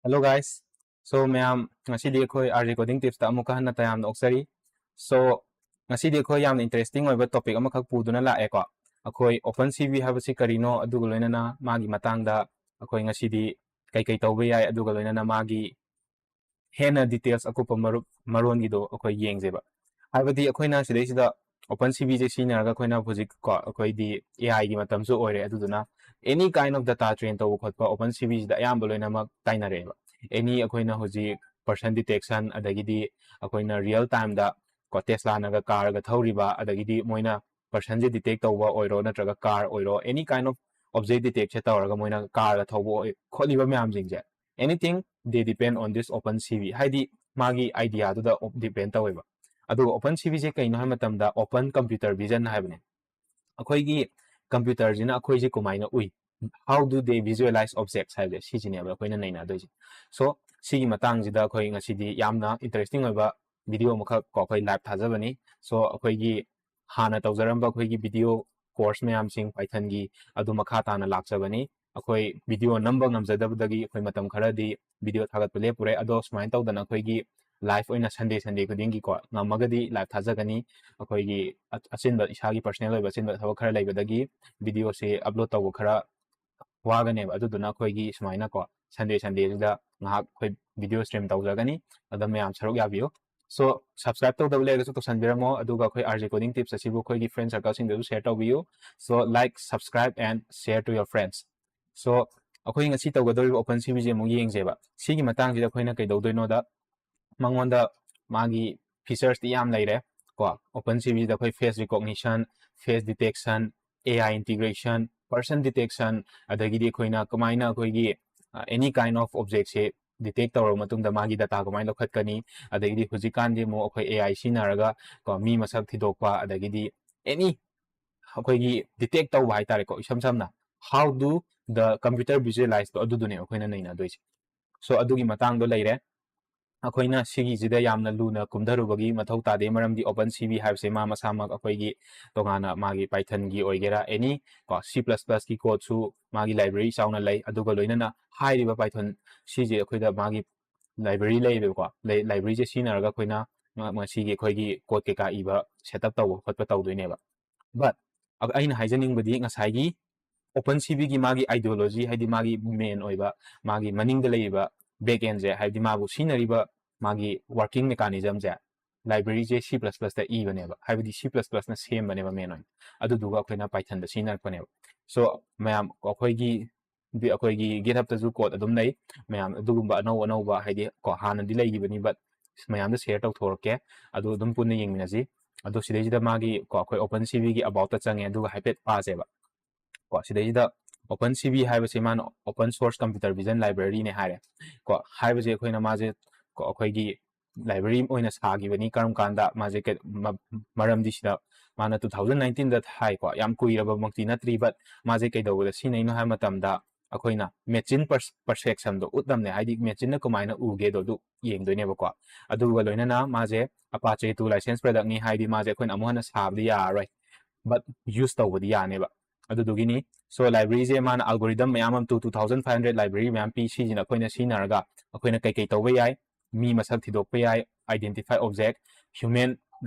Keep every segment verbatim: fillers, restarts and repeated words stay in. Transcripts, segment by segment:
Hello guys. So ꯃꯌꯥꯝ, ꯉꯁꯤꯗꯤ ꯑꯩꯈꯣꯏ R J Coding Tips ꯇ ꯑꯃꯨꯛꯀ ꯍꯟꯅ ꯇꯌꯥꯝꯅ ꯑꯣꯛꯆꯔꯤ꯫ So ꯉꯁꯤꯗꯤ ꯑꯩꯈꯣꯏ ꯌꯥꯝꯅ interesting ꯑꯣꯏꯕ topic ꯑꯃꯈꯛ ꯄꯨꯗꯨꯅ ꯂꯥꯛꯑꯦꯀꯣ꯫ ꯑꯩꯈꯣꯏ OpenCV ꯍꯥꯏꯕꯁꯤ ꯀꯔꯤꯅꯣ, ꯑꯗꯨꯒ ꯂꯣꯏꯅꯅ ꯃꯥꯒꯤ ꯃꯇꯥꯡꯗ ꯑꯩꯈꯣꯏ ꯉꯁꯤꯗꯤ ꯀꯩꯀꯩ ꯇꯧꯕ ꯌꯥꯏ, ꯑꯗꯨꯒ ꯂꯣꯏꯅꯅ ꯃꯥꯒꯤ ꯍꯦꯟꯅ details ꯑꯀꯨꯞꯄ ꯃꯔꯨꯞ ꯃꯔꯣꯟꯒꯤꯗꯣ ꯑꯩꯈꯣꯏ ꯌꯦꯡꯁꯦꯕ꯫ ꯍꯥꯏꯕꯗꯤ ꯑꯩꯈꯣꯏꯅ ꯁꯤꯗꯩꯁꯤꯗ OpenCV ꯁꯦ ꯁꯤꯖꯤꯟꯅꯔꯒ ꯑꯩꯈꯣꯏꯅ ꯍꯧꯖꯤꯛ ꯀꯣ, ꯑꯩꯈꯣꯏꯗꯤ A I ꯒꯤ ꯃꯇꯝꯁꯨ ꯑꯣꯏꯔꯦ, ꯑꯗꯨꯗꯨꯅ any kind of data train ꯇꯧꯕ ꯈꯣꯠꯄ OpenCV ꯁꯤꯗ ꯑꯌꯥꯝꯕ ꯂꯣꯏꯅꯃꯛ ꯇꯥꯏꯅꯔꯛꯑꯦꯕ꯫ Any ꯑꯩꯈꯣꯏꯅ ꯍꯧꯖꯤꯛ person detection, ꯑꯗꯒꯤꯗꯤ ꯑꯩꯈꯣꯏꯅ real time ꯗ ꯀꯣ, Tesla ꯅꯒ car ꯒ ꯊꯧꯔꯤꯕ, ꯑꯗꯒꯤꯗꯤ ꯃꯣꯏꯅ person ꯁꯦ detect ꯇꯧꯕ ꯑꯣꯏꯔꯣ, ꯅꯠꯇ꯭ꯔꯒ car ꯑꯣꯏꯔꯣ, any kind of object detect ꯁꯦ ꯇꯧꯔꯒ ꯃꯣꯏꯅ car ꯒ ꯊꯧꯕ ꯑꯣꯏ-, ꯈꯣꯠꯂꯤꯕ ꯃꯌꯥꯝꯁꯤꯡꯁꯦ, anything they depend on this OpenCV, ꯍꯥꯏꯗꯤ ꯃꯥꯒꯤ idea ꯗꯨꯗ depend ꯇꯧꯋꯦꯕ꯫ ꯑꯗꯨꯒ OpenCV ꯁꯦ ꯀꯩꯅꯣ ꯍꯥꯏꯕ ꯃꯇꯝꯗ open computer vision ꯍꯥꯏꯕꯅꯦ꯫ ꯑꯩꯈꯣꯏꯒꯤ computer ꯁꯤꯅ ꯑꯩꯈꯣꯏꯁꯦ ꯀꯃꯥꯏꯅ ꯎꯏ, how do they visualize objects ꯍꯥꯏꯕꯁꯦ ꯁꯤꯁꯤꯅꯦꯕ ꯑꯩꯈꯣꯏꯅ ꯅꯩꯅꯗꯣꯏꯁꯦ꯫ So ꯁꯤꯒꯤ ꯃꯇꯥꯡꯁꯤꯗ ꯑꯩꯈꯣꯏ ꯉꯁꯤꯗꯤ ꯌꯥꯝꯅ interesting ꯑꯣꯏꯕ video ꯑꯃꯈꯛ ꯀꯣ, ꯑꯩꯈꯣꯏ live ꯊꯥꯖꯕꯅꯤ꯫ So ꯑꯩꯈꯣꯏꯒꯤ ꯍꯥꯟꯅ ꯇꯧꯖꯔꯝꯕ ꯑꯩꯈꯣꯏꯒꯤ video course ꯃꯌꯥꯝꯁꯤꯡ Python ꯒꯤ, ꯑꯗꯨ ꯃꯈꯥ ꯇꯥꯅ ꯂꯥꯛꯆꯕꯅꯤ꯫ ꯑꯩꯈꯣꯏ video ꯅꯝꯕ ꯉꯝꯖꯗꯕꯗꯒꯤ ꯑꯩꯈꯣꯏ ꯃꯇꯝ ꯈꯔꯗꯤ video ꯊꯥꯒꯠꯄ ꯂꯦꯞꯄꯨꯔꯦ꯫ ꯑꯗꯣ ꯁꯨꯃꯥꯏꯅ ꯇꯧꯗꯅ ꯑꯩꯈꯣꯏꯒꯤ live ꯑꯣꯏꯅ Sunday Sunday ꯈꯨꯗꯤꯡꯒꯤꯀꯣ, ꯉꯝꯃꯒꯗꯤ live ꯊꯥꯖꯒꯅꯤ꯫ ꯑꯩꯈꯣꯏꯒꯤ ꯑ-, ꯑꯆꯤꯟꯕ, ꯏꯁꯥꯒꯤ personal ꯑꯣꯏꯕ ꯑꯆꯤꯟꯕ ꯊꯕꯛ ꯈꯔ ꯂꯩꯕꯗꯒꯤ video ꯁꯦ upload ꯇꯧꯕ ꯈꯔ ꯋꯥꯒꯅꯦꯕ꯫ ꯑꯗꯨꯗꯨꯅ ꯑꯩꯈꯣꯏꯒꯤ ꯁꯨꯃꯥꯏꯅꯀꯣ, Sunday Sunday ꯁꯤꯗ ꯉꯥꯏꯍꯥꯛ ꯑꯩꯈꯣꯏ video stream ꯇꯧꯖꯒꯅꯤ꯫ ꯑꯗ ꯃꯌꯥꯝ ꯁꯔꯨꯛ ꯌꯥꯕꯤꯌꯨ꯫ So subscribe ꯇꯧꯗꯕ ꯂꯩꯔꯒꯁꯨ ꯇꯧꯁꯟꯕꯤꯔꯝꯃꯣ, ꯑꯗꯨꯒ ꯑꯩꯈꯣꯏ R J Coding Tips ꯑꯁꯤꯕꯨ ꯑꯩꯈꯣꯏꯒꯤ friend circle ꯁꯤꯡꯗꯁꯨ share ꯇꯧꯕꯤꯌꯨ꯫ So like, subscribe and share to your friends. So ꯑꯩꯈꯣꯏ ꯉꯁꯤ ꯇꯧꯒꯗꯧꯔꯤꯕ OpenCV ꯁꯦ ꯑꯃꯨꯛ ꯌꯦꯡꯁꯦꯕ꯫ ꯁꯤꯒꯤ ꯃꯇꯥꯡꯁꯤꯗ ꯑꯩꯈꯣꯏꯅ ꯀꯩꯗꯧꯗꯣꯏꯅꯣꯗ, ꯃꯉꯣꯟꯗ ꯃꯥꯒꯤ features ꯇꯤ ꯌꯥꯝ ꯂꯩꯔꯦ ꯀꯣ꯫ OpenCV ꯗ ꯑꯩꯈꯣꯏ face recognition, face detection, A I integration, person detection, ꯑꯗꯒꯤꯗꯤ ꯑꯩꯈꯣꯏꯅ ꯀꯃꯥꯏꯅ ꯑꯩꯈꯣꯏꯒꯤ, ꯑ, any kind of object say detect ꯇꯧꯔꯕ ꯃꯇꯨꯡꯗ ꯃꯥꯒꯤ data ꯀꯃꯥꯏꯅ ꯂꯧꯈꯠꯀꯅꯤ, ꯑꯗꯒꯤꯗꯤ ꯍꯧꯖꯤꯛꯀꯥꯟꯗꯤ ꯑꯃꯨꯛ ꯑꯩꯈꯣꯏ A I ꯁꯤꯖꯤꯟꯅꯔꯒ ꯀꯣ, ꯃꯤ ꯃꯁꯛ ꯊꯤꯗꯣꯛꯄ, ꯑꯗꯒꯤꯗꯤ any ꯑꯩꯈꯣꯏꯒꯤ detect ꯇꯧꯕ ꯍꯥꯏꯇꯥꯔꯦꯀꯣ, ꯏꯁꯝ ꯁꯝꯅ how do the computer visualize ꯇꯣ, ꯑꯗꯨꯗꯨꯅꯦ ꯑꯩꯈꯣꯏꯅ ꯅꯩꯅꯗꯣꯏꯁꯦ꯫ So ꯑꯗꯨꯒꯤ ꯃꯇꯥꯡꯗꯣ ꯂꯩꯔꯦ꯫ ꯑꯩꯈꯣꯏꯅ ꯁꯤꯒꯤꯁꯤꯗ ꯌꯥꯝꯅ ꯂꯨꯅ ꯀꯨꯝꯊꯔꯨꯕꯒꯤ ꯃꯊꯧ ꯇꯥꯗꯦ, ꯃꯔꯝꯗꯤ OpenCV ꯍꯥꯏꯕꯁꯦ ꯃꯥ ꯃꯁꯥꯃꯛ ꯑꯩꯈꯣꯏꯒꯤ ꯇꯣꯉꯥꯟꯅ ꯃꯥꯒꯤ Pythonꯒꯤ ꯑꯣꯏꯒꯦꯔꯥ, any ꯀꯣ C plus plusꯀꯤ code ꯁꯨ ꯃꯥꯒꯤ library ꯆꯥꯎꯅ ꯂꯩ꯫ ꯑꯗꯨꯒ ꯂꯣꯏꯅꯅ ꯍꯥꯏꯔꯤꯕ Python ꯁꯤꯁꯦ ꯑꯩꯈꯣꯏꯗ ꯃꯥꯒꯤ library ꯂꯩꯌꯦꯕꯀꯣ, libraryꯁꯦ ꯁꯤꯖꯤꯟꯅꯔꯒ ꯑꯩꯈꯣꯏꯅ ꯃꯁꯤꯒꯤ ꯑꯩꯈꯣꯏꯒꯤ code ꯀꯩꯀꯥ ꯏꯕ, setup ꯇꯧꯕ ꯈꯣꯠꯄ ꯇꯧꯗꯣꯏꯅꯦꯕ꯫ But ꯑꯩꯅ ꯍꯥꯏꯖꯅꯤꯡꯕꯗꯤ ꯉꯁꯥꯏꯒꯤ OpenCVꯒꯤ ꯃꯥꯒꯤ ideology, ꯍꯥꯏꯗꯤ ꯃꯥꯒꯤ main ꯑꯣꯏꯕ, ꯃꯥꯒꯤ ꯃꯅꯤꯡꯗ ꯂꯩꯔꯤꯕ backendꯁꯦ, ꯍꯥꯏꯕꯗꯤ ꯃꯥꯕꯨ ꯁꯤꯖꯤꯟꯅꯔꯤꯕ ꯃꯥꯒꯤ working mechanismꯁꯦ, libraryꯁꯦ C plus plusꯇ ꯏꯕꯅꯦꯕ, ꯍꯥꯏꯕꯗꯤ C plus plusꯅ ꯁꯦꯝꯕꯅꯦꯕ main ꯑꯣꯏꯅ꯫ ꯑꯗꯨꯗꯨꯒ ꯑꯩꯈꯣꯏꯅ Pythonꯗ ꯁꯤꯖꯤꯟꯅꯔꯛꯄꯅꯦꯕ꯫ So ꯃꯌꯥꯝ, ꯑꯩꯈꯣꯏꯒꯤ ꯑꯩꯈꯣꯏꯒꯤ GitHubꯇꯁꯨ code ꯑꯗꯨꯝ ꯂꯩ꯫ ꯃꯌꯥꯝ ꯑꯗꯨꯒꯨꯝꯕ ꯑꯅꯧ ꯑꯅꯧꯕ, ꯍꯥꯏꯗꯤ ꯀꯣ, ꯍꯥꯟꯅꯗꯤ ꯂꯩꯈꯤꯕꯅꯤ, but ꯃꯌꯥꯝꯗ share ꯇꯧꯊꯣꯔꯛꯀꯦ꯫ ꯑꯗꯨ ꯑꯗꯨꯝ ꯄꯨꯟꯅ ꯌꯦꯡꯃꯤꯟꯅꯁꯤ꯫ ꯑꯗꯣ ꯁꯤꯗꯩꯁꯤꯗ ꯃꯥꯒꯤ ꯀꯣ, ꯑꯩꯈꯣꯏ OpenCVꯒꯤ aboutꯇ ꯆꯪꯉꯦ, ꯑꯗꯨꯒ ꯍꯥꯏꯐꯦꯠ ꯄꯥꯁꯦꯕ꯫ ꯀꯣ, ꯁꯤꯗꯩꯁꯤꯗ OpenCV ꯍꯥꯏꯕꯁꯤ ꯃꯥꯅ open source computer vision libraryꯅꯦ ꯍꯥꯏꯔꯦ꯫ ꯀꯣ, ꯍꯥꯏꯕꯁꯦ ꯑꯩꯈꯣꯏꯅ ꯃꯥꯁꯦ ꯀꯣ, ꯑꯩꯈꯣꯏꯒꯤ library ꯑꯣꯏꯅ ꯁꯥꯈꯤꯕꯅꯤ꯫ ꯀꯔꯝ ꯀꯥꯟꯗ? ꯃꯥꯁꯦ ꯀꯩ-, ꯃ-, ꯃꯔꯝꯗꯤ ꯁꯤꯗ ꯃꯥꯅ two thousand nineteenꯗ ꯍꯥꯏꯀꯣ, ꯌꯥꯝ ꯀꯨꯏꯔꯕꯃꯛꯇꯤ ꯅꯠꯇ꯭ꯔꯤ, but ꯃꯥꯁꯦ ꯀꯩꯗꯧꯕꯗ ꯁꯤꯖꯤꯟꯅꯩꯅꯣ ꯍꯥꯏꯕ ꯃꯇꯝꯗ ꯑꯩꯈꯣꯏꯅ machine per-, perceptionꯗꯣ ꯎꯠꯂꯝꯅꯦ, ꯍꯥꯏꯗꯤ machineꯅ ꯀꯃꯥꯏꯅ ꯎꯒꯦꯗꯣ ꯑꯗꯨ ꯌꯦꯡꯗꯣꯏꯅꯦꯕꯀꯣ꯫ ꯑꯗꯨꯒ ꯂꯣꯏꯅꯅ ꯃꯥꯁꯦ Apache two license productꯅꯤ, ꯍꯥꯏꯗꯤ ꯃꯥꯁꯦ ꯑꯩꯈꯣꯏꯅ ꯑꯃꯨꯛ ꯍꯟꯅ ꯁꯥꯕꯗꯤ ꯌꯥꯔꯔꯣꯏ, but use ꯇꯧꯕꯗꯤ ꯌꯥꯅꯦꯕ꯫ ꯑꯗꯨꯗꯨꯒꯤꯅꯤ꯫ So libraryꯁꯦ ꯃꯥꯅ algorithm ꯃꯌꯥꯝ ꯑꯃ, two, two thousand five hundred library ꯃꯌꯥꯝ ꯄꯤ, ꯁꯤꯁꯤꯅ ꯑꯩꯈꯣꯏꯅ ꯁꯤꯖꯤꯟꯅꯔꯒ ꯑꯩꯈꯣꯏꯅ ꯀꯩꯀꯩ ꯇꯧꯕ ꯌꯥꯏ, ꯃꯤ ꯃꯁꯛ ꯊꯤꯗꯣꯛꯄ ꯌꯥꯏ, identify object, human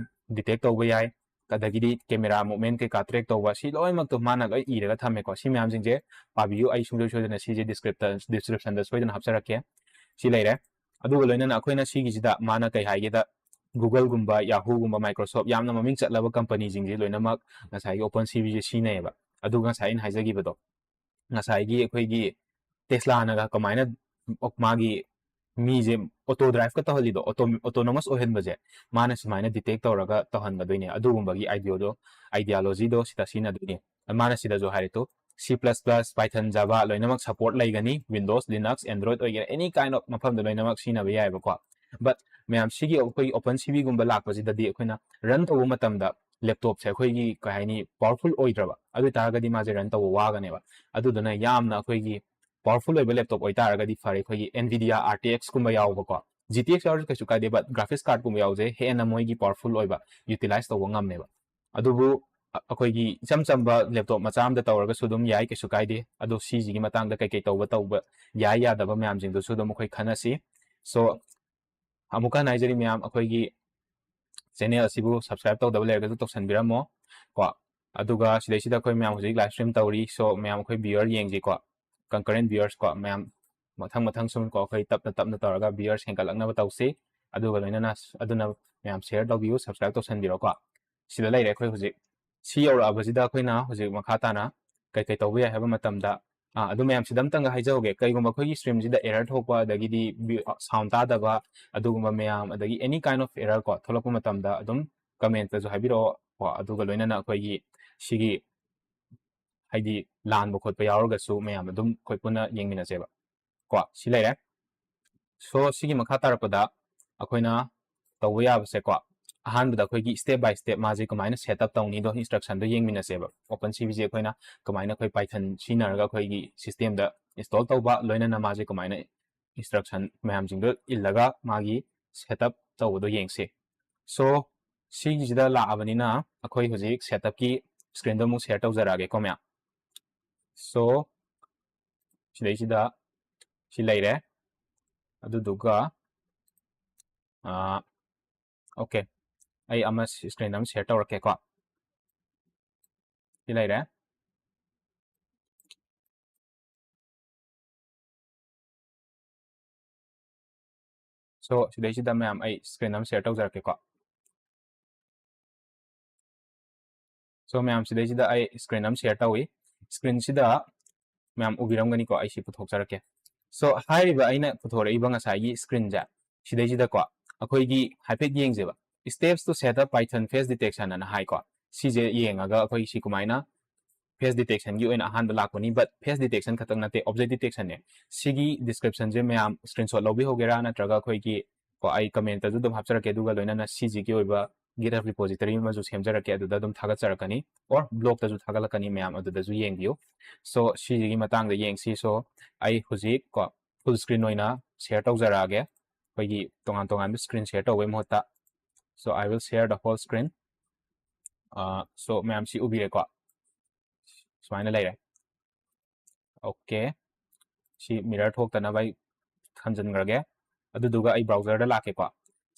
detect ꯇꯧꯕ ꯌꯥꯏ, ꯑꯗꯒꯤꯗꯤ camera movement ꯀꯩꯀꯥ track ꯇꯧꯕ, ꯁꯤ ꯂꯣꯏꯅꯃꯛꯇꯣ ꯃꯥꯅ ꯂꯣꯏ ꯏꯔꯒ ꯊꯝꯃꯦꯀꯣ꯫ ꯁꯤ ꯃꯌꯥꯝꯁꯤꯡꯁꯦ ꯄꯥꯕꯤꯌꯨ, ꯑꯩ ꯁꯨꯡꯁꯣꯏ ꯁꯣꯏꯗꯅ ꯁꯤꯁꯦ description, descriptionꯗ ꯁꯣꯏꯗꯅ ꯍꯥꯞꯆꯔꯛꯀꯦ꯫ ꯁꯤ ꯂꯩꯔꯦ꯫ ꯑꯗꯨꯒ ꯂꯣꯏꯅꯅ ꯑꯩꯈꯣꯏꯅ ꯁꯤꯒꯤꯁꯤꯗ ꯃꯥꯅ ꯀꯩ ꯍꯥꯏꯒꯦꯗ, Googleꯒꯨꯝꯕ, Yahooꯒꯨꯝꯕ, Microsoft, ꯌꯥꯝꯅ ꯃꯃꯤꯡ ꯆꯠꯂꯕ companyꯁꯤꯡꯁꯦ ꯂꯣꯏꯅꯃꯛ ꯉꯁꯥꯏꯒꯤ OpenCVꯁꯦ ꯁꯤꯖꯤꯟꯅꯩꯌꯦꯕ꯫ ꯑꯗꯨꯒ ꯉꯁꯥꯏ ꯑꯩꯅ ꯍꯥꯏꯖꯈꯤꯕꯗꯣ, ꯉꯁꯥꯏꯒꯤ ꯑꯩꯈꯣꯏꯒꯤ Teslaꯅꯒ ꯀꯃꯥꯏꯅ ꯃꯥꯒꯤ ꯃꯤꯁꯦ auto driveꯀ ꯇꯧꯍꯜꯂꯤꯗꯣ, auto-, autonomous ꯑꯣꯏꯍꯟꯕꯁꯦ ꯃꯥꯅ ꯁꯨꯃꯥꯏꯅ detect ꯇꯧꯔꯒ ꯇꯧꯍꯟꯒꯗꯣꯏꯅꯦ꯫ ꯑꯗꯨꯒꯨꯝꯕꯒꯤ ideaꯗꯣ, ideologyꯗꯣ ꯁꯤꯗ ꯁꯤꯖꯤꯟꯅꯗꯣꯏꯅꯦ꯫ ꯃꯥꯅ ꯁꯤꯗꯁꯨ ꯍꯥꯏꯔꯦ two, C plus plus, Python, Java ꯂꯣꯏꯅꯃꯛ support ꯂꯩꯒꯅꯤ꯫ Windows, Linux, Android ꯑꯣꯏꯒꯦꯔꯥ, any kind of ꯃꯐꯝꯗ ꯂꯣꯏꯅꯃꯛ ꯁꯤꯖꯤꯟꯅꯕ ꯌꯥꯏꯑꯕꯀꯣ꯫ But ꯃꯌꯥꯝ, ꯁꯤꯒꯤ ꯑꯩꯈꯣꯏ OpenCVꯒꯨꯝꯕ ꯂꯥꯛꯄꯁꯤꯗꯗꯤ ꯑꯩꯈꯣꯏꯅ run ꯇꯧꯕ ꯃꯇꯝꯗ laptopꯁꯦ ꯑꯩꯈꯣꯏꯒꯤ, ꯀꯩ ꯍꯥꯏꯅꯤ, powerful ꯑꯣꯏꯗ꯭ꯔꯕ, ꯑꯗꯨ ꯑꯣꯏꯇꯥꯔꯒꯗꯤ ꯃꯥꯁꯦ run ꯇꯧꯕ ꯋꯥꯒꯅꯦꯕ꯫ ꯑꯗꯨꯗꯨꯅ ꯌꯥꯝꯅ ꯑꯩꯈꯣꯏꯒꯤ powerful ꯑꯣꯏꯕ laptop ꯑꯣꯏꯇꯥꯔꯒꯗꯤ ꯐꯔꯦ, ꯑꯩꯈꯣꯏꯒꯤ Nvidia RTXꯀꯨꯝꯕ ꯌꯥꯎꯕꯀꯣ꯫ G T X ꯌꯥꯎꯔꯁꯨ ꯀꯩꯁꯨ ꯀꯥꯏꯗꯦ, but graphics card ꯀꯨꯝꯕ ꯌꯥꯎꯁꯦ ꯍꯦꯟꯅ ꯃꯣꯏꯒꯤ powerful ꯑꯣꯏꯕ utilize ꯇꯧꯕ ꯉꯝꯃꯦꯕ꯫ ꯑꯗꯨꯕꯨ ꯑ-, ꯑꯩꯈꯣꯏꯒꯤ ꯏꯆꯝ ꯆꯝꯕ laptop ꯃꯆꯥ ꯑꯃꯗ ꯇꯧꯔꯒꯁꯨ ꯑꯗꯨꯝ ꯌꯥꯏ, ꯀꯩꯁꯨ ꯀꯥꯏꯗꯦ꯫ ꯑꯗꯣ ꯁꯤꯁꯤꯒꯤ ꯃꯇꯥꯡꯗ ꯀꯩꯀꯩ ꯇꯧꯕ ꯇꯧꯕ ꯌꯥꯏ ꯌꯥꯗꯕ ꯃꯌꯥꯝꯁꯤꯡꯗꯨꯁꯨ ꯑꯗꯨꯝ ꯑꯩꯈꯣꯏ ꯈꯟꯅꯁꯤ꯫ So ꯑꯃꯨꯛꯀ ꯍꯟꯅ ꯍꯥꯏꯖꯔꯤ ꯃꯌꯥꯝ, ꯑꯩꯈꯣꯏꯒꯤ channel ꯑꯁꯤꯕꯨ subscribe ꯇꯧꯗꯕ ꯂꯩꯔꯒꯁꯨ ꯇꯧꯁꯟꯕꯤꯔꯝꯃꯣ ꯀꯣ꯫ ꯑꯗꯨꯒ ꯁꯤꯗꯩꯁꯤꯗ ꯑꯩꯈꯣꯏ ꯃꯌꯥꯝ ꯍꯧꯖꯤꯛ live stream ꯇꯧꯔꯤ꯫ So ꯃꯌꯥꯝ ꯑꯩꯈꯣꯏ viewer ꯌꯦꯡꯁꯤ ꯀꯣ, concurrent viewers ꯀꯣ, ꯃꯌꯥꯝ ꯃꯊꯪ ꯃꯊꯪ ꯁꯨꯝ ꯀꯣ ꯑꯩꯈꯣꯏ ꯇꯞꯅ ꯇꯞꯅ ꯇꯧꯔꯒ viewers ꯍꯦꯟꯒꯠꯂꯛꯅꯕ ꯇꯧꯁꯤ꯫ ꯑꯗꯨꯒ ꯂꯣꯏꯅꯅ ꯑꯗꯨꯅ ꯃꯌꯥꯝ share ꯇꯧꯕꯤꯌꯨ, subscribe ꯇꯧꯁꯟꯕꯤꯔꯣ ꯀꯣ꯫ ꯁꯤꯗ ꯂꯩꯔꯦ ꯑꯩꯈꯣꯏ ꯍꯧꯖꯤꯛ꯫ ꯁꯤ ꯌꯧꯔꯛꯑꯕꯁꯤꯗ ꯑꯩꯈꯣꯏꯅ ꯍꯧꯖꯤꯛ ꯃꯈꯥ ꯇꯥꯅ ꯀꯩ ꯀꯩ ꯇꯧꯕ ꯌꯥꯏ ꯍꯥꯏꯕ ꯃꯇꯝꯗ, ꯑꯥ, ꯑꯗꯨ ꯃꯌꯥꯝꯁꯤꯗ ꯑꯝꯇꯪꯒ ꯍꯥꯏꯖꯍꯧꯒꯦ꯫ ꯀꯩꯒꯨꯝꯕ ꯑꯩꯈꯣꯏꯒꯤ streamꯁꯤꯗ error ꯊꯣꯛꯄ, ꯑꯗꯒꯤꯗꯤ ꯕꯤ-, sound ꯇꯥꯗꯕ, ꯑꯗꯨꯒꯨꯝꯕ ꯃꯌꯥꯝ, ꯑꯗꯒꯤ any kind of error ꯀꯣ ꯊꯣꯛꯂꯛꯄ ꯃꯇꯝꯗ ꯑꯗꯨꯝ commentꯇꯁꯨ ꯍꯥꯏꯕꯤꯔꯛꯑꯣ ꯀꯣ꯫ ꯑꯗꯨꯒ ꯂꯣꯏꯅꯅ ꯑꯩꯈꯣꯏꯒꯤ ꯁꯤꯒꯤ ꯍꯥꯏꯗꯤ ꯂꯥꯟꯕ ꯈꯣꯠꯄ ꯌꯥꯎꯔꯒꯁꯨ ꯃꯌꯥꯝ ꯑꯗꯨꯝ ꯑꯩꯈꯣꯏ ꯄꯨꯟꯅ ꯌꯦꯡꯃꯤꯟꯅꯁꯦꯕ ꯀꯣ꯫ ꯁꯤ ꯂꯩꯔꯦ꯫ So ꯁꯤꯒꯤ ꯃꯈꯥ ꯇꯥꯔꯛꯄꯗ ꯑꯩꯈꯣꯏꯅ ꯇꯧꯕ ꯌꯥꯕꯁꯦꯀꯣ, ꯑꯍꯥꯟꯕꯗ ꯑꯩꯈꯣꯏꯒꯤ step by step ꯃꯥꯁꯦ ꯀꯃꯥꯏꯅ set up ꯇꯧꯅꯤꯗꯣ instructionꯗꯣ ꯌꯦꯡꯃꯤꯟꯅꯁꯦꯕ꯫ OpenCVꯁꯦ ꯑꯩꯈꯣꯏꯅ ꯀꯃꯥꯏꯅ ꯑꯩꯈꯣꯏ Python ꯁꯤꯖꯤꯟꯅꯔꯒ ꯑꯩꯈꯣꯏꯒꯤ systemꯗ install ꯇꯧꯕ, ꯂꯣꯏꯅꯅ ꯃꯥꯁꯦ ꯀꯃꯥꯏꯅ instruction ꯃꯌꯥꯝꯁꯤꯡꯗꯣ ꯏꯜꯂꯒ ꯃꯥꯒꯤ set up ꯇꯧꯕꯗꯣ ꯌꯦꯡꯁꯦ꯫ So ꯁꯤꯒꯤꯁꯤꯗ ꯂꯥꯛꯑꯕꯅꯤꯅ ꯑꯩꯈꯣꯏ ꯍꯧꯖꯤꯛ set upꯀꯤ screenꯗꯣ ꯑꯃꯨꯛ share ꯇꯧꯖꯔꯛꯑꯒꯦꯀꯣ ꯃꯌꯥꯝ꯫ So ꯁꯤꯗꯩꯁꯤꯗ ꯁꯤ ꯂꯩꯔꯦ꯫ ꯑꯗꯨꯗꯨꯒ ꯑꯣꯀꯦ, ꯑꯩ ꯑꯃ screen ꯑꯃ share ꯇꯧꯔꯛꯀꯦꯀꯣ꯫ ꯁꯤ ꯂꯩꯔꯦ꯫ So ꯁꯤꯗꯩꯁꯤꯗ ꯃꯌꯥꯝ ꯑꯩ screen ꯑꯃ share ꯇꯧꯖꯔꯛꯀꯦꯀꯣ꯫ So ꯃꯌꯥꯝ ꯁꯤꯗꯩꯁꯤꯗ ꯑꯩ screen ꯑꯃ share ꯇꯧꯏ꯫ Screenꯁꯤꯗ ꯃꯌꯥꯝ ꯎꯕꯤꯔꯝꯒꯅꯤꯀꯣ, ꯑꯩ ꯁꯤ ꯄꯨꯊꯣꯛꯆꯔꯛꯀꯦ꯫ So ꯍꯥꯏꯔꯤꯕ ꯑꯩꯅ ꯄꯨꯊꯣꯔꯛꯏꯕ ꯉꯁꯥꯏꯒꯤ screenꯁꯦ, ꯁꯤꯗꯩꯁꯤꯗꯀꯣ ꯑꯩꯈꯣꯏꯒꯤ ꯍꯥꯏꯐꯦꯠ ꯌꯦꯡꯁꯦꯕ, steps to set up Python face detection ꯑꯅ ꯍꯥꯏꯀꯣ꯫ ꯁꯤꯁꯦ ꯌꯦꯡꯉꯒ ꯑꯩꯈꯣꯏ ꯁꯤ ꯀꯃꯥꯏꯅ face detectionꯒꯤ ꯑꯣꯏꯅ ꯑꯍꯥꯟꯕ ꯂꯥꯛꯄꯅꯤ, but face detection ꯈꯛꯇꯪ ꯅꯠꯇꯦ, object detectionꯅꯦ꯫ ꯁꯤꯒꯤ descriptionꯁꯦ ꯃꯌꯥꯝ screenshot ꯂꯧꯕꯤꯍꯧꯒꯦꯔꯥ, ꯅꯠꯇ꯭ꯔꯒ ꯑꯩꯈꯣꯏꯒꯤ ꯀꯣ ꯑꯩ commentꯇꯁꯨ ꯑꯗꯨꯝ ꯍꯥꯞꯆꯔꯛꯀꯦ, ꯑꯗꯨꯒ ꯂꯣꯏꯅꯅ ꯁꯤꯁꯤꯒꯤ ꯑꯣꯏꯕ GitHub repository ꯑꯃꯁꯨ ꯁꯦꯝꯖꯔꯛꯀꯦ, ꯑꯗꯨꯗ ꯑꯗꯨꯝ ꯊꯥꯒꯠꯆꯔꯛꯀꯅꯤ, or blogꯇꯁꯨ ꯊꯥꯒꯠꯂꯛꯀꯅꯤ, ꯃꯌꯥꯝ ꯑꯗꯨꯗꯁꯨ ꯌꯦꯡꯕꯤꯌꯨ꯫ So ꯁꯤꯁꯤꯒꯤ ꯃꯇꯥꯡꯗ ꯌꯦꯡꯁꯤ꯫ So ꯑꯩ ꯍꯧꯖꯤꯛ ꯀꯣ full screen ꯑꯣꯏꯅ share ꯇꯧꯖꯔꯛꯑꯒꯦ꯫ ꯑꯩꯈꯣꯏꯒꯤ ꯇꯣꯉꯥꯟ ꯇꯣꯉꯥꯟꯕ screen share ꯇꯧꯕꯩ ꯃꯍꯨꯠꯇ꯫ So I will share the whole screen. So ꯃꯌꯥꯝ ꯁꯤ ꯎꯕꯤꯔꯦꯀꯣ, ꯁꯨꯃꯥꯏꯅ ꯂꯩꯔꯦ꯫ Okay, ꯁꯤ mirror ꯊꯣꯛꯇꯅꯕ ꯑꯩ ꯊꯝꯖꯤꯟꯈ꯭ꯔꯒꯦ꯫ ꯑꯗꯨꯗꯨꯒ ꯑꯩ browserꯗ ꯂꯥꯛꯀꯦꯀꯣ꯫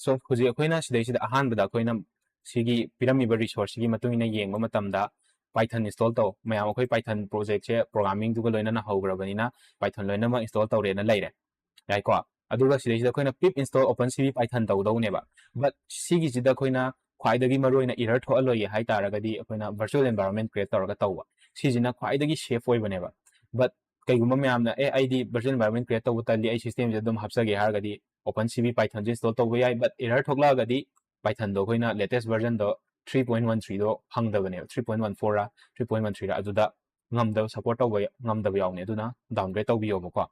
So ꯍꯧꯖꯤꯛ ꯑꯩꯈꯣꯏꯅ ꯁꯤꯗꯩꯁꯤꯗ ꯑꯍꯥꯟꯕꯗ ꯑꯩꯈꯣꯏꯅ ꯁꯤꯒꯤ ꯄꯤꯔꯝꯃꯤꯕ resourceꯁꯤꯒꯤ ꯃꯇꯨꯡ ꯏꯟꯅ ꯌꯦꯡꯕ ꯃꯇꯝꯗ Python install ꯇꯧ꯫ ꯃꯌꯥꯝ ꯑꯩꯈꯣꯏ Python projectꯁꯦ programmingꯗꯨꯒ ꯂꯣꯏꯅꯅ ꯍꯧꯈ꯭ꯔꯕꯅꯤꯅ Python ꯂꯣꯏꯅꯃꯛ install ꯇꯧꯔꯦꯅ ꯂꯩꯔꯦ, ꯌꯥꯏꯀꯣ꯫ ꯑꯗꯨꯒ ꯁꯤꯗꯩꯁꯤꯗ ꯑꯩꯈꯣꯏꯅ pip install opencv python ꯇꯧꯗꯧꯅꯦꯕ꯫ But ꯁꯤꯒꯤꯁꯤꯗ ꯑꯩꯈꯣꯏꯅ ꯈ꯭ꯋꯥꯏꯗꯒꯤ ꯃꯔꯨꯑꯣꯏꯅ error ꯊꯣꯛꯍꯜꯂꯣꯏꯒꯦ ꯍꯥꯏ ꯇꯥꯔꯒꯗꯤ ꯑꯩꯈꯣꯏꯅ virtual environment create ꯇꯧꯔꯒ ꯇꯧꯕ, ꯁꯤꯁꯤꯅ ꯈ꯭ꯋꯥꯏꯗꯒꯤ safe ꯑꯣꯏꯕꯅꯦꯕ꯫ But ꯀꯩꯒꯨꯝꯕ ꯃꯌꯥꯝꯅ "ꯑꯦ, ꯑꯩꯗꯤ virtual environment create ꯇꯧꯕ ꯇꯜꯂꯤ, ꯑꯩ systemꯁꯤꯗ ꯑꯗꯨꯝ ꯍꯥꯞꯆꯒꯦ" ꯍꯥꯏꯔꯒꯗꯤ opencv pythonꯁꯦ install ꯇꯧꯕ ꯌꯥꯏ꯫ But error ꯊꯣꯛꯂꯛꯑꯒꯗꯤ Pythonꯗꯣ ꯑꯩꯈꯣꯏꯅ latest versionꯗꯣ three point one threeꯗꯣ ꯐꯪꯗꯕꯅꯦꯕ, three point one fourꯔ three point one threeꯔ ꯑꯗꯨꯗ ꯉꯝꯗꯕ, support ꯇꯧꯕ ꯉꯝꯗꯕ ꯌꯥꯎꯅꯤ꯫ ꯑꯗꯨꯅ downgrade ꯇꯧꯕꯤꯌꯣꯕꯀꯣ꯫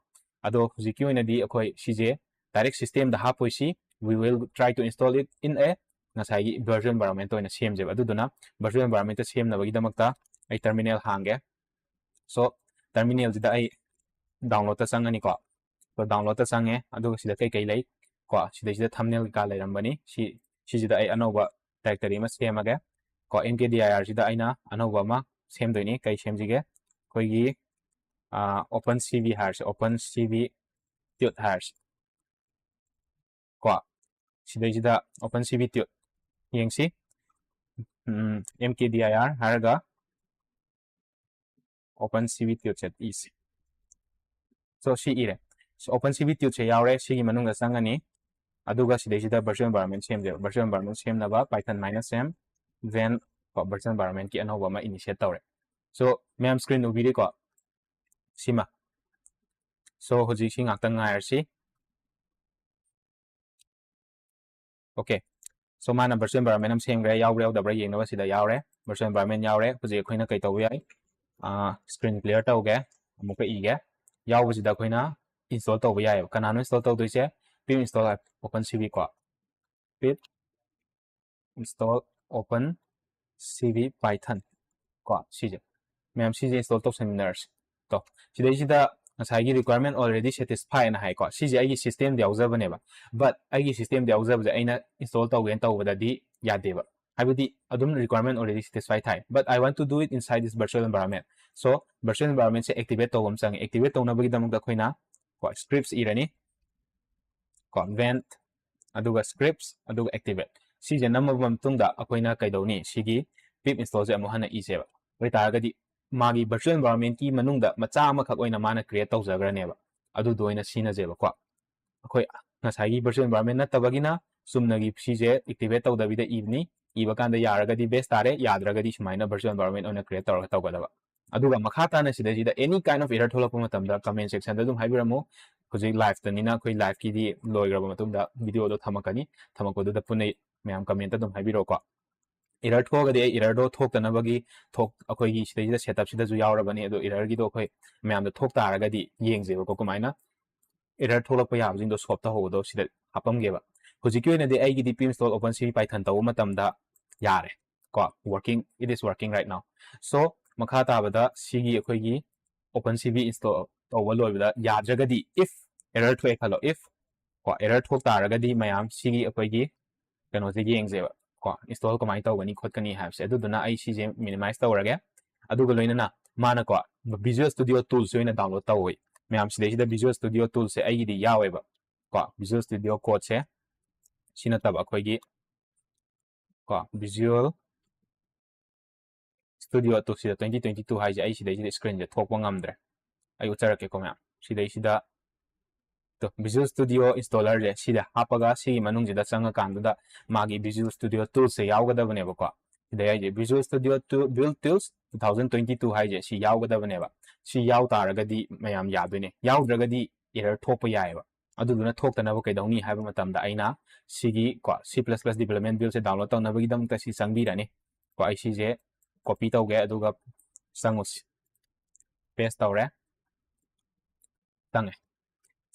ꯑꯗꯣ ꯍꯧꯖꯤꯛꯀꯤ ꯑꯣꯏꯅꯗꯤ ꯑꯩꯈꯣꯏ ꯁꯤꯁꯦ direct systemꯗ ꯍꯥꯞꯄꯣꯏꯁꯤ, we will try to install it in a ꯉꯁꯥꯏꯒꯤ virtual environment ꯑꯣꯏꯅ ꯁꯦꯝꯁꯦꯕ꯫ ꯑꯗꯨꯗꯨꯅ virtual environmentꯇ ꯁꯦꯝꯅꯕꯒꯤꯗꯃꯛꯇ ꯑꯩ terminal ꯍꯥꯡꯒꯦ꯫ So terminalꯁꯤꯗ ꯑꯩ downloadꯇ ꯆꯪꯉꯅꯤꯀꯣ꯫ So downloadꯇ ꯆꯪꯉꯦ, ꯑꯗꯨꯒ ꯁꯤꯗ ꯀꯩꯀꯩ ꯂꯩ ꯀꯣ, ꯁꯤꯗꯩꯁꯤꯗ thumbnail ꯀꯩꯀꯥ ꯂꯩꯔꯝꯕꯅꯤ꯫ ꯁꯤ ꯁꯤꯁꯤꯗ ꯑꯩ ꯑꯅꯧꯕ directory ꯑꯃ ꯁꯦꯝꯃꯒꯦ ꯀꯣ꯫ Mkdirꯁꯤꯗ ꯑꯩꯅ ꯑꯅꯧꯕ ꯑꯃ ꯁꯦꯝꯗꯣꯏꯅꯤ꯫ ꯀꯩ ꯁꯦꯝꯁꯤꯒꯦ? ꯑꯩꯈꯣꯏꯒꯤ opencv ꯍꯥꯏꯔꯁꯤ, opencv tut ꯍꯥꯏꯔꯁꯤ ꯀꯣ꯫ ꯁꯤꯗꯩꯁꯤꯗ opencv tut ꯌꯦꯡꯁꯤ꯫ Mkdir ꯍꯥꯏꯔꯒ opencv tutꯁꯦ ꯏꯁꯤ꯫ So ꯁꯤ ꯏꯔꯦ꯫ So opencv tutꯁꯦ ꯌꯥꯎꯔꯦ, ꯁꯤꯒꯤ ꯃꯅꯨꯡꯗ ꯆꯪꯉꯅꯤ꯫ ꯑꯗꯨꯒ ꯁꯤꯗꯩꯁꯤꯗ virtual environment ꯁꯦꯝꯁꯦꯕ꯫ Virtual environment ꯁꯦꯝꯅꯕ python minus m then ꯀꯣ, virtual environmentꯀꯤ ꯑꯅꯧꯕ ꯑꯃ initiate ꯇꯧꯔꯦ꯫ So ꯃꯌꯥꯝ screen ꯎꯕꯤꯔꯤꯀꯣ, ꯁꯤꯃ꯫ So ꯍꯧꯖꯤꯛ ꯁꯤ ꯉꯥꯛꯇꯪ ꯉꯥꯏꯔꯁꯤ꯫ Okay, so ꯃꯥꯅ virtual environment ꯑꯃ ꯁꯦꯝꯈ꯭ꯔꯦ, ꯌꯥꯎꯕ꯭ꯔꯥ ꯌꯥꯎꯗꯕ꯭ꯔꯥ ꯌꯦꯡꯅꯕ ꯁꯤꯗ ꯌꯥꯎꯔꯦ, virtual environment ꯌꯥꯎꯔꯦ꯫ ꯍꯧꯖꯤꯛ ꯑꯩꯈꯣꯏꯅ ꯀꯩ ꯇꯧꯕ ꯌꯥꯏ? Screen clear ꯇꯧꯒꯦ, ꯑꯃꯨꯛꯀ ꯏꯒꯦ꯫ ꯌꯥꯎꯕꯁꯤꯗ ꯑꯩꯈꯣꯏꯅ install ꯇꯧꯕ ꯌꯥꯏꯑꯕ꯫ ꯀꯅꯥꯅꯣ install ꯇꯧꯗꯣꯏꯁꯦ? Pip install opencv ꯀꯣ, pip install opencv python ꯀꯣ, ꯁꯤꯁꯦ꯫ ꯃꯌꯥꯝ ꯁꯤꯁꯦ install ꯇꯧꯁꯟꯃꯤꯟꯅꯔꯁꯤ꯫ ꯇꯣ, ꯁꯤꯗꯩꯁꯤꯗ ꯉꯁꯥꯏꯒꯤ requirement already satisfy ꯍꯥꯏꯅ ꯍꯥꯏꯀꯣ, ꯁꯤꯁꯦ ꯑꯩꯒꯤ system ꯗ ꯌꯥꯎꯖꯕꯅꯦꯕ꯫ But ꯑꯩꯒꯤ system ꯗ ꯌꯥꯎꯖꯕꯁꯦ ꯑꯩꯅ install ꯇꯧꯒꯦꯅ ꯇꯧꯕꯗꯗꯤ ꯌꯥꯗꯦꯕ, ꯍꯥꯏꯕꯗꯤ ꯑꯗꯨꯝ requirement already satisfy ꯊꯥꯏ꯫ But I want to do it inside this virtual environment. So virtual environment say activate ꯇꯧꯕ ꯑꯃ ꯆꯪꯉꯦ꯫ Activate ꯇꯧꯅꯕꯒꯤꯗꯃꯛꯇ ꯑꯩꯈꯣꯏꯅ ꯀꯣ scripts ꯏꯔꯅꯤ, ꯀꯣ vent, ꯑꯗꯨꯒ scripts, ꯑꯗꯨꯒ activate꯫ ꯁꯤꯁꯦ ꯅꯝꯃꯕ ꯃꯇꯨꯡꯗ ꯑꯩꯈꯣꯏꯅ ꯀꯩꯗꯧꯅꯤ? ꯁꯤꯒꯤ pip install ꯁꯦ ꯑꯃꯨꯛ ꯍꯟꯅ ꯏꯁꯦꯕ꯫ ꯑꯗꯨ ꯑꯣꯏꯇꯥꯔꯒꯗꯤ ꯃꯥꯒꯤ virtual environment ꯀꯤ ꯃꯅꯨꯡꯗ ꯃꯆꯥ ꯑꯃꯈꯛ ꯑꯣꯏꯅ ꯃꯥꯅ create ꯇꯧꯖꯈ꯭ꯔꯅꯦꯕ꯫ ꯑꯗꯨꯗꯣ ꯑꯣꯏꯅ ꯁꯤꯖꯤꯟꯅꯁꯦꯕꯀꯣ꯫ ꯑꯩꯈꯣꯏ ꯉꯁꯥꯏꯒꯤ virtual environment ꯅꯠꯇꯕꯒꯤꯅ ꯆꯨꯝꯅꯒꯤ ꯁꯤꯁꯦ activate ꯇꯧꯗꯕꯤꯗ ꯏꯕꯅꯤ꯫ ꯏꯕ ꯀꯥꯟꯗ ꯌꯥꯔꯒꯗꯤ best ꯇꯥꯔꯦ, ꯌꯥꯗ꯭ꯔꯒꯗꯤ ꯁꯨꯃꯥꯏꯅ virtual environment ꯑꯣꯏꯅ create ꯇꯧꯔꯒ ꯇꯧꯒꯗꯕ꯫ ꯑꯗꯨꯒ ꯃꯈꯥ ꯇꯥꯅ ꯁꯤꯗꯩꯁꯤꯗ any kind of error ꯊꯣꯛꯂꯛꯄ ꯃꯇꯝꯗ comment section ꯗ ꯑꯗꯨꯝ ꯍꯥꯏꯕꯤꯔꯝꯃꯨ꯫ ꯍꯧꯖꯤꯛ live ꯇꯅꯤꯅ ꯑꯩꯈꯣꯏ live ꯀꯤꯗꯤ ꯂꯣꯏꯈ꯭ꯔꯕ ꯃꯇꯨꯡꯗ video ꯗꯣ ꯊꯝꯃꯛꯀꯅꯤ꯫ ꯊꯝꯃꯛꯄꯗꯨꯗ ꯄꯨꯟꯅ ꯃꯌꯥꯝ comment ꯑꯗꯨꯝ ꯍꯥꯏꯕꯤꯔꯛꯑꯣꯀꯣ꯫ Error ꯊꯣꯛꯑꯒꯗꯤ ꯑꯩ error ꯗꯣ ꯊꯣꯛꯇꯅꯕꯒꯤ ꯊꯣꯛ-, ꯑꯩꯈꯣꯏꯒꯤ ꯁꯤꯗꯩꯁꯤꯗ setup ꯁꯤꯗꯁꯨ ꯌꯥꯎꯔꯕꯅꯤ꯫ ꯑꯗꯣ error ꯒꯤꯗꯣ ꯑꯩꯈꯣꯏ ꯃꯌꯥꯝꯗ ꯊꯣꯛ ꯇꯥꯔꯒꯗꯤ ꯌꯦꯡꯁꯦꯕꯀꯣ ꯀꯃꯥꯏꯅ error ꯊꯣꯛꯂꯛꯄ ꯌꯥꯕꯁꯤꯡꯗꯣ solve ꯇꯧꯍꯧꯕꯗꯣ ꯁꯤꯗ ꯍꯥꯞꯄꯝꯒꯦꯕ꯫ ꯍꯧꯖꯤꯛꯀꯤ ꯑꯣꯏꯅꯗꯤ ꯑꯩꯒꯤꯗꯤ pip install OpenCV Python ꯇꯧꯕ ꯃꯇꯝꯗ ꯌꯥꯔꯦ ꯀꯣ, working, it is working right now꯫ So ꯃꯈꯥ ꯇꯥꯕꯗ ꯁꯤꯒꯤ ꯑꯩꯈꯣꯏꯒꯤ OpenCV install ꯇꯧꯕ ꯂꯣꯏꯕꯗ ꯌꯥꯗ꯭ꯔꯒꯗꯤ, if error ꯊꯣꯛꯑꯦ ꯈꯜꯂꯣ, if ꯀꯣ error ꯊꯣꯛ ꯇꯥꯔꯒꯗꯤ ꯃꯌꯥꯝ ꯁꯤꯒꯤ ꯑꯩꯈꯣꯏꯒꯤ ꯀꯩꯅꯣꯁꯦ ꯌꯦꯡꯁꯦꯕ ꯀꯣ, install ꯀꯃꯥꯏꯅ ꯇꯧꯒꯅꯤ ꯈꯣꯠꯀꯅꯤ ꯍꯥꯏꯕꯁꯦ꯫ ꯑꯗꯨꯗꯨꯅ ꯑꯩ ꯁꯤꯁꯦ minimize ꯇꯧꯔꯒꯦ꯫ ꯑꯗꯨꯒ ꯂꯣꯏꯅꯅ ꯃꯥꯅꯀꯣ Visual Studio Tools ꯁꯦ ꯑꯣꯏꯅ download ꯇꯧꯋꯤ꯫ ꯃꯌꯥꯝ ꯁꯤꯗꯩꯁꯤꯗ Visual Studio Tools ꯁꯦ ꯑꯩꯒꯤꯗꯤ ꯌꯥꯎꯋꯦꯕ ꯀꯣ, Visual Studio Code ꯁꯦ꯫ ꯁꯤ ꯅꯠꯇꯕ ꯑꯩꯈꯣꯏꯒꯤ ꯀꯣ Visual Studio Tools ꯁꯤꯗ twenty twenty two ꯍꯥꯏꯁꯦ ꯑꯩ ꯁꯤꯗꯩꯁꯤꯗ screen ꯁꯦ ꯊꯣꯛꯄ ꯉꯝꯗ꯭ꯔꯦ꯫ ꯑꯩ ꯎꯠꯆꯔꯛꯀꯦꯀꯣ ꯃꯌꯥꯝ꯫ ꯁꯤꯗꯩꯁꯤꯗ ꯇꯣ, Visual Studio Installer ꯁꯦ ꯁꯤꯗ ꯍꯥꯞꯄꯒ ꯁꯤꯒꯤ ꯃꯅꯨꯡꯁꯤꯗ ꯆꯪꯉꯀꯥꯟꯗꯨꯗ ꯃꯥꯒꯤ Visual Studio Tools ꯁꯦ ꯌꯥꯎꯒꯗꯕꯅꯦꯕꯀꯣ꯫ ꯁꯤꯗ ꯍꯥꯏꯁꯦ Visual Studio Build Tools two thousand twenty two ꯍꯥꯏꯁꯦ ꯁꯤ ꯌꯥꯎꯒꯗꯕꯅꯦꯕ꯫ ꯁꯤ ꯌꯥꯎ ꯇꯥꯔꯒꯗꯤ ꯃꯌꯥꯝ ꯌꯥꯗꯣꯏꯅꯦ, ꯌꯥꯎꯗ꯭ꯔꯒꯗꯤ error ꯊꯣꯛꯄ ꯌꯥꯏꯑꯕ꯫ ꯑꯗꯨꯗꯨꯅ ꯊꯣꯛꯇꯅꯕ ꯀꯩꯗꯧꯅꯤ ꯍꯥꯏꯕ ꯃꯇꯝꯗ ꯑꯩꯅ ꯁꯤꯒꯤ ꯀꯣ C plus plus development build ꯁꯦ download ꯇꯧꯅꯕꯒꯤꯗꯃꯛꯇ ꯁꯤ ꯆꯪꯕꯤꯔꯅꯤ꯫ ꯀꯣ ꯑꯩ ꯁꯤꯁꯦ copy ꯇꯧꯒꯦ, ꯑꯗꯨꯒ ꯆꯪꯉꯨꯁꯤ꯫ Paste ꯇꯧꯔꯦ, ꯆꯪꯉꯦ꯫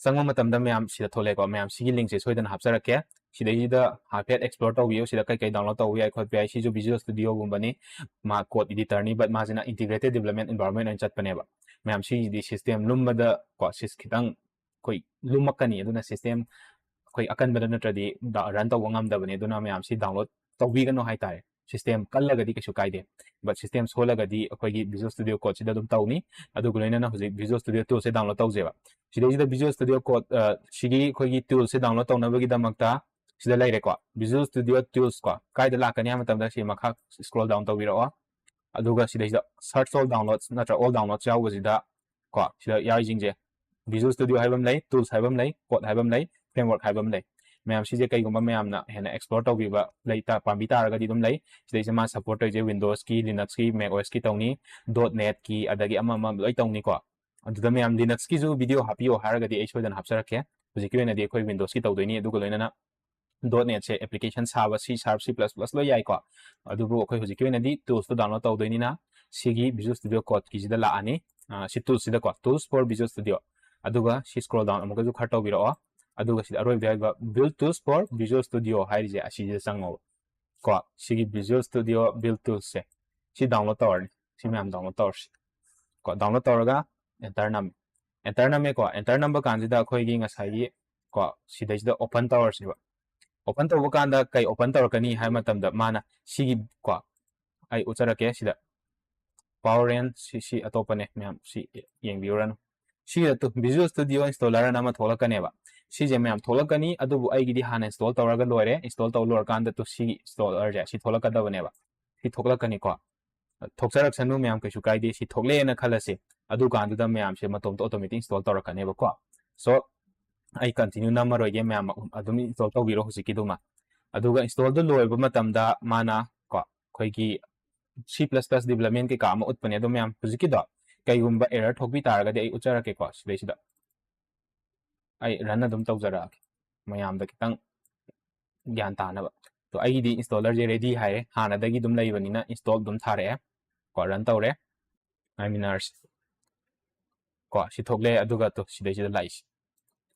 ꯆꯪꯕ ꯃꯇꯝꯗ ꯃꯌꯥꯝ ꯁꯤꯗ ꯊꯣꯛꯂꯛꯑꯦꯀꯣ꯫ ꯃꯌꯥꯝ ꯁꯤꯒꯤ link ꯁꯦ ꯁꯣꯏꯗꯅ ꯍꯥꯞꯆꯔꯛꯀꯦ꯫ ꯁꯤꯗꯩꯁꯤꯗ ꯍꯥꯏꯐꯦꯠ explore ꯇꯧꯕꯤꯌꯨ꯫ ꯁꯤꯗ ꯀꯩ ꯀꯩ download ꯇꯧꯕ ꯌꯥꯏ ꯈꯣꯠꯄ ꯌꯥꯏ꯫ ꯁꯤꯁꯨ Visual Studio ꯒꯨꯝꯕꯅꯤ, ꯃꯥ code editor ꯅꯤ, but ꯃꯥꯁꯤꯅ integrated development environment ꯑꯣꯏꯅ ꯆꯠꯄꯅꯦꯕ꯫ ꯃꯌꯥꯝ ꯁꯤꯒꯤꯗꯤ system ꯂꯨꯝꯕꯗ ꯀꯣ ꯁꯤꯁ ꯈꯤꯇꯪ ꯑꯩꯈꯣꯏ ꯂꯨꯝꯃꯛꯀꯅꯤ꯫ ꯑꯗꯨꯅ system ꯑꯩꯈꯣꯏ ꯑꯀꯟꯕꯗ ꯅꯠꯇ꯭ꯔꯗꯤ run ꯇꯧꯕ ꯉꯝꯗꯕꯅꯤ꯫ ꯑꯗꯨꯅ ꯃꯌꯥꯝ ꯁꯤ download ꯇꯧꯕꯤꯒꯅꯨ ꯍꯥꯏꯇꯥꯔꯦ꯫ System ꯀꯜꯂꯒꯗꯤ ꯀꯩꯁꯨ ꯀꯥꯏꯗꯦ, but system ꯁꯣꯜꯂꯒꯗꯤ ꯑꯩꯈꯣꯏꯒꯤ Visual Studio Code ꯁꯤꯗ ꯑꯗꯨꯝ ꯇꯧꯅꯤ꯫ ꯑꯗꯨꯒ ꯂꯣꯏꯅꯅ ꯍꯧꯖꯤꯛ Visual Studio Tools ꯁꯦ download ꯇꯧꯖꯦꯕ꯫ ꯁꯤꯗꯩꯁꯤꯗ Visual Studio Code, ꯑ, ꯁꯤꯒꯤ ꯑꯩꯈꯣꯏꯒꯤ tools ꯁꯦ download ꯇꯧꯅꯕꯒꯤꯗꯃꯛꯇ ꯁꯤꯗ ꯂꯩꯔꯦꯀꯣ, Visual Studio Tools ꯀꯣ꯫ ꯀꯥꯏꯗ ꯂꯥꯛꯀꯅꯤ ꯍꯥꯏꯕ ꯃꯇꯝꯗ ꯁꯤ ꯃꯈꯥ scroll down ꯇꯧꯕꯤꯔꯛꯑꯣ꯫ ꯑꯗꯨꯒ ꯁꯤꯗꯩꯁꯤꯗ Search All Downloads ꯅꯠꯇ꯭ꯔꯒ All Downloads ꯌꯥꯎꯕꯁꯤꯗ ꯀꯣ, ꯁꯤꯗ ꯌꯥꯎꯔꯤꯁꯤꯡꯁꯦ Visual Studio ꯍꯥꯏꯕ ꯑꯃ ꯂꯩ, Tools ꯍꯥꯏꯕ ꯑꯃ ꯂꯩ, Code ꯍꯥꯏꯕ ꯑꯃ ꯂꯩ, Framework ꯍꯥꯏꯕ ꯑꯃ ꯂꯩ꯫ ꯃꯌꯥꯝ ꯁꯤꯁꯦ ꯀꯩꯒꯨꯝꯕ ꯃꯌꯥꯝꯅ ꯍꯦꯟꯅ explore ꯇꯧꯕꯤꯕ ꯂꯩ ꯇꯥ-, ꯄꯥꯝꯕꯤ ꯇꯥꯔꯒꯗꯤ ꯑꯗꯨꯝ ꯂꯩ꯫ ꯁꯤꯗꯩꯁꯤꯗ ꯃꯥ support ꯇꯧꯔꯤꯁꯦ Windows ꯀꯤ, Linux ꯀꯤ, Mac O S ꯀꯤ ꯇꯧꯅꯤ, dot net ꯀꯤ, ꯑꯗꯒꯤ ꯑꯃ ꯑꯃ ꯂꯣꯏ ꯇꯧꯅꯤꯀꯣ꯫ ꯑꯗꯨꯗ ꯃꯌꯥꯝ Linux ꯀꯤꯁꯨ video ꯍꯥꯞꯄꯤꯌꯣ ꯍꯥꯏꯔꯒꯗꯤ ꯑꯩ ꯁꯣꯏꯗꯅ ꯍꯥꯞꯆꯔꯛꯀꯦ꯫ ꯍꯧꯖꯤꯛꯀꯤ ꯑꯣꯏꯅꯗꯤ ꯑꯩꯈꯣꯏ Windows ꯀꯤ ꯇꯧꯗꯣꯏꯅꯤ, ꯑꯗꯨꯒ ꯂꯣꯏꯅꯅ dot net ꯁꯦ application ꯁꯥꯕ C Sharp, C plus plus ꯂꯣꯏ ꯌꯥꯏꯀꯣ꯫ ꯑꯗꯨꯕꯨ ꯑꯩꯈꯣꯏ ꯍꯧꯖꯤꯛꯀꯤ ꯑꯣꯏꯅꯗꯤ Tools ꯇꯣ download ꯇꯧꯗꯣꯏꯅꯤꯅ ꯁꯤꯒꯤ Visual Studio Code ꯀꯤꯁꯤꯗ ꯂꯥꯛꯑꯅꯤ꯫ ꯑ, ꯁꯤ tools ꯁꯤꯗꯀꯣ, Tools for Visual Studio꯫ ꯑꯗꯨꯒ ꯁꯤ scroll down ꯑꯃꯨꯛꯀꯁꯨ ꯈꯔ ꯇꯧꯕꯤꯔꯛꯑꯣ꯫ ꯑꯗꯨꯒ ꯁꯤꯗ ꯑꯔꯣꯏꯕꯗ ꯌꯥꯎꯔꯤꯕ Build Tools for Visual Studio ꯍꯥꯏꯔꯤꯁꯦ ꯑꯁꯤꯁꯤꯗ ꯆꯪꯉꯣꯕ꯫ ꯀꯣ, ꯁꯤꯒꯤ Visual Studio Build Tools ꯁꯦ ꯁꯤ download ꯇꯧꯔꯅꯤ꯫ ꯁꯤ ꯃꯌꯥꯝ download ꯇꯧꯔꯁꯤ꯫ ꯀꯣ, download ꯇꯧꯔꯒ Enter ꯅꯝꯃꯦ꯫ Enter ꯅꯝꯃꯦꯀꯣ꯫ Enter ꯅꯝꯕ ꯀꯥꯟꯁꯤꯗ ꯑꯩꯈꯣꯏꯒꯤ ꯉꯁꯥꯏꯒꯤ ꯀꯣ, ꯁꯤꯗꯩꯁꯤꯗ open ꯇꯧꯔꯁꯤꯕ꯫ Open ꯇꯧꯕ ꯀꯥꯟꯗ ꯀꯩ open ꯇꯧꯔꯛꯀꯅꯤ ꯍꯥꯏꯕ ꯃꯇꯝꯗ ꯃꯥꯅ ꯁꯤꯒꯤ ꯀꯣ, ꯑꯩ ꯎꯠꯆꯔꯛꯀꯦ ꯁꯤꯗ꯫ Power End ꯁꯤ, ꯁꯤ ꯑꯇꯣꯞꯄꯅꯦ ꯃꯌꯥꯝ, ꯁꯤ ꯌꯦꯡꯕꯤꯔꯨꯔꯅꯨ꯫ ꯁꯤꯗ ꯇꯨ Visual Studio Installer ꯑꯅ ꯑꯃ ꯊꯣꯛꯂꯛꯀꯅꯦꯕ꯫ ꯁꯤꯁꯦ ꯃꯌꯥꯝ ꯊꯣꯛꯂꯛꯀꯅꯤ, ꯑꯗꯨꯕꯨ ꯑꯩꯒꯤꯗꯤ ꯍꯥꯟꯅ install ꯇꯧꯔꯒ ꯂꯣꯏꯔꯦ꯫ Install ꯇꯧ ꯂꯣꯏꯔꯀꯥꯟꯗ ꯇꯨ ꯁꯤꯒꯤ installer ꯁꯦ ꯁꯤ ꯊꯣꯛꯂꯛꯀꯗꯕꯅꯦꯕ꯫ ꯁꯤ ꯊꯣꯛꯂꯛꯀꯅꯤꯀꯣ꯫ ꯊꯣꯛꯆꯔꯛꯁꯅꯨ ꯃꯌꯥꯝ, ꯀꯩꯁꯨ ꯀꯥꯏꯗꯦ꯫ ꯁꯤ ꯊꯣꯛꯂꯛꯑꯦꯅ ꯈꯜꯂꯁꯤ, ꯑꯗꯨꯀꯥꯟꯗꯨꯗ ꯃꯌꯥꯝꯁꯦ ꯃꯇꯣꯝꯇ automatic install ꯇꯧꯔꯛꯀꯅꯦꯕꯀꯣ꯫ So, ꯑꯩ continue ꯅꯝꯃꯔꯣꯏꯒꯦ, ꯃꯌꯥꯝ ꯑꯗꯨꯝ install ꯇꯧꯕꯤꯔꯣ ꯍꯧꯖꯤꯛꯀꯤꯗꯨꯃ꯫ ꯑꯗꯨꯒ install ꯗꯨ ꯂꯣꯏꯔꯕ ꯃꯇꯝꯗ ꯃꯥꯅ ꯀꯣ, ꯑꯩꯈꯣꯏꯒꯤ C plus plus development ꯀꯩꯀꯥ ꯑꯃ ꯎꯠꯄꯅꯦ꯫ ꯑꯗꯣ ꯃꯌꯥꯝ ꯍꯧꯖꯤꯛꯀꯤꯗꯣ ꯀꯩꯒꯨꯝꯕ error ꯊꯣꯛꯄꯤ ꯇꯥꯔꯒꯗꯤ ꯑꯩ ꯎꯠꯆꯔꯛꯀꯦꯀꯣ ꯁꯤꯗꯩꯁꯤꯗ꯫ ꯑꯩ run ꯑꯗꯨꯝ ꯇꯧꯖꯔꯛꯑꯒꯦ ꯃꯌꯥꯝꯗ ꯈꯤꯇꯪ ꯒ꯭ꯌꯥꯟ ꯇꯥꯅꯕ꯫ ꯑꯗꯣ ꯑꯩꯒꯤꯗꯤ installer ꯁꯦ ready ꯍꯥꯏꯔꯦ, ꯍꯥꯟꯅꯗꯒꯤ ꯑꯗꯨꯝ ꯂꯩꯕꯅꯤꯅ install ꯑꯗꯨꯝ ꯊꯥꯔꯛꯑꯦ꯫ ꯀꯣ, run ꯇꯧꯔꯦ, ꯉꯥꯏꯃꯤꯟꯅꯔꯁꯤ꯫ ꯀꯣ, ꯁꯤ ꯊꯣꯛꯂꯛꯑꯦ, ꯑꯗꯨꯒ ꯇꯨ ꯁꯤꯗꯩꯁꯤꯗ ꯂꯥꯛꯏꯁꯤ꯫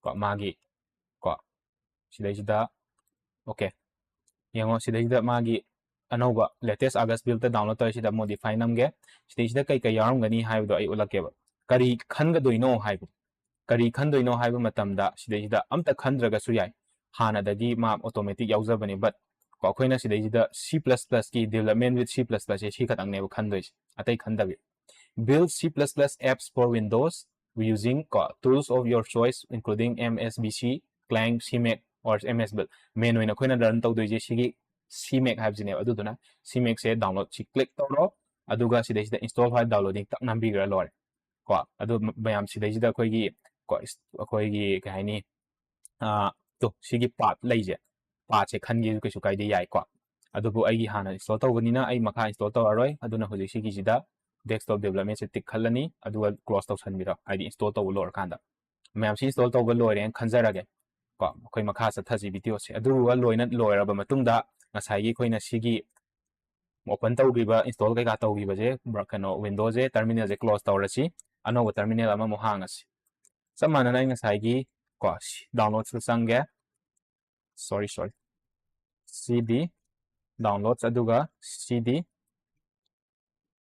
ꯀꯣ, ꯃꯥꯒꯤ, ꯀꯣ, ꯁꯤꯗꯩꯁꯤꯗ, okay, ꯌꯦꯡꯉꯣ, ꯁꯤꯗꯩꯁꯤꯗ ꯃꯥꯒꯤ ꯑꯅꯧꯕ latest Argus build ꯇ download ꯇꯧꯔꯤꯁꯤꯗ modify ꯅꯝꯒꯦ꯫ ꯁꯤꯗꯩꯁꯤꯗ ꯀꯩ ꯀꯩ ꯌꯥꯎꯔꯝꯒꯅꯤ ꯍꯥꯏꯕꯗꯣ ꯑꯩ ꯎꯠꯂꯛꯀꯦꯕ꯫ ꯀꯔꯤ ꯈꯟꯒꯗꯣꯏꯅꯣ ꯍꯥꯏꯕ, ꯀꯔꯤ ꯈꯟꯗꯣꯏꯅꯣ ꯍꯥꯏꯕ ꯃꯇꯝꯗ ꯁꯤꯗꯩꯁꯤꯗ ꯑꯝꯇ ꯈꯟꯗ꯭ꯔꯒꯁꯨ ꯌꯥꯏ, ꯍꯥꯟꯅꯗꯒꯤ ꯃꯥ automatic ꯌꯥꯎꯖꯕꯅꯤ꯫ But ꯀꯣ ꯑꯩꯈꯣꯏꯅ ꯁꯤꯗꯩꯁꯤꯗ C plus plus ꯀꯤ development with C plus plus ꯁꯦ ꯁꯤ ꯈꯛꯇꯪꯅꯦꯕ ꯈꯟꯗꯣꯏꯁꯦ, ꯑꯇꯩ ꯈꯟꯗꯕꯤ꯫ Build C plus plus apps for Windows using ꯀꯣ tools of your choice including M S B C, Clang, CMake or M S Build꯫ Main ꯑꯣꯏꯅ ꯑꯩꯈꯣꯏꯅ run ꯇꯧꯗꯣꯏꯁꯦ ꯁꯤꯒꯤ CMake ꯍꯥꯏꯕꯁꯤꯅꯦꯕ꯫ ꯑꯗꯨꯗꯨꯅ CMake ꯁꯦ download ꯁꯤ click ꯇꯧꯔꯣ, ꯑꯗꯨꯒ ꯁꯤꯗꯩꯁꯤꯗ install file downloading ꯇꯛ ꯅꯝꯕꯤꯈ꯭ꯔ ꯂꯣꯏꯔꯦ꯫ ꯀꯣ ꯑꯗꯨ ꯃ- ꯃꯌꯥꯝ ꯁꯤꯗꯩꯁꯤꯗ ꯑꯩꯈꯣꯏꯒꯤ ꯀꯣ ꯏꯁ- ꯑꯩꯈꯣꯏꯒꯤ ꯀꯩ ꯍꯥꯏꯅꯤ, ꯑꯥ, ꯇꯣ ꯁꯤꯒꯤ path ꯂꯩꯁꯦ, path ꯁꯦ ꯈꯟꯒꯦꯁꯨ ꯀꯩꯁꯨ ꯀꯥꯏꯗꯦ, ꯌꯥꯏꯀꯣ꯫ ꯑꯗꯨꯕꯨ ꯑꯩꯒꯤ ꯍꯥꯟꯅ install ꯇꯧꯕꯅꯤꯅ ꯑꯩ ꯃꯈꯥ install ꯇꯧꯔꯔꯣꯏ꯫ ꯑꯗꯨꯅ ꯍꯧꯖꯤꯛ ꯁꯤꯒꯤꯁꯤꯗ desktop development ꯁꯦ tick ꯈꯜꯂꯅꯤ, ꯑꯗꯨꯒ close ꯇꯧꯁꯟꯕꯤꯔꯣ, ꯍꯥꯏꯗꯤ install ꯇꯧꯕ ꯂꯣꯏꯔꯀꯥꯟꯗ꯫ ꯃꯌꯥꯝꯁꯤ install ꯇꯧꯕ ꯂꯣꯏꯔꯦꯅ ꯈꯟꯖꯔꯒꯦ꯫ ꯀꯣ ꯑꯩꯈꯣꯏ ꯃꯈꯥ ꯆꯠꯊꯁꯤ video ꯁꯦ꯫ ꯑꯗꯨꯒ ꯂꯣꯏꯅ ꯂꯣꯏꯔꯕ ꯃꯇꯨꯡꯗ ꯉꯁꯥꯏꯒꯤ ꯑꯩꯈꯣꯏꯅ ꯁꯤꯒꯤ open ꯇꯧꯈꯤꯕ, install ꯀꯩꯀꯥ ꯇꯧꯈꯤꯕꯁꯦ, ꯕ꯭ꯔ- ꯀꯩꯅꯣ, window ꯁꯦ, terminal ꯁꯦ close ꯇꯧꯔꯁꯤ꯫ ꯑꯅꯧꯕ terminal ꯑꯃꯃꯨꯛ ꯍꯥꯡꯉꯁꯤ꯫ ꯆꯞ ꯃꯥꯟꯅꯅ ꯑꯩ ꯉꯁꯥꯏꯒꯤ ꯀꯣ ꯁꯤ downloads ꯇ ꯆꯪꯒꯦ꯫ Sorry, sorry, CD downloads, ꯑꯗꯨꯒ CD,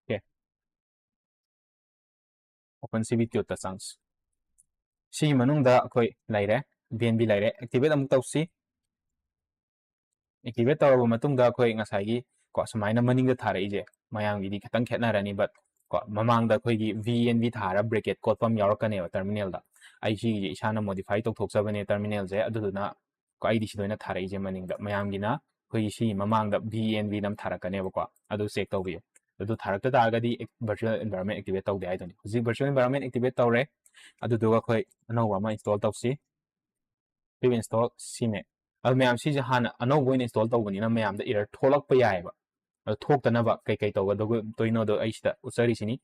okay, open C B Q ꯇ ꯆꯪꯁꯤ꯫ ꯁꯤꯒꯤ ꯃꯅꯨꯡꯗ ꯑꯩꯈꯣꯏ ꯂꯩꯔꯦ, VNV ꯂꯩꯔꯦ꯫ Activate ꯑꯃꯨꯛ ꯇꯧꯁꯤ꯫ Activate ꯇꯧꯔꯕ ꯃꯇꯨꯡꯗ ꯑꯩꯈꯣꯏ ꯉꯁꯥꯏꯒꯤ ꯀꯣ ꯁꯨꯃꯥꯏꯅ ꯃꯅꯤꯡꯗ ꯊꯥꯔꯛꯏꯁꯦ, ꯃꯌꯥꯝꯒꯤꯗꯤ ꯈꯤꯇꯪ ꯈꯦꯠꯅꯔꯅꯤ, but ꯀꯣ ꯃꯃꯥꯡꯗ ꯑꯩꯈꯣꯏꯒꯤ VNV ꯊꯥꯔ bracket ꯀꯣꯠꯄ ꯑꯃ ꯌꯥꯎꯔꯛꯀꯅꯦꯕ terminal ꯗ꯫ ꯑꯩ ꯁꯤꯒꯤꯁꯦ ꯏꯁꯥꯅ modify ꯇꯧꯊꯣꯛꯆꯕꯅꯦ terminal ꯁꯦ, ꯑꯗꯨꯗꯨꯅ ꯀꯣ ꯑꯩꯗꯤ ꯁꯤꯗ ꯑꯣꯏꯅ ꯊꯥꯔꯛꯏꯁꯦ ꯃꯅꯤꯡꯗ꯫ ꯃꯌꯥꯝꯒꯤꯅ ꯑꯩꯈꯣꯏꯒꯤ ꯁꯤꯒꯤ ꯃꯃꯥꯡꯗ VNV ꯅ ꯑꯃ ꯊꯥꯔꯛꯀꯅꯦꯕꯀꯣ, ꯑꯗꯨ check ꯇꯧꯕꯤꯌꯨ꯫ ꯑꯗꯨ ꯊꯥꯔꯛꯇ ꯇꯥꯔꯒꯗꯤ virtual environment activate ꯇꯧꯗꯦ ꯍꯥꯏꯗꯨꯅꯤ꯫ ꯍꯧꯖꯤꯛ virtual environment activate ꯇꯧꯔꯦ, ꯑꯗꯨꯗꯨꯒ ꯑꯩꯈꯣꯏ ꯑꯅꯧꯕ ꯑꯃ install ꯇꯧꯁꯤ꯫ Pip install CMake꯫ ꯑꯗꯨ ꯃꯌꯥꯝ ꯁꯤꯁꯦ ꯍꯥꯟꯅ ꯑꯅꯧꯕ ꯑꯣꯏꯅ install ꯇꯧꯕꯅꯤꯅ ꯃꯌꯥꯝꯗ error ꯊꯣꯛꯂꯛꯄ ꯌꯥꯏꯑꯕ꯫ ꯑꯗꯨ ꯊꯣꯛꯇꯅꯕ ꯀꯩ ꯀꯩ ꯇꯧꯒꯗꯧꯗꯣꯏꯅꯣꯗꯣ ꯑꯩ ꯁꯤꯗ ꯎꯠꯆꯔꯤꯁꯤꯅꯤ꯫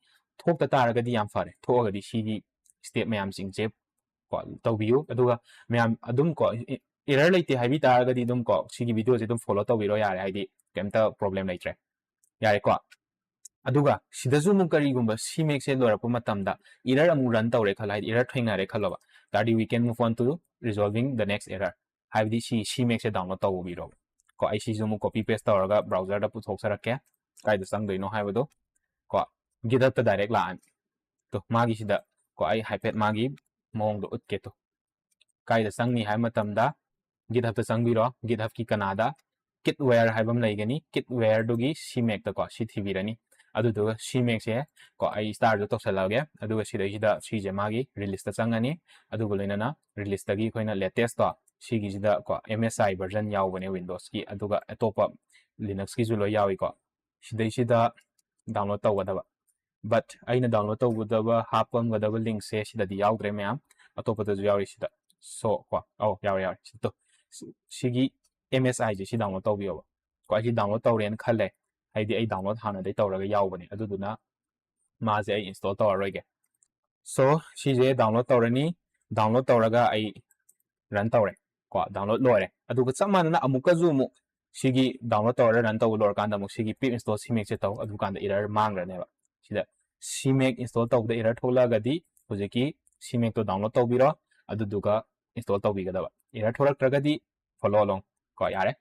ꯊꯣꯛꯇ ꯇꯥꯔꯒꯗꯤ ꯌꯥꯝ ꯐꯔꯦ, ꯊꯣꯛꯑꯒꯗꯤ ꯁꯤꯒꯤ step ꯃꯌꯥꯝꯁꯤꯡꯁꯦ ꯀꯣ ꯇꯧꯕꯤꯌꯨ꯫ ꯑꯗꯨꯒ ꯃꯌꯥꯝ ꯑꯗꯨꯝ ꯀꯣ error ꯂꯩꯇꯦ ꯍꯥꯏꯕꯤ ꯇꯥꯔꯒꯗꯤ ꯑꯗꯨꯝ ꯀꯣ ꯁꯤꯒꯤ video ꯁꯦ ꯑꯗꯨꯝ follow ꯇꯧꯕꯤꯔꯣ ꯌꯥꯔꯦ, ꯍꯥꯏꯗꯤ ꯀꯩꯝꯇ problem ꯂꯩꯇ꯭ꯔꯦ꯫ ꯌꯥꯔꯦꯀꯣ? ꯑꯗꯨꯒ ꯁꯤꯗꯁꯨ ꯑꯃꯨꯛ ꯀꯔꯤꯒꯨꯝꯕ CMake ꯁꯦ ꯂꯣꯏꯔꯛꯄ ꯃꯇꯝꯗ error ꯑꯃꯨꯛ run ꯇꯧꯔꯦ ꯈꯜꯂꯣ, ꯍꯥꯏꯗꯤ error ꯊꯦꯡꯅꯔꯦ ꯈꯜꯂꯣꯕ, ꯇꯥꯔꯗꯤ we can move on to resolving the next error꯫ ꯍꯥꯏꯕꯗꯤ ꯁꯤ CMake ꯁꯦ download ꯇꯧꯕꯤꯔꯣꯕ꯫ ꯀꯣ ꯑꯩ ꯁꯤꯁꯨ ꯑꯃꯨꯛ copy paste ꯇꯧꯔꯒ browser ꯗ ꯄꯨꯊꯣꯛꯆꯔꯛꯀꯦ, ꯀꯥꯏꯗ ꯆꯪꯗꯣꯏꯅꯣ ꯍꯥꯏꯕꯗꯣ꯫ ꯀꯣ GitHub ꯇ direct ꯂꯥꯛꯑꯅꯤ꯫ ꯇꯣ, ꯃꯥꯒꯤꯁꯤꯗ ꯀꯣ, ꯑꯩ ꯍꯥꯏꯐꯦꯠ ꯃꯥꯒꯤ ꯃꯑꯣꯡꯗꯣ ꯎꯠꯀꯦ꯫ ꯇꯣ, ꯀꯥꯏꯗ ꯆꯪꯅꯤ ꯍꯥꯏꯕ ꯃꯇꯝꯗ, GitHubꯇ ꯆꯪꯕꯤꯔꯣ꯫ GitHubꯀꯤ ꯀꯅꯥꯗ Kitware ꯍꯥꯏꯕ ꯑꯃ ꯂꯩꯒꯅꯤ꯫ Kitwareꯗꯨꯒꯤ CMakeꯇ ꯀꯣ, ꯁꯤ ꯊꯤꯕꯤꯔꯅꯤ꯫ ꯑꯗꯨꯗꯨꯒ CMakeꯁꯦ ꯀꯣ, ꯑꯩ startꯁꯨ ꯇꯧꯁꯜꯂꯛꯑꯒꯦ꯫ ꯑꯗꯨꯒ ꯁꯤꯗꯩꯁꯤꯗ ꯁꯤꯁꯦ ꯃꯥꯒꯤ releaseꯇ ꯆꯪꯉꯅꯤ꯫ ꯑꯗꯨꯒ ꯂꯣꯏꯅꯅ releaseꯇꯒꯤ ꯑꯩꯈꯣꯏꯅ latestꯇꯣ, ꯁꯤꯒꯤꯁꯤꯗ ꯀꯣ, MSI version ꯌꯥꯎꯕꯅꯦ Windowsꯀꯤ, ꯑꯗꯨꯒ ꯑꯇꯣꯞꯄ Linuxꯀꯤꯁꯨ ꯂꯣꯏ ꯌꯥꯎꯏꯀꯣ꯫ ꯁꯤꯗꯩꯁꯤꯗ download ꯇꯧꯒꯗꯕ꯫ But ꯑꯩꯅ download ꯇꯧꯒꯗꯕ, ꯍꯥꯞꯄꯝꯒꯗꯕ linkꯁꯦ ꯁꯤꯗꯗꯤ ꯌꯥꯎꯗ꯭ꯔꯦ ꯃꯌꯥꯝ, ꯑꯇꯣꯞꯄꯗꯁꯨ ꯌꯥꯎꯔꯤ ꯁꯤꯗ꯫ So ꯀꯣ, ꯑꯧ, ꯌꯥꯎꯔꯦ, ꯌꯥꯎꯔꯦ꯫ ꯁꯤ ꯇꯣ, ꯁꯤ-, ꯁꯤꯒꯤ MSIꯁꯦ ꯁꯤ download ꯇꯧꯕꯤꯌꯣꯕ꯫ ꯀꯣ, ꯑꯩ ꯁꯤ download ꯇꯧꯔꯦꯅ ꯈꯜꯂꯦ, ꯍꯥꯏꯗꯤ ꯑꯩ download ꯍꯥꯟꯅꯗꯩ ꯇꯧꯔꯒ ꯌꯥꯎꯕꯅꯦ, ꯑꯗꯨꯗꯨꯅ ꯃꯥꯁꯦ ꯑꯩ install ꯇꯧꯔꯔꯣꯏꯒꯦ꯫ So ꯁꯤꯁꯦ download ꯇꯧꯔꯅꯤ, download ꯇꯧꯔꯒ ꯑꯩ run ꯇꯧꯔꯦ꯫ ꯀꯣ, download ꯂꯣꯏꯔꯦ꯫ ꯑꯗꯨꯒ ꯆꯞ ꯃꯥꯟꯅꯅ ꯑꯃꯨꯛꯀꯁꯨ ꯑꯃꯨꯛ ꯁꯤꯒꯤ download ꯇꯧꯔꯒ run ꯇꯧꯕ ꯂꯣꯏꯔꯀꯥꯟꯗ ꯑꯃꯨꯛ ꯁꯤꯒꯤ pip install CMakeꯁꯦ ꯇꯧ, ꯑꯗꯨꯀꯥꯟꯗ error ꯃꯥꯡꯈ꯭ꯔꯅꯦꯕ꯫ ꯁꯤꯗ CMake install ꯇꯧꯕꯗ error ꯊꯣꯛꯂꯛꯑꯒꯗꯤ ꯍꯧꯖꯤꯛꯀꯤ CMakeꯇꯣ download ꯇꯧꯕꯤꯔꯣ, ꯑꯗꯨꯗꯨꯒ install ꯇꯧꯕꯤꯒꯗꯕ꯫ Error ꯊꯣꯛꯂꯛꯇ꯭ꯔꯒꯗꯤ follow along꯫ ꯀꯣ, ꯌꯥꯔꯦ꯫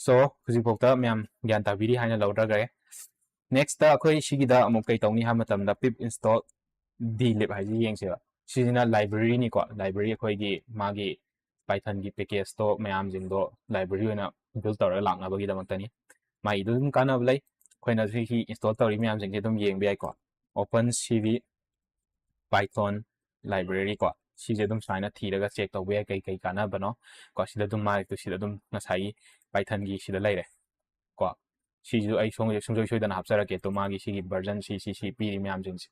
So ꯍꯧꯖꯤꯛꯐꯥꯎꯗ ꯃꯌꯥꯝ ꯒ꯭ꯌꯥꯟ ꯇꯥꯕꯤꯔꯤ ꯍꯥꯏꯅ ꯂꯧꯖꯒꯦ꯫ Nextꯇ ꯑꯩꯈꯣꯏ ꯁꯤꯒꯤꯗ ꯑꯃꯨꯛ ꯀꯩ ꯇꯧꯅꯤ ꯍꯥꯏꯕ ꯃꯇꯝꯗ, pip install dlib ꯍꯥꯏꯁꯤ ꯌꯦꯡꯁꯦꯕ꯫ ꯁꯤꯁꯤꯅ libraryꯅꯤꯀꯣ, library ꯑꯩꯈꯣꯏꯒꯤ ꯃꯥꯒꯤ Pythonꯒꯤ packageꯇꯣ ꯃꯌꯥꯝꯁꯤꯡꯗꯣ library ꯑꯣꯏꯅ build ꯇꯧꯔꯒ ꯂꯥꯛꯅꯕꯒꯤꯗꯃꯛꯇꯅꯤ꯫ ꯃꯥꯒꯤꯗꯨ ꯑꯗꯨꯝ ꯀꯥꯟꯅꯕ ꯂꯩ꯫ ꯑꯩꯈꯣꯏꯅ ꯁꯤ, ꯁꯤ install ꯇꯧꯔꯤ ꯃꯌꯥꯝꯁꯤꯡꯁꯦ ꯑꯗꯨꯝ ꯌꯦꯡꯕ ꯌꯥꯏꯀꯣ꯫ Open C V Python library ꯀꯣ, ꯁꯤꯁꯦ ꯑꯗꯨꯝ ꯁꯨꯃꯥꯏꯅ ꯊꯤꯔꯒ check ꯇꯧꯕ ꯌꯥꯏ, ꯀꯩ ꯀꯩ ꯀꯥꯟꯅꯕꯅꯣ ꯀꯣ꯫ ꯁꯤꯗ ꯑꯗꯨꯝ ꯃꯥꯒꯤ, ꯁꯤꯗ ꯑꯗꯨꯝ ꯉꯁꯥꯏꯒꯤ Pythonꯒꯤ ꯁꯤꯗ ꯂꯩꯔꯦ ꯀꯣ꯫ ꯁꯤꯁꯨ ꯑꯩ ꯁꯣꯝ-, ꯁꯨꯡꯁꯣꯏ ꯁꯣꯏꯗꯅ ꯍꯥꯞꯆꯔꯛꯀꯦ꯫ ꯇꯣ, ꯃꯥꯒꯤ ꯁꯤꯒꯤ version ꯁꯤ, ꯁꯤ, ꯁꯤ ꯄꯤꯔꯤ ꯃꯌꯥꯝꯁꯤꯡꯁꯦ꯫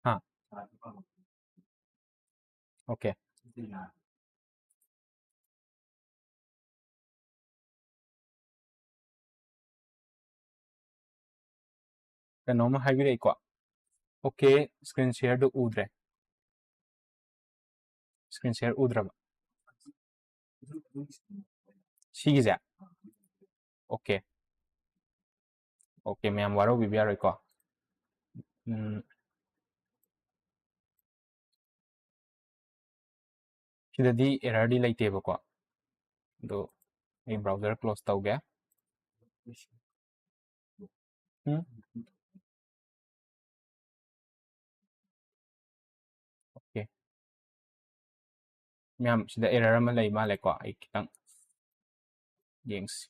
ꯍꯥ? Okay꯫ ꯀꯩꯅꯣꯝꯃ ꯍꯥꯏꯕꯤꯔꯛꯏꯀꯣ꯫ Okay, screen shareꯗꯨ ꯎꯗ꯭ꯔꯦ꯫ Screen share ꯎꯗ꯭ꯔꯕ? ꯁꯤꯒꯤꯁꯦ? Okay꯫ Okay, ꯃꯌꯥꯝ ꯋꯥꯔꯧꯕꯤꯕ ꯌꯥꯔꯣꯏꯀꯣ꯫ ꯎꯝ꯫ ꯁꯤꯗꯗꯤ errorꯗꯤ ꯂꯩꯇꯦꯕꯀꯣ꯫ ꯑꯗꯣ ꯑꯩ browser close ꯇꯧꯒꯦ꯫ ꯎꯝ? ꯃꯌꯥꯝ, ꯁꯤꯗ error ꯑꯃ ꯂꯩ ꯃꯥꯜꯂꯦꯀꯣ꯫ ꯑꯩ ꯈꯤꯇꯪ ꯌꯦꯡꯁꯤ꯫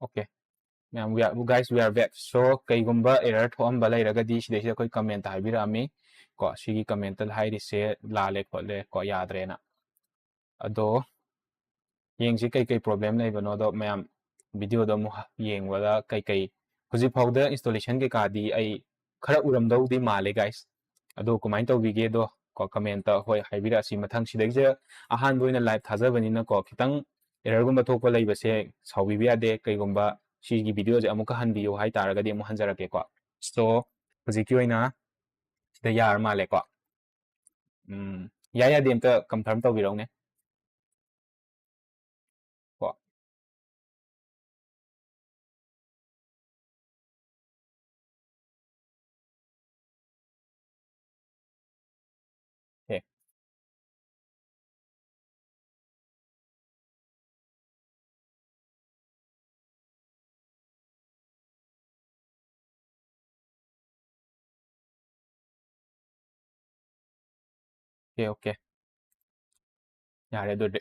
Okay. ꯃꯌꯥꯝ, we are, guys, we are back. So, ꯀꯩꯒꯨꯝꯕ error ꯊꯣꯛꯑꯝꯕ ꯂꯩꯔꯒꯗꯤ ꯁꯤꯗꯩꯁꯤꯗ ꯑꯩꯈꯣꯏ comment ꯍꯥꯏꯕꯤꯔꯛꯑꯝꯃꯤ꯫ ꯀꯣ, ꯁꯤꯒꯤ comment ꯍꯥꯏꯔꯤꯁꯦ ꯂꯥꯜꯂꯦ ꯈꯣꯠꯂꯦ ꯀꯣ, ꯌꯥꯗ꯭ꯔꯦꯅ꯫ ꯑꯗꯣ ꯌꯦꯡꯁꯤ ꯀꯩ ꯀꯩ problem ꯂꯩꯕꯅꯣꯗꯣ ꯃꯌꯥꯝ video ꯗꯣ ꯑꯃꯨꯛ ꯌꯦꯡꯕꯗ ꯀꯩ ꯀꯩ ꯍꯧꯖꯤꯛ ꯐꯥꯎꯗ installation ꯀꯩꯀꯥꯗꯤ ꯑꯩ ꯈꯔ ꯎꯔꯝꯗꯧꯗꯤ ꯃꯥꯜꯂꯦ, guys꯫ ꯑꯗꯣ ꯀꯃꯥꯏꯅ ꯇꯧꯕꯤꯒꯦꯗꯣ ꯀꯣ comment ꯍꯣꯏ ꯍꯥꯏꯕꯤꯔꯛꯑꯁꯤ꯫ ꯃꯊꯪ ꯁꯤꯗꯩꯁꯤꯗ ꯑꯍꯥꯟꯕ ꯑꯣꯏꯅ live ꯊꯥꯖꯕꯅꯤꯅꯀꯣ, ꯈꯤꯇꯪ error ꯒꯨꯝꯕ ꯊꯣꯛꯄ ꯂꯩꯕꯁꯦ ꯁꯥꯎꯕꯤꯕ ꯌꯥꯗꯦ꯫ ꯀꯩꯒꯨꯝꯕ ꯁꯤꯒꯤ video ꯁꯦ ꯑꯃꯨꯛꯀ ꯍꯟꯕꯤꯌꯨ ꯍꯥꯏꯇꯥꯔꯒꯗꯤ ꯑꯃꯨꯛ ꯍꯟꯖꯔꯛꯀꯦꯀꯣ꯫ So, ꯍꯧꯖꯤꯛꯀꯤ ꯑꯣꯏꯅ ꯁꯤꯗ ꯌꯥꯔ ꯃꯥꯜꯂꯦꯀꯣ꯫ ꯎꯝ, ꯌꯥꯏ ꯌꯥꯗꯦ ꯑꯝꯇ confirm ꯇꯧꯕꯤꯔꯛꯎꯅꯦ꯫ ꯀꯣ꯫ ꯑꯦ꯫ Okay, okay. ꯌꯥꯔꯦ ꯑꯗꯨꯗꯤ꯫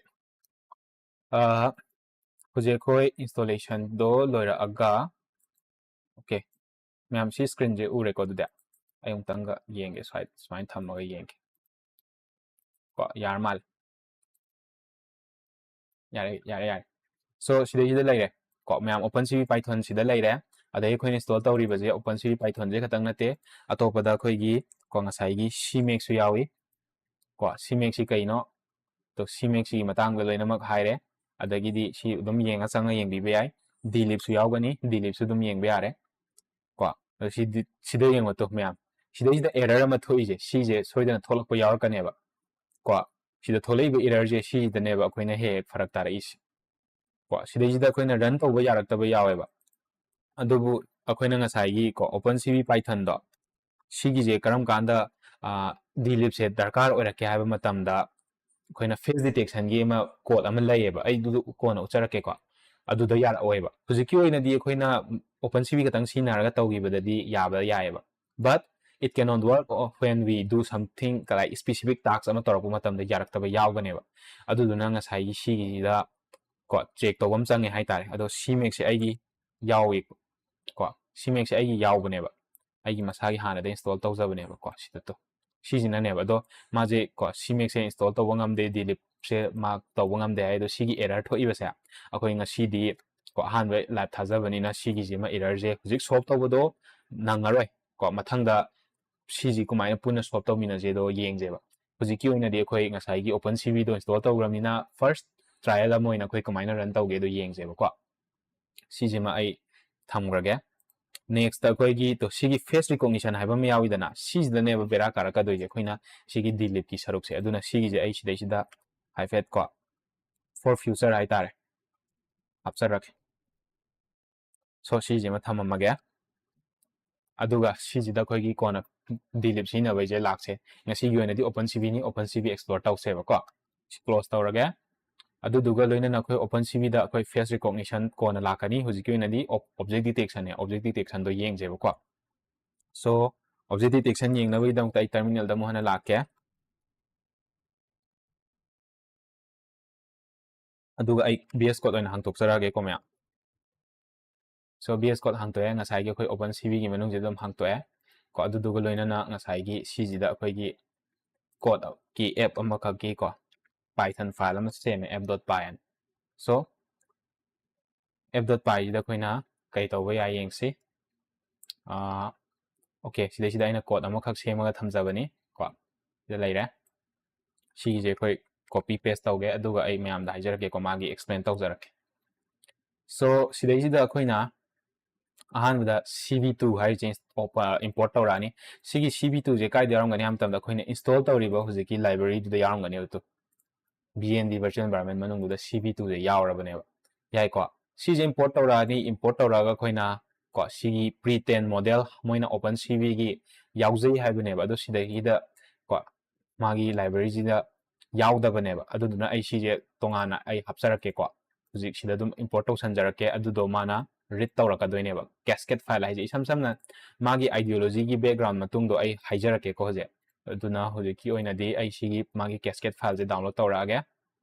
ꯑ, ꯍꯧꯖꯤꯛ ꯑꯩꯈꯣꯏ installation ꯗꯣ ꯂꯣꯏꯔꯛꯑꯒ, okay, ꯃꯌꯥꯝ ꯁꯤ screen ꯁꯦ ꯎꯔꯦꯀꯣ? ꯑꯗꯨꯗꯤ ꯑꯩ ꯑꯃꯨꯛꯇꯪꯒ ꯌꯦꯡꯒꯦ, ꯁ꯭ꯋꯥꯏ ꯁꯨꯃꯥꯏꯅ ꯊꯝꯃꯒ ꯌꯦꯡꯒꯦ꯫ ꯀꯣ, ꯌꯥꯔ ꯃꯥꯜꯂꯦ꯫ ꯌꯥꯔꯦ, ꯌꯥꯔꯦ, ꯌꯥꯔꯦ꯫ So, ꯁꯤꯗꯩꯁꯤꯗ ꯂꯩꯔꯦ꯫ ꯀꯣ, ꯃꯌꯥꯝ, OpenCV Python ꯁꯤꯗ ꯂꯩꯔꯦ꯫ ꯑꯗꯩ ꯑꯩꯈꯣꯏꯅ install ꯇꯧꯔꯤꯕꯁꯦ OpenCV Python ꯁꯦ ꯈꯛꯇꯪ ꯅꯠꯇꯦ, ꯑꯇꯣꯞꯄꯗ ꯑꯩꯈꯣꯏꯒꯤ, ꯀꯣ, ꯉꯁꯥꯏꯒꯤ CMake ꯁꯨ ꯌꯥꯎꯏ꯫ ꯀꯣ, CMake ꯁꯤ ꯀꯩꯅꯣ? ꯑꯗꯣ CMake ꯁꯤꯒꯤ ꯃꯇꯥꯡꯗ ꯂꯣꯏꯅꯃꯛ ꯍꯥꯏꯔꯦ꯫ ꯑꯗꯒꯤꯗꯤ ꯁꯤ ꯑꯗꯨꯝ ꯌꯦꯡꯉ ꯆꯪꯉ ꯌꯦꯡꯕꯤꯕ ꯌꯥꯏ꯫ Dlib ꯁꯨ ꯌꯥꯎꯒꯅꯤ, dlib ꯁꯨ ꯑꯗꯨꯝ ꯌꯦꯡꯕ ꯌꯥꯔꯦ꯫ ꯀꯣ, ꯑꯗꯣ ꯁꯤꯗꯤ, ꯁꯤꯗ ꯌꯦꯡꯉꯣ ꯇꯨ ꯃꯌꯥꯝ, ꯁꯤꯗꯩꯁꯤꯗ error ꯑꯃ ꯊꯣꯛꯏꯁꯦ, ꯁꯤꯁꯦ ꯁꯣꯏꯗꯅ ꯊꯣꯛꯂꯛꯄ ꯌꯥꯎꯔꯛꯀꯅꯦꯕ꯫ ꯀꯣ, ꯁꯤꯗ ꯊꯣꯛꯂꯛꯏꯕ error ꯁꯦ ꯁꯤꯁꯤꯗꯅꯦꯕ ꯑꯩꯈꯣꯏꯅ ꯍꯦꯛ ꯍꯦꯛ ꯐꯔꯛ ꯇꯥꯔꯛꯏꯁꯦ꯫ ꯀꯣ, ꯁꯤꯗꯩꯁꯤꯗ ꯑꯩꯈꯣꯏꯅ run ꯇꯧꯕ ꯌꯥꯔꯛꯇꯕ ꯌꯥꯎꯋꯦꯕ꯫ ꯑꯗꯨꯕꯨ ꯑꯩꯈꯣꯏꯅ ꯉꯁꯥꯏꯒꯤ, ꯀꯣ, OpenCV Python ꯗꯣ, ꯁꯤꯒꯤꯁꯦ ꯀꯔꯝ ꯀꯥꯟꯗ, ꯑ, dlib ꯁꯦ ꯗꯔꯀꯥꯔ ꯑꯣꯏꯔꯛꯀꯦ ꯍꯥꯏꯕ ꯃꯇꯝꯗ, ꯑꯩꯈꯣꯏꯅ face detection ꯒꯤ ꯑꯃ code ꯑꯃ ꯂꯩꯌꯦꯕ, ꯑꯩ ꯑꯗꯨꯗꯨ ꯀꯣꯟꯅ ꯎꯠꯆꯔꯛꯀꯦꯀꯣ꯫ ꯑꯗꯨꯗ ꯌꯥꯔꯛꯑꯣꯏꯕ꯫ ꯍꯧꯖꯤꯛꯀꯤ ꯑꯣꯏꯅꯗꯤ ꯑꯩꯈꯣꯏꯅ OpenCV ꯈꯛꯇꯪ ꯁꯤꯖꯤꯟꯅꯔꯒ ꯇꯧꯈꯤꯕꯗꯗꯤ ꯌꯥꯕ ꯌꯥꯏꯑꯕ, but it cannot work when we do something, like, specific task ꯑꯃ ꯇꯧꯔꯛꯄ ꯃꯇꯝꯗ ꯌꯥꯔꯛꯇꯕ ꯌꯥꯎꯒꯅꯦꯕ꯫ ꯑꯗꯨꯗꯨꯅ ꯉꯁꯥꯏꯒꯤ ꯁꯤꯒꯤꯁꯤꯗ, ꯀꯣ, check ꯇꯧꯕ ꯑꯃ ꯆꯪꯉꯦ ꯍꯥꯏꯇꯥꯔꯦ꯫ ꯑꯗꯣ CMake ꯁꯦ ꯑꯩꯒꯤ ꯌꯥꯎꯏ꯫ ꯀꯣ, CMake ꯁꯦ ꯑꯩꯒꯤ ꯌꯥꯎꯕꯅꯦꯕ, ꯑꯩꯒꯤ ꯃꯁꯥꯒꯤ ꯍꯥꯟꯅꯗ install ꯇꯧꯖꯕꯅꯦꯕꯀꯣ꯫ ꯁꯤꯗ ꯇꯣ, ꯁꯤꯁꯤꯅꯅꯦꯕ꯫ ꯑꯗꯣ ꯃꯥꯁꯦ ꯀꯣ, CMake ꯁꯦ install ꯇꯧꯕ ꯉꯝꯗꯦ, delete ꯁꯦ ꯃꯥ ꯇꯧꯕ ꯉꯝꯗꯦ ꯍꯥꯏ꯫ ꯑꯗꯣ ꯁꯤꯒꯤ error ꯊꯣꯛꯏꯕꯁꯦ ꯑꯩꯈꯣꯏ ꯉꯁꯤꯗꯤ ꯀꯣ, ꯑꯍꯥꯟꯕ live ꯊꯥꯖꯕꯅꯤꯅ ꯁꯤꯒꯤꯁꯤꯃ error ꯁꯦ ꯍꯧꯖꯤꯛ solve ꯇꯧꯕꯗꯣ ꯅꯪꯉꯔꯣꯏ꯫ ꯀꯣ, ꯃꯊꯪꯗ ꯁꯤꯁꯤ ꯀꯃꯥꯏꯅ ꯄꯨꯟꯅ solve ꯇꯧꯃꯤꯟꯅꯁꯦꯗꯣ ꯌꯦꯡꯁꯦꯕ꯫ ꯍꯧꯖꯤꯛꯀꯤ ꯑꯣꯏꯅꯗꯤ ꯑꯩꯈꯣꯏ ꯉꯁꯥꯏꯒꯤ OpenCV ꯗꯣ install ꯇꯧꯈ꯭ꯔꯕꯅꯤꯅ first trial ꯑꯃ ꯑꯣꯏꯅ ꯑꯩꯈꯣꯏ ꯀꯃꯥꯏꯅ run ꯇꯧꯒꯦꯗꯣ ꯌꯦꯡꯁꯦꯕꯀꯣ꯫ ꯁꯤꯁꯤꯃ ꯑꯩ ꯊꯝꯈ꯭ꯔꯒꯦ꯫ Next ꯑꯩꯈꯣꯏꯒꯤ ꯇꯣ, ꯁꯤꯒꯤ face recognition ꯍꯥꯏꯕ ꯑꯃ ꯌꯥꯎꯋꯤꯗꯅ, ꯁꯤꯁꯤꯗꯅꯦꯕ ꯕꯦꯔꯥ ꯀꯥꯔꯛꯀꯗꯣꯏꯁꯦ ꯑꯩꯈꯣꯏꯅ ꯁꯤꯒꯤ delete ꯀꯤ ꯁꯔꯨꯛꯁꯦ꯫ ꯑꯗꯨꯅ ꯁꯤꯒꯤꯁꯦ ꯑꯩ ꯁꯤꯗꯩꯁꯤꯗ ꯍꯥꯏꯐꯦꯠ ꯀꯣ, for future ꯍꯥꯏꯇꯥꯔꯦ, ꯍꯥꯞꯆꯔꯛꯀꯦ꯫ So ꯁꯤꯁꯤꯃ ꯊꯝꯃꯝꯃꯒꯦ꯫ ꯑꯗꯨꯒ ꯁꯤꯁꯤꯗ ꯑꯩꯈꯣꯏꯒꯤ ꯀꯣꯟꯅ delete ꯁꯤꯖꯤꯟꯅꯕꯩꯁꯦ ꯂꯥꯛꯁꯦ꯫ ꯉꯁꯤꯒꯤ ꯑꯣꯏꯅꯗꯤ OpenCV ꯅꯤ, OpenCV explore ꯇꯧꯁꯦꯕꯀꯣ꯫ ꯁꯤ close ꯇꯧꯔꯒꯦ꯫ ꯑꯗꯨꯗꯨꯒ ꯂꯣꯏꯅꯅ ꯑꯩꯈꯣꯏ OpenCV ꯗ ꯑꯩꯈꯣꯏ face recognition ꯀꯣꯟꯅ ꯂꯥꯛꯀꯅꯤ꯫ ꯍꯧꯖꯤꯛꯀꯤ ꯑꯣꯏꯅꯗꯤ ob-, object detection ꯅꯦ, object detection ꯗꯣ ꯌꯦꯡꯁꯦꯕꯀꯣ꯫ So object detection ꯌꯦꯡꯅꯕꯒꯤꯗꯃꯛꯇ ꯑꯩ terminal ꯗ ꯑꯃꯨꯛ ꯍꯟꯅ ꯂꯥꯛꯀꯦ꯫ ꯑꯗꯨꯒ ꯑꯩ VS Code ꯑꯣꯏꯅ ꯍꯥꯡꯇꯣꯛꯆꯔꯛꯑꯒꯦꯀꯣ ꯃꯌꯥꯝ꯫ So VS Code ꯍꯥꯡꯇꯣꯛꯑꯦ, ꯉꯁꯥꯏꯒꯤ ꯑꯩꯈꯣꯏ OpenCV ꯒꯤ ꯃꯅꯨꯡꯁꯤꯗ ꯑꯗꯨꯝ ꯍꯥꯡꯇꯣꯛꯑꯦ ꯀꯣ꯫ ꯑꯗꯨꯗꯨꯒ ꯂꯣꯏꯅꯅ ꯉꯁꯥꯏꯒꯤ ꯁꯤꯁꯤꯗ ꯑꯩꯈꯣꯏꯒꯤ code ꯀꯤ app ꯑꯃꯈꯛꯀꯤ ꯀꯣ, Python file ꯑꯃ ꯁꯦꯝꯃꯦ, app dot py ꯍꯥꯏꯅ꯫ So app dot py ꯁꯤꯗ ꯑꯩꯈꯣꯏꯅ ꯀꯩ ꯇꯧꯕ ꯌꯥꯏ ꯌꯦꯡꯁꯤ꯫ ꯑꯥ, OK, ꯁꯤꯗꯩꯁꯤꯗ ꯑꯩꯅ code ꯑꯃꯈꯛ ꯁꯦꯝꯃꯒ ꯊꯝꯖꯕꯅꯤ ꯀꯣ꯫ ꯁꯤꯗ ꯂꯩꯔꯦ꯫ ꯁꯤꯒꯤꯁꯦ ꯑꯩꯈꯣꯏ copy paste ꯇꯧꯒꯦ, ꯑꯗꯨꯒ ꯑꯩ ꯃꯌꯥꯝꯗ ꯍꯥꯏꯖꯔꯛꯀꯦꯀꯣ, ꯃꯥꯒꯤ explain ꯇꯧꯖꯔꯛꯀꯦ꯫ So ꯁꯤꯗꯩꯁꯤꯗ ꯑꯩꯈꯣꯏꯅ ꯑꯍꯥꯟꯕꯗ CV two ꯍꯥꯏꯔꯤꯁꯦ ins-, op-, import ꯇꯧꯔꯛꯑꯅꯤ꯫ ꯁꯤꯒꯤ CV two ꯁꯦ ꯀꯥꯏꯗ ꯌꯥꯎꯔꯝꯒꯅꯤ ꯍꯥꯏꯕ ꯃꯇꯝꯗ, ꯑꯩꯈꯣꯏꯅ install ꯇꯧꯔꯤꯕ ꯍꯧꯖꯤꯛꯀꯤ library ꯗꯨꯗ ꯌꯥꯎꯔꯝꯒꯅꯦꯕ꯫ ꯇꯨ, VND virtual environment ꯃꯅꯨꯡꯗꯨꯗ CV two ꯁꯦ ꯌꯥꯎꯔꯕꯅꯦꯕ꯫ ꯌꯥꯏꯀꯣ? ꯁꯤꯁꯦ import ꯇꯧꯔꯛꯑꯅꯤ, import ꯇꯧꯔꯛꯑꯒ ꯑꯩꯈꯣꯏꯅ ꯀꯣ, ꯁꯤꯒꯤ pre-trained model ꯃꯣꯏꯅ OpenCV ꯒꯤ ꯌꯥꯎꯖꯩ ꯍꯥꯏꯕꯅꯦꯕ, ꯑꯗꯣ ꯁꯤꯗꯩꯁꯤꯗ ꯀꯣ, ꯃꯥꯒꯤ library ꯁꯤꯗ ꯌꯥꯎꯗꯕꯅꯦꯕ꯫ ꯑꯗꯨꯗꯨꯅ ꯑꯩ ꯁꯤꯁꯦ ꯇꯣꯉꯥꯟꯅ ꯑꯩ ꯍꯥꯞꯆꯔꯛꯀꯦꯀꯣ꯫ ꯍꯧꯖꯤꯛ ꯁꯤꯗ ꯑꯗꯨꯝ import ꯇꯧꯁꯟꯖꯔꯛꯀꯦ꯫ ꯑꯗꯨꯗꯣ ꯃꯥꯅ read ꯇꯧꯔꯛꯀꯗꯣꯏꯅꯦꯕ꯫ Cascade file ꯍꯥꯏꯁꯦ ꯏꯁꯝ ꯁꯝꯅ ꯃꯥꯒꯤ ideology ꯒꯤ background ꯃꯇꯨꯡꯗꯣ ꯑꯩ ꯍꯥꯏꯖꯔꯛꯀꯦꯀꯣ ꯍꯧꯖꯤꯛ꯫ ꯑꯗꯨꯅ ꯍꯧꯖꯤꯛꯀꯤ ꯑꯣꯏꯅꯗꯤ ꯑꯩ ꯁꯤꯒꯤ ꯃꯥꯒꯤ cascade file ꯁꯦ download ꯇꯧꯔꯛꯑꯒꯦ,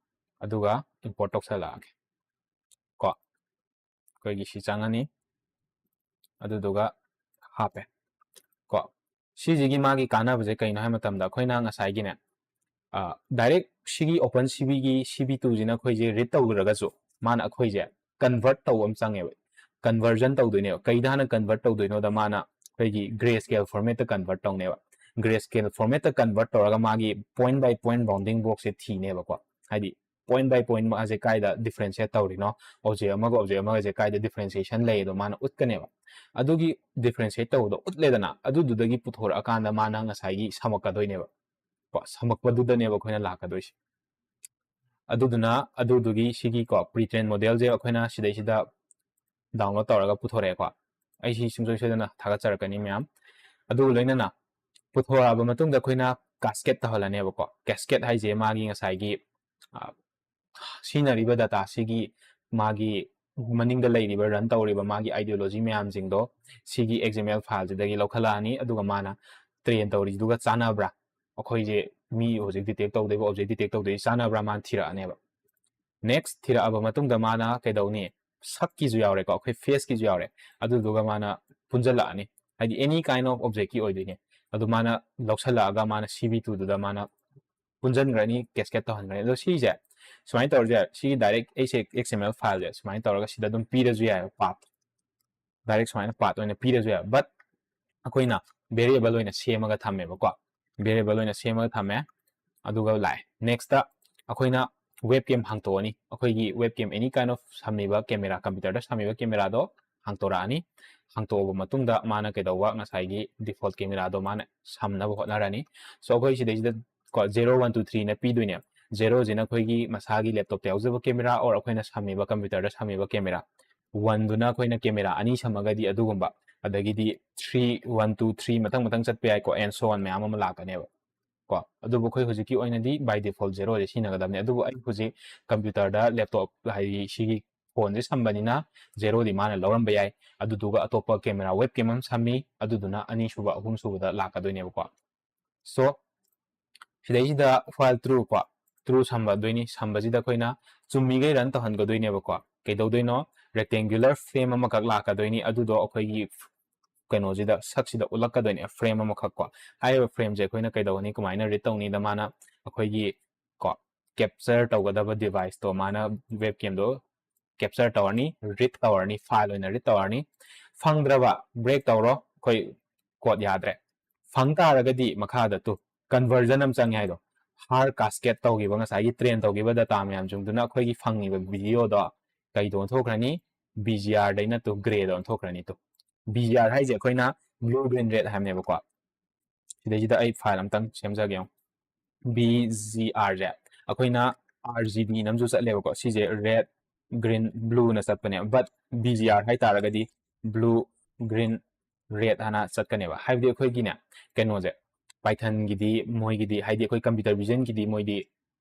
ꯑꯗꯨꯒ import ꯇꯧꯁꯜꯂꯛꯑꯒꯦ ꯀꯣ꯫ ꯑꯩꯈꯣꯏꯒꯤ ꯁꯤ ꯆꯪꯉꯅꯤ, ꯑꯗꯨꯗꯨꯒ ꯍꯥꯞꯄꯦ ꯀꯣ꯫ ꯁꯤꯁꯤꯒꯤ ꯃꯥꯒꯤ ꯀꯥꯟꯅꯕꯁꯦ ꯀꯩꯅꯣ ꯍꯥꯏꯕ ꯃꯇꯝꯗ ꯑꯩꯈꯣꯏꯅ ꯉꯁꯥꯏꯒꯤꯅꯦ, ꯗꯥꯏꯔꯦꯛ ꯁꯤꯒꯤ OpenCVꯒꯤ C V twoꯁꯤꯅ ꯑꯩꯈꯣꯏꯁꯦ ꯔꯤꯗ ꯇꯧꯈ꯭ꯔꯒꯁꯨ ꯃꯥꯅ ꯑꯩꯈꯣꯏꯁꯦ ꯀꯟꯚꯔꯠ ꯇꯧꯕ ꯑꯃ ꯆꯪꯉꯦꯕ꯫ ꯀꯟꯚꯔꯖꯟ ꯇꯧꯗꯣꯏꯅꯦꯕ꯫ ꯀꯩꯗ ꯍꯥꯟꯅ ꯀꯟꯚꯔꯠ ꯇꯧꯗꯣꯏꯅꯣꯗ ꯃꯥꯅ ꯑꯩꯈꯣꯏꯒꯤ ꯒ꯭ꯔꯦ ꯁ꯭ꯀꯦꯜ ꯐꯣꯔꯃꯦꯠꯇ ꯀꯟꯚꯔꯠ ꯇꯧꯅꯦꯕ꯫ ꯒ꯭ꯔꯦ ꯁ꯭ꯀꯦꯜ ꯐꯣꯔꯃꯦꯠꯇ ꯀꯟꯚꯔꯠ ꯇꯧꯔꯒ ꯃꯥꯒꯤ ꯄꯣꯏꯟ ꯕꯥꯏ ꯄꯣꯏꯟ ꯕꯥꯎꯟꯗꯤꯡ ꯕꯣꯛꯁꯁꯦ ꯊꯤꯅꯦꯕꯀꯣ꯫ ꯍꯥꯏꯗꯤ ꯄꯣꯏꯟ ꯕꯥꯏ ꯄꯣꯏꯟ ꯃꯥꯁꯦ ꯀꯥꯏꯗ ꯗꯤꯐ꯭ꯔꯦꯟꯁꯤꯌꯦꯠ ꯇꯧꯔꯤꯅꯣ, ꯑꯣꯕꯖꯦꯛ ꯑꯃꯒ ꯑꯣꯕꯖꯦꯛ ꯑꯃꯒꯁꯦ ꯀꯥꯏꯗ ꯗꯤꯐ꯭ꯔꯦꯟꯁꯤꯌꯦꯁꯟ ꯂꯩ ꯑꯗꯣ ꯃꯥꯅ ꯎꯠꯀꯅꯦꯕ꯫ ꯑꯗꯨꯒꯤ ꯗꯤꯐ꯭ꯔꯦꯟꯁꯤꯌꯦꯠ ꯇꯧꯕꯗꯣ ꯎꯠꯂꯦꯗꯅ, ꯑꯗꯨꯗꯨꯗꯒꯤ ꯄꯨꯊꯣꯔꯛꯑꯀꯥꯟꯗ ꯃꯥꯅ ꯉꯁꯥꯏꯒꯤ ꯁꯝꯃꯛꯀꯗꯣꯏꯅꯦꯕ꯫ ꯀꯣ, ꯁꯝꯃꯛꯄꯗꯨꯗꯅꯦꯕ ꯑꯩꯈꯣꯏꯅ ꯂꯥꯛꯀꯗꯣꯏꯁꯦ꯫ ꯑꯗꯨꯗꯨꯅ ꯑꯗꯨꯗꯨꯒꯤ ꯁꯤꯒꯤ ꯀꯣ ꯄ꯭ꯔꯤ ꯇ꯭ꯔꯦꯟ ꯃꯣꯗꯦꯜꯁꯦ ꯑꯩꯈꯣꯏꯅ ꯁꯤꯗꯩꯁꯤꯗ ꯗꯥꯎꯟꯂꯣꯗ ꯇꯧꯔꯒ ꯄꯨꯊꯣꯔꯛꯑꯦꯀꯣ꯫ ꯑꯩ ꯁꯤ ꯁꯨꯡꯁꯣꯏ ꯁꯣꯏꯗꯅ ꯊꯥꯒꯠꯆꯔꯛꯀꯅꯤ ꯃꯌꯥꯝ꯫ ꯑꯗꯨꯒ ꯂꯣꯏꯅꯅ ꯄꯨꯊꯣꯔꯛꯑꯕ ꯃꯇꯨꯡꯗ ꯑꯩꯈꯣꯏꯅ ꯀꯥꯁꯀꯦꯠ ꯇꯧꯍꯜꯂꯅꯦꯕꯀꯣ꯫ ꯀꯥꯁꯀꯦꯠ ꯍꯥꯏꯁꯦ ꯃꯥꯒꯤ ꯉꯁꯥꯏꯒꯤ, ꯑ, ꯁꯤꯖꯤꯟꯅꯔꯤꯕ ꯗꯥꯇꯥꯁꯤꯒꯤ ꯃꯥꯒꯤ ꯃꯅꯤꯡꯗ ꯂꯩꯔꯤꯕ, ꯔꯟ ꯇꯧꯔꯤꯕ ꯃꯥꯒꯤ ꯑꯥꯏꯗꯤꯌꯣꯂꯣꯖꯤ ꯃꯌꯥꯝꯁꯤꯡꯗꯣ ꯁꯤꯒꯤ XML ꯐꯥꯏꯜꯁꯤꯗꯒꯤ ꯂꯧꯈꯠꯂꯛꯑꯅꯤ꯫ ꯑꯗꯨꯒ ꯃꯥꯅ ꯇ꯭ꯔꯦꯟ ꯇꯧꯔꯤꯗꯨꯒ ꯆꯥꯟꯅꯕ꯭ꯔꯥ, ꯑꯩꯈꯣꯏꯁꯦ ꯃꯤ ꯍꯧꯖꯤꯛ ꯗꯤꯇꯦꯛ ꯇꯧꯗꯣꯏꯕ ꯑꯣꯕꯖꯦꯛ ꯗꯤꯇꯦꯛ ꯇꯧꯗꯣꯏꯁꯤ ꯆꯥꯟꯅꯕ꯭ꯔꯥ ꯃꯥꯅ ꯊꯤꯔꯛꯑꯅꯦꯕ꯫ ꯅꯦꯛꯁ ꯊꯤꯔꯛꯑꯕ ꯃꯇꯨꯡꯗ ꯃꯥꯅ ꯀꯩꯗꯧꯅꯤ? ꯁꯛꯀꯤꯁꯨ ꯌꯥꯎꯔꯦꯀꯣ, ꯑꯩꯈꯣꯏ ꯐꯦꯁꯀꯤꯁꯨ ꯌꯥꯎꯔꯦ꯫ ꯑꯗꯨꯗꯨꯒ ꯃꯥꯅ ꯄꯨꯟꯁꯤꯜꯂꯛꯑꯅꯤ, ꯍꯥꯏꯗꯤ any kind of objectꯀꯤ ꯑꯣꯏꯗꯣꯏꯅꯦ꯫ ꯑꯗꯨ ꯃꯥꯅ ꯂꯧꯁꯜꯂꯛꯑꯒ ꯃꯥꯅ C V twoꯗꯨꯗ ꯃꯥꯅ ꯄꯨꯟꯁꯤꯟꯈ꯭ꯔꯅꯤ, ꯀꯦꯁꯀꯦꯠ ꯇꯧꯍꯟꯈ꯭ꯔꯅꯤ꯫ ꯑꯗꯣ ꯁꯤꯁꯦ ꯁꯨꯃꯥꯏꯅ ꯇꯧꯔꯁꯨ ꯌꯥꯏ, ꯁꯤꯒꯤ ꯗꯥꯏꯔꯦꯛ ꯑꯩꯁꯦ XML ꯐꯥꯏꯜꯁꯦ ꯁꯨꯃꯥꯏꯅ ꯇꯧꯔꯒ ꯁꯤꯗ ꯑꯗꯨꯝ ꯄꯤꯔꯁꯨ ꯌꯥꯏꯕ, ꯄꯥꯠ ꯗꯥꯏꯔꯦꯛ ꯁꯨꯃꯥꯏꯅ ꯄꯥꯠ ꯑꯣꯏꯅ ꯄꯤꯔꯁꯨ ꯌꯥꯏ꯫ ꯕꯠ ꯑꯩꯈꯣꯏꯅ ꯚꯦꯔꯤꯌꯦꯕꯜ ꯑꯣꯏꯅ ꯁꯦꯝꯃꯒ ꯊꯝꯃꯦꯕꯀꯣ꯫ ꯚꯦꯔꯤꯌꯦꯕꯜ ꯑꯣꯏꯅ ꯁꯦꯝꯃꯒ ꯊꯝꯃꯦ꯫ ꯑꯗꯨꯒ ꯂꯥꯛꯑꯦ ꯅꯦꯛꯁꯇ ꯑꯩꯈꯣꯏꯅ ꯋꯦꯕ ꯀꯦꯝ ꯍꯥꯡꯇꯣꯛꯑꯅꯤ꯫ ꯑꯩꯈꯣꯏꯒꯤ web cam any kind of ꯁꯝꯃꯤꯕ ꯀꯦꯃꯦꯔꯥ, ꯀꯝꯄ꯭ꯌꯨꯇꯔꯗ ꯁꯝꯃꯤꯕ ꯀꯦꯃꯦꯔꯥꯗꯣ ꯍꯥꯡꯇꯣꯔꯛꯑꯅꯤ꯫ ꯍꯥꯡꯇꯣꯛꯑꯕ ꯃꯇꯨꯡꯗ ꯃꯥꯅ ꯀꯩꯗꯧꯕ, ꯉꯁꯥꯏꯒꯤ ꯗꯤꯐꯣꯜꯠ ꯀꯦꯃꯦꯔꯥꯗꯣ ꯃꯥꯅ ꯁꯝꯅꯕ ꯍꯣꯠꯅꯔꯅꯤ꯫ ꯁꯣ ꯑꯩꯈꯣꯏ ꯁꯤꯗꯩꯁꯤꯗ ꯀꯣ ꯖꯦꯔꯣ ꯋꯥꯟ ꯇꯨ ꯊ꯭ꯔꯤꯅ ꯄꯤꯗꯣꯏꯅꯦ꯫ ꯖꯦꯔꯣꯁꯤꯅ ꯑꯩꯈꯣꯏꯒꯤ ꯃꯁꯥꯒꯤ ꯂꯦꯞꯇꯣꯞꯇ ꯌꯥꯎꯖꯕ ꯀꯦꯃꯦꯔꯥ ꯑꯣꯔ ꯑꯩꯈꯣꯏꯅ ꯁꯝꯃꯤꯕ ꯀꯝꯄ꯭ꯌꯨꯇꯔꯗ ꯁꯝꯃꯤꯕ ꯀꯦꯃꯦꯔꯥ꯫ ꯋꯥꯟꯗꯨꯅ ꯑꯩꯈꯣꯏꯅ ꯀꯦꯃꯦꯔꯥ ꯑꯅꯤ ꯁꯝꯃꯒꯗꯤ ꯑꯗꯨꯒꯨꯝꯕ, ꯑꯗꯒꯤꯗꯤ ꯊ꯭ꯔꯤ, ꯋꯥꯟ, ꯇꯨ, ꯊ꯭ꯔꯤ ꯃꯊꯪ ꯃꯊꯪ ꯆꯠꯄ ꯌꯥꯏꯀꯣ, ꯑꯦꯟ ꯁꯣ ꯑꯣꯟ ꯃꯌꯥꯝ ꯑꯃ ꯂꯥꯛꯀꯅꯦꯕ ꯀꯣ꯫ ꯑꯗꯨꯕꯨ ꯑꯩꯈꯣꯏ ꯍꯧꯖꯤꯛꯀꯤ ꯑꯣꯏꯅꯗꯤ ꯕꯥꯏ ꯗꯤꯐꯣꯜꯠ ꯖꯦꯔꯣꯁꯦ ꯁꯤꯖꯤꯟꯅꯒꯗꯕꯅꯤ꯫ ꯑꯗꯨꯕꯨ ꯑꯩ ꯍꯧꯖꯤꯛ ꯀꯝꯄ꯭ꯌꯨꯇꯔꯗ, ꯂꯦꯞꯇꯣꯞ ꯍꯥꯏꯗꯤ ꯁꯤꯒꯤ ꯐꯣꯟꯁꯦ ꯁꯝꯕꯅꯤꯅ ꯖꯦꯔꯣꯗꯤ ꯃꯥꯅ ꯂꯧꯔꯝꯕ ꯌꯥꯏ꯫ ꯑꯗꯨꯗꯨꯒ ꯑꯇꯣꯞꯄ ꯀꯦꯃꯦꯔꯥ ꯋꯦꯕ ꯀꯦꯝ ꯑꯃ ꯁꯝꯃꯤ, ꯑꯗꯨꯗꯨꯅ ꯑꯅꯤꯁꯨꯕ, ꯑꯍꯨꯝꯁꯨꯕꯗ ꯂꯥꯛꯀꯗꯣꯏꯅꯦꯕꯀꯣ꯫ ꯁꯣ ꯁꯤꯗꯩꯁꯤꯗ ꯐꯥꯏꯜ ꯇ꯭ꯔꯨ ꯀꯣ, ꯇ꯭ꯔꯨ ꯁꯝꯕꯗꯣꯏꯅꯤ꯫ ꯁꯝꯕꯁꯤꯗ ꯑꯩꯈꯣꯏꯅ ꯆꯨꯝꯃꯤꯈꯩ ꯔꯟ ꯇꯧꯍꯟꯒꯗꯣꯏꯅꯦꯕꯀꯣ꯫ ꯀꯩꯗꯧꯗꯣꯏꯅꯣ? rectangular frame ꯑꯃꯈꯛ ꯂꯥꯛꯀꯗꯣꯏꯅꯤ꯫ ꯑꯗꯨꯗꯣ ꯑꯩꯈꯣꯏꯒꯤ ꯀꯩꯅꯣꯁꯤꯗ, ꯁꯛꯁꯤꯗ ꯎꯠꯂꯛꯀꯗꯣꯏꯅꯦ, frame ꯑꯃꯈꯛ ꯀꯣ꯫ ꯍꯥꯏꯔꯤꯕ frameꯁꯦ ꯑꯩꯈꯣꯏꯅ ꯀꯩꯗꯧꯒꯅꯤ, ꯀꯃꯥꯏꯅ read ꯇꯧꯅꯤꯗ, ꯃꯥꯅ ꯑꯩꯈꯣꯏꯒꯤ ꯀꯣ, capture ꯇꯧꯒꯗꯕ deviceꯇꯣ ꯃꯥꯅ webcamꯗꯣ capture ꯇꯧꯔꯅꯤ, read ꯇꯧꯔꯅꯤ, file ꯑꯣꯏꯅ read ꯇꯧꯔꯅꯤ꯫ ꯐꯪꯗ꯭ꯔꯕ, break ꯇꯧꯔꯣ, ꯑꯩꯈꯣꯏ code ꯌꯥꯗ꯭ꯔꯦ꯫ ꯐꯪ ꯇꯥꯔꯒꯗꯤ ꯃꯈꯥꯗ ꯇꯨ conversion ꯑꯃ ꯆꯪꯉꯦ ꯍꯥꯏꯗꯣ, hard cascade ꯇꯧꯈꯤꯕ, ꯉꯁꯥꯏꯒꯤ train ꯇꯧꯈꯤꯕ data ꯃꯌꯥꯝꯁꯤꯡꯗꯨꯅ ꯑꯩꯈꯣꯏꯒꯤ ꯐꯪꯉꯤꯕ videoꯗꯣ ꯀꯩꯗ ꯑꯣꯟꯊꯣꯛꯈ꯭ꯔꯅꯤ? BGRꯗꯩꯅ ꯇꯨ grayꯗ ꯑꯣꯟꯊꯣꯛꯈ꯭ꯔꯅꯤ꯫ ꯇꯨ BGR ꯍꯥꯏꯁꯦ ꯑꯩꯈꯣꯏꯅ blue green red ꯍꯥꯏꯕꯅꯦꯕꯀꯣ꯫ ꯁꯤꯗꯩꯁꯤꯗ ꯑꯩ file ꯑꯝꯇꯪ ꯁꯦꯝꯖꯒꯦ ꯌꯦꯡꯉꯣ꯫ BGRꯁꯦ ꯑꯩꯈꯣꯏꯅ RGBꯅ ꯑꯃꯁꯨ ꯆꯠꯂꯦꯕꯀꯣ꯫ ꯁꯤꯁꯦ red, green, blueꯅ ꯆꯠꯄꯅꯦ꯫ But BGR ꯍꯥꯏꯇꯥꯔꯒꯗꯤ blue, green, red ꯍꯥꯏꯅ ꯆꯠꯀꯅꯦꯕ꯫ ꯍꯥꯏꯕꯗꯤ ꯑꯩꯈꯣꯏꯒꯤꯅꯦ, ꯀꯩꯅꯣꯁꯦ, Pythonꯒꯤꯗꯤ, ꯃꯣꯏꯒꯤꯗꯤ, ꯍꯥꯏꯗꯤ ꯑꯩꯈꯣꯏ computer visionꯒꯤꯗꯤ ꯃꯣꯏꯗꯤ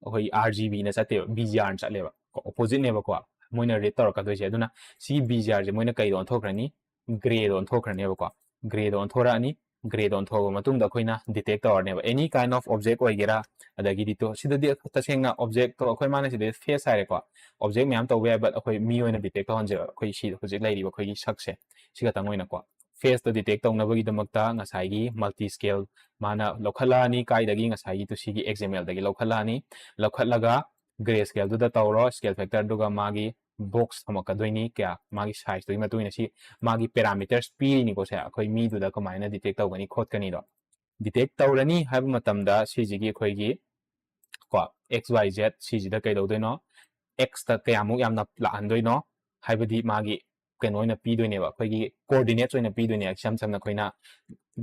ꯑꯩꯈꯣꯏ RGBꯅ ꯆꯠꯇꯦꯕ, BGRꯅ ꯆꯠꯂꯦꯕ꯫ Oppositeꯅꯦꯕꯀꯣ ꯃꯣꯏꯅ read ꯇꯧꯔꯛꯀꯗꯣꯏꯁꯦ꯫ ꯑꯗꯨꯅ ꯁꯤ BGRꯁꯦ ꯃꯣꯏꯅ ꯀꯩꯗ ꯑꯣꯟꯊꯣꯛꯈ꯭ꯔꯅꯤ? Grayꯗ ꯑꯣꯟꯊꯣꯛꯈ꯭ꯔꯅꯦꯕꯀꯣ꯫ Grayꯗ ꯑꯣꯟꯊꯣꯔꯛꯑꯅꯤ꯫ Grayꯗ ꯑꯣꯟꯊꯣꯛꯑꯕ ꯃꯇꯨꯡꯗ ꯑꯩꯈꯣꯏꯅ detect ꯇꯧꯔꯅꯦꯕ, any kind of object ꯑꯣꯏꯒꯦꯔꯥ, ꯑꯗꯒꯤꯗꯤ ꯇꯨ, ꯁꯤꯗꯗꯤ ꯇꯁꯦꯡꯅ objectꯇꯣ ꯑꯩꯈꯣꯏ, ꯃꯥꯅ ꯁꯤꯗꯩ face ꯍꯥꯏꯔꯦꯀꯣ, object ꯃꯌꯥꯝ ꯇꯧꯕ ꯌꯥꯏ, but ꯑꯩꯈꯣꯏ ꯃꯤ ꯑꯣꯏꯅ detect ꯇꯧꯍꯟꯁꯦꯕ, ꯑꯩꯈꯣꯏ ꯁꯤ ꯍꯧꯖꯤꯛ ꯂꯩꯔꯤꯕ ꯑꯩꯈꯣꯏꯒꯤ ꯁꯛꯁꯦ, ꯁꯤ ꯈꯛꯇꯪ ꯑꯣꯏꯅꯀꯣ꯫ Faceꯇꯣ detect ꯇꯧꯅꯕꯒꯤꯗꯃꯛꯇ ꯉꯁꯥꯏꯒꯤ multi scale ꯃꯥꯅ ꯂꯧꯈꯠꯂꯛꯑꯅꯤ, ꯀꯥꯏꯗꯒꯤ? ꯉꯁꯥꯏꯒꯤ ꯇꯨ ꯁꯤꯒꯤ XMLꯗꯒꯤ ꯂꯧꯈꯠꯂꯛꯑꯅꯤ꯫ ꯂꯧꯈꯠꯂꯒ gray scaleꯗꯨꯗ ꯇꯧꯔꯣ, scale factorꯗꯨꯒ ꯃꯥꯒꯤ box ꯊꯝꯃꯛꯀꯗꯣꯏꯅꯤ, ꯀꯌꯥ, ꯃꯥꯒꯤ sizeꯇꯨꯒꯤ ꯃꯇꯨꯡ ꯏꯟꯅ꯫ ꯁꯤ ꯃꯥꯒꯤ parameters ꯄꯤꯔꯤꯅꯤꯀꯣ, ꯁꯦ ꯑꯩꯈꯣꯏ ꯃꯤꯗꯨꯗ ꯀꯃꯥꯏꯅ detect ꯇꯧꯒꯅꯤ ꯈꯣꯠꯀꯅꯤꯗꯣ꯫ Detect ꯇꯧꯔꯅꯤ ꯍꯥꯏꯕ ꯃꯇꯝꯗ ꯁꯤꯁꯤꯒꯤ ꯑꯩꯈꯣꯏꯒꯤ ꯀꯣ, XYZ ꯁꯤꯁꯤꯗ ꯀꯩꯗꯧꯗꯣꯏꯅꯣ? Xꯇ ꯀꯌꯥꯃꯨꯛ ꯌꯥꯝꯅ ꯂꯥꯛꯍꯟꯗꯣꯏꯅꯣ? ꯍꯥꯏꯕꯗꯤ ꯃꯥꯒꯤ ꯀꯩꯅꯣ ꯑꯣꯏꯅ ꯄꯤꯗꯣꯏꯅꯦꯕ, ꯑꯩꯈꯣꯏꯒꯤ coordinates ꯑꯣꯏꯅ ꯄꯤꯗꯣꯏꯅꯦ꯫ ꯏꯁꯝ ꯁꯝꯅ ꯑꯩꯈꯣꯏꯅ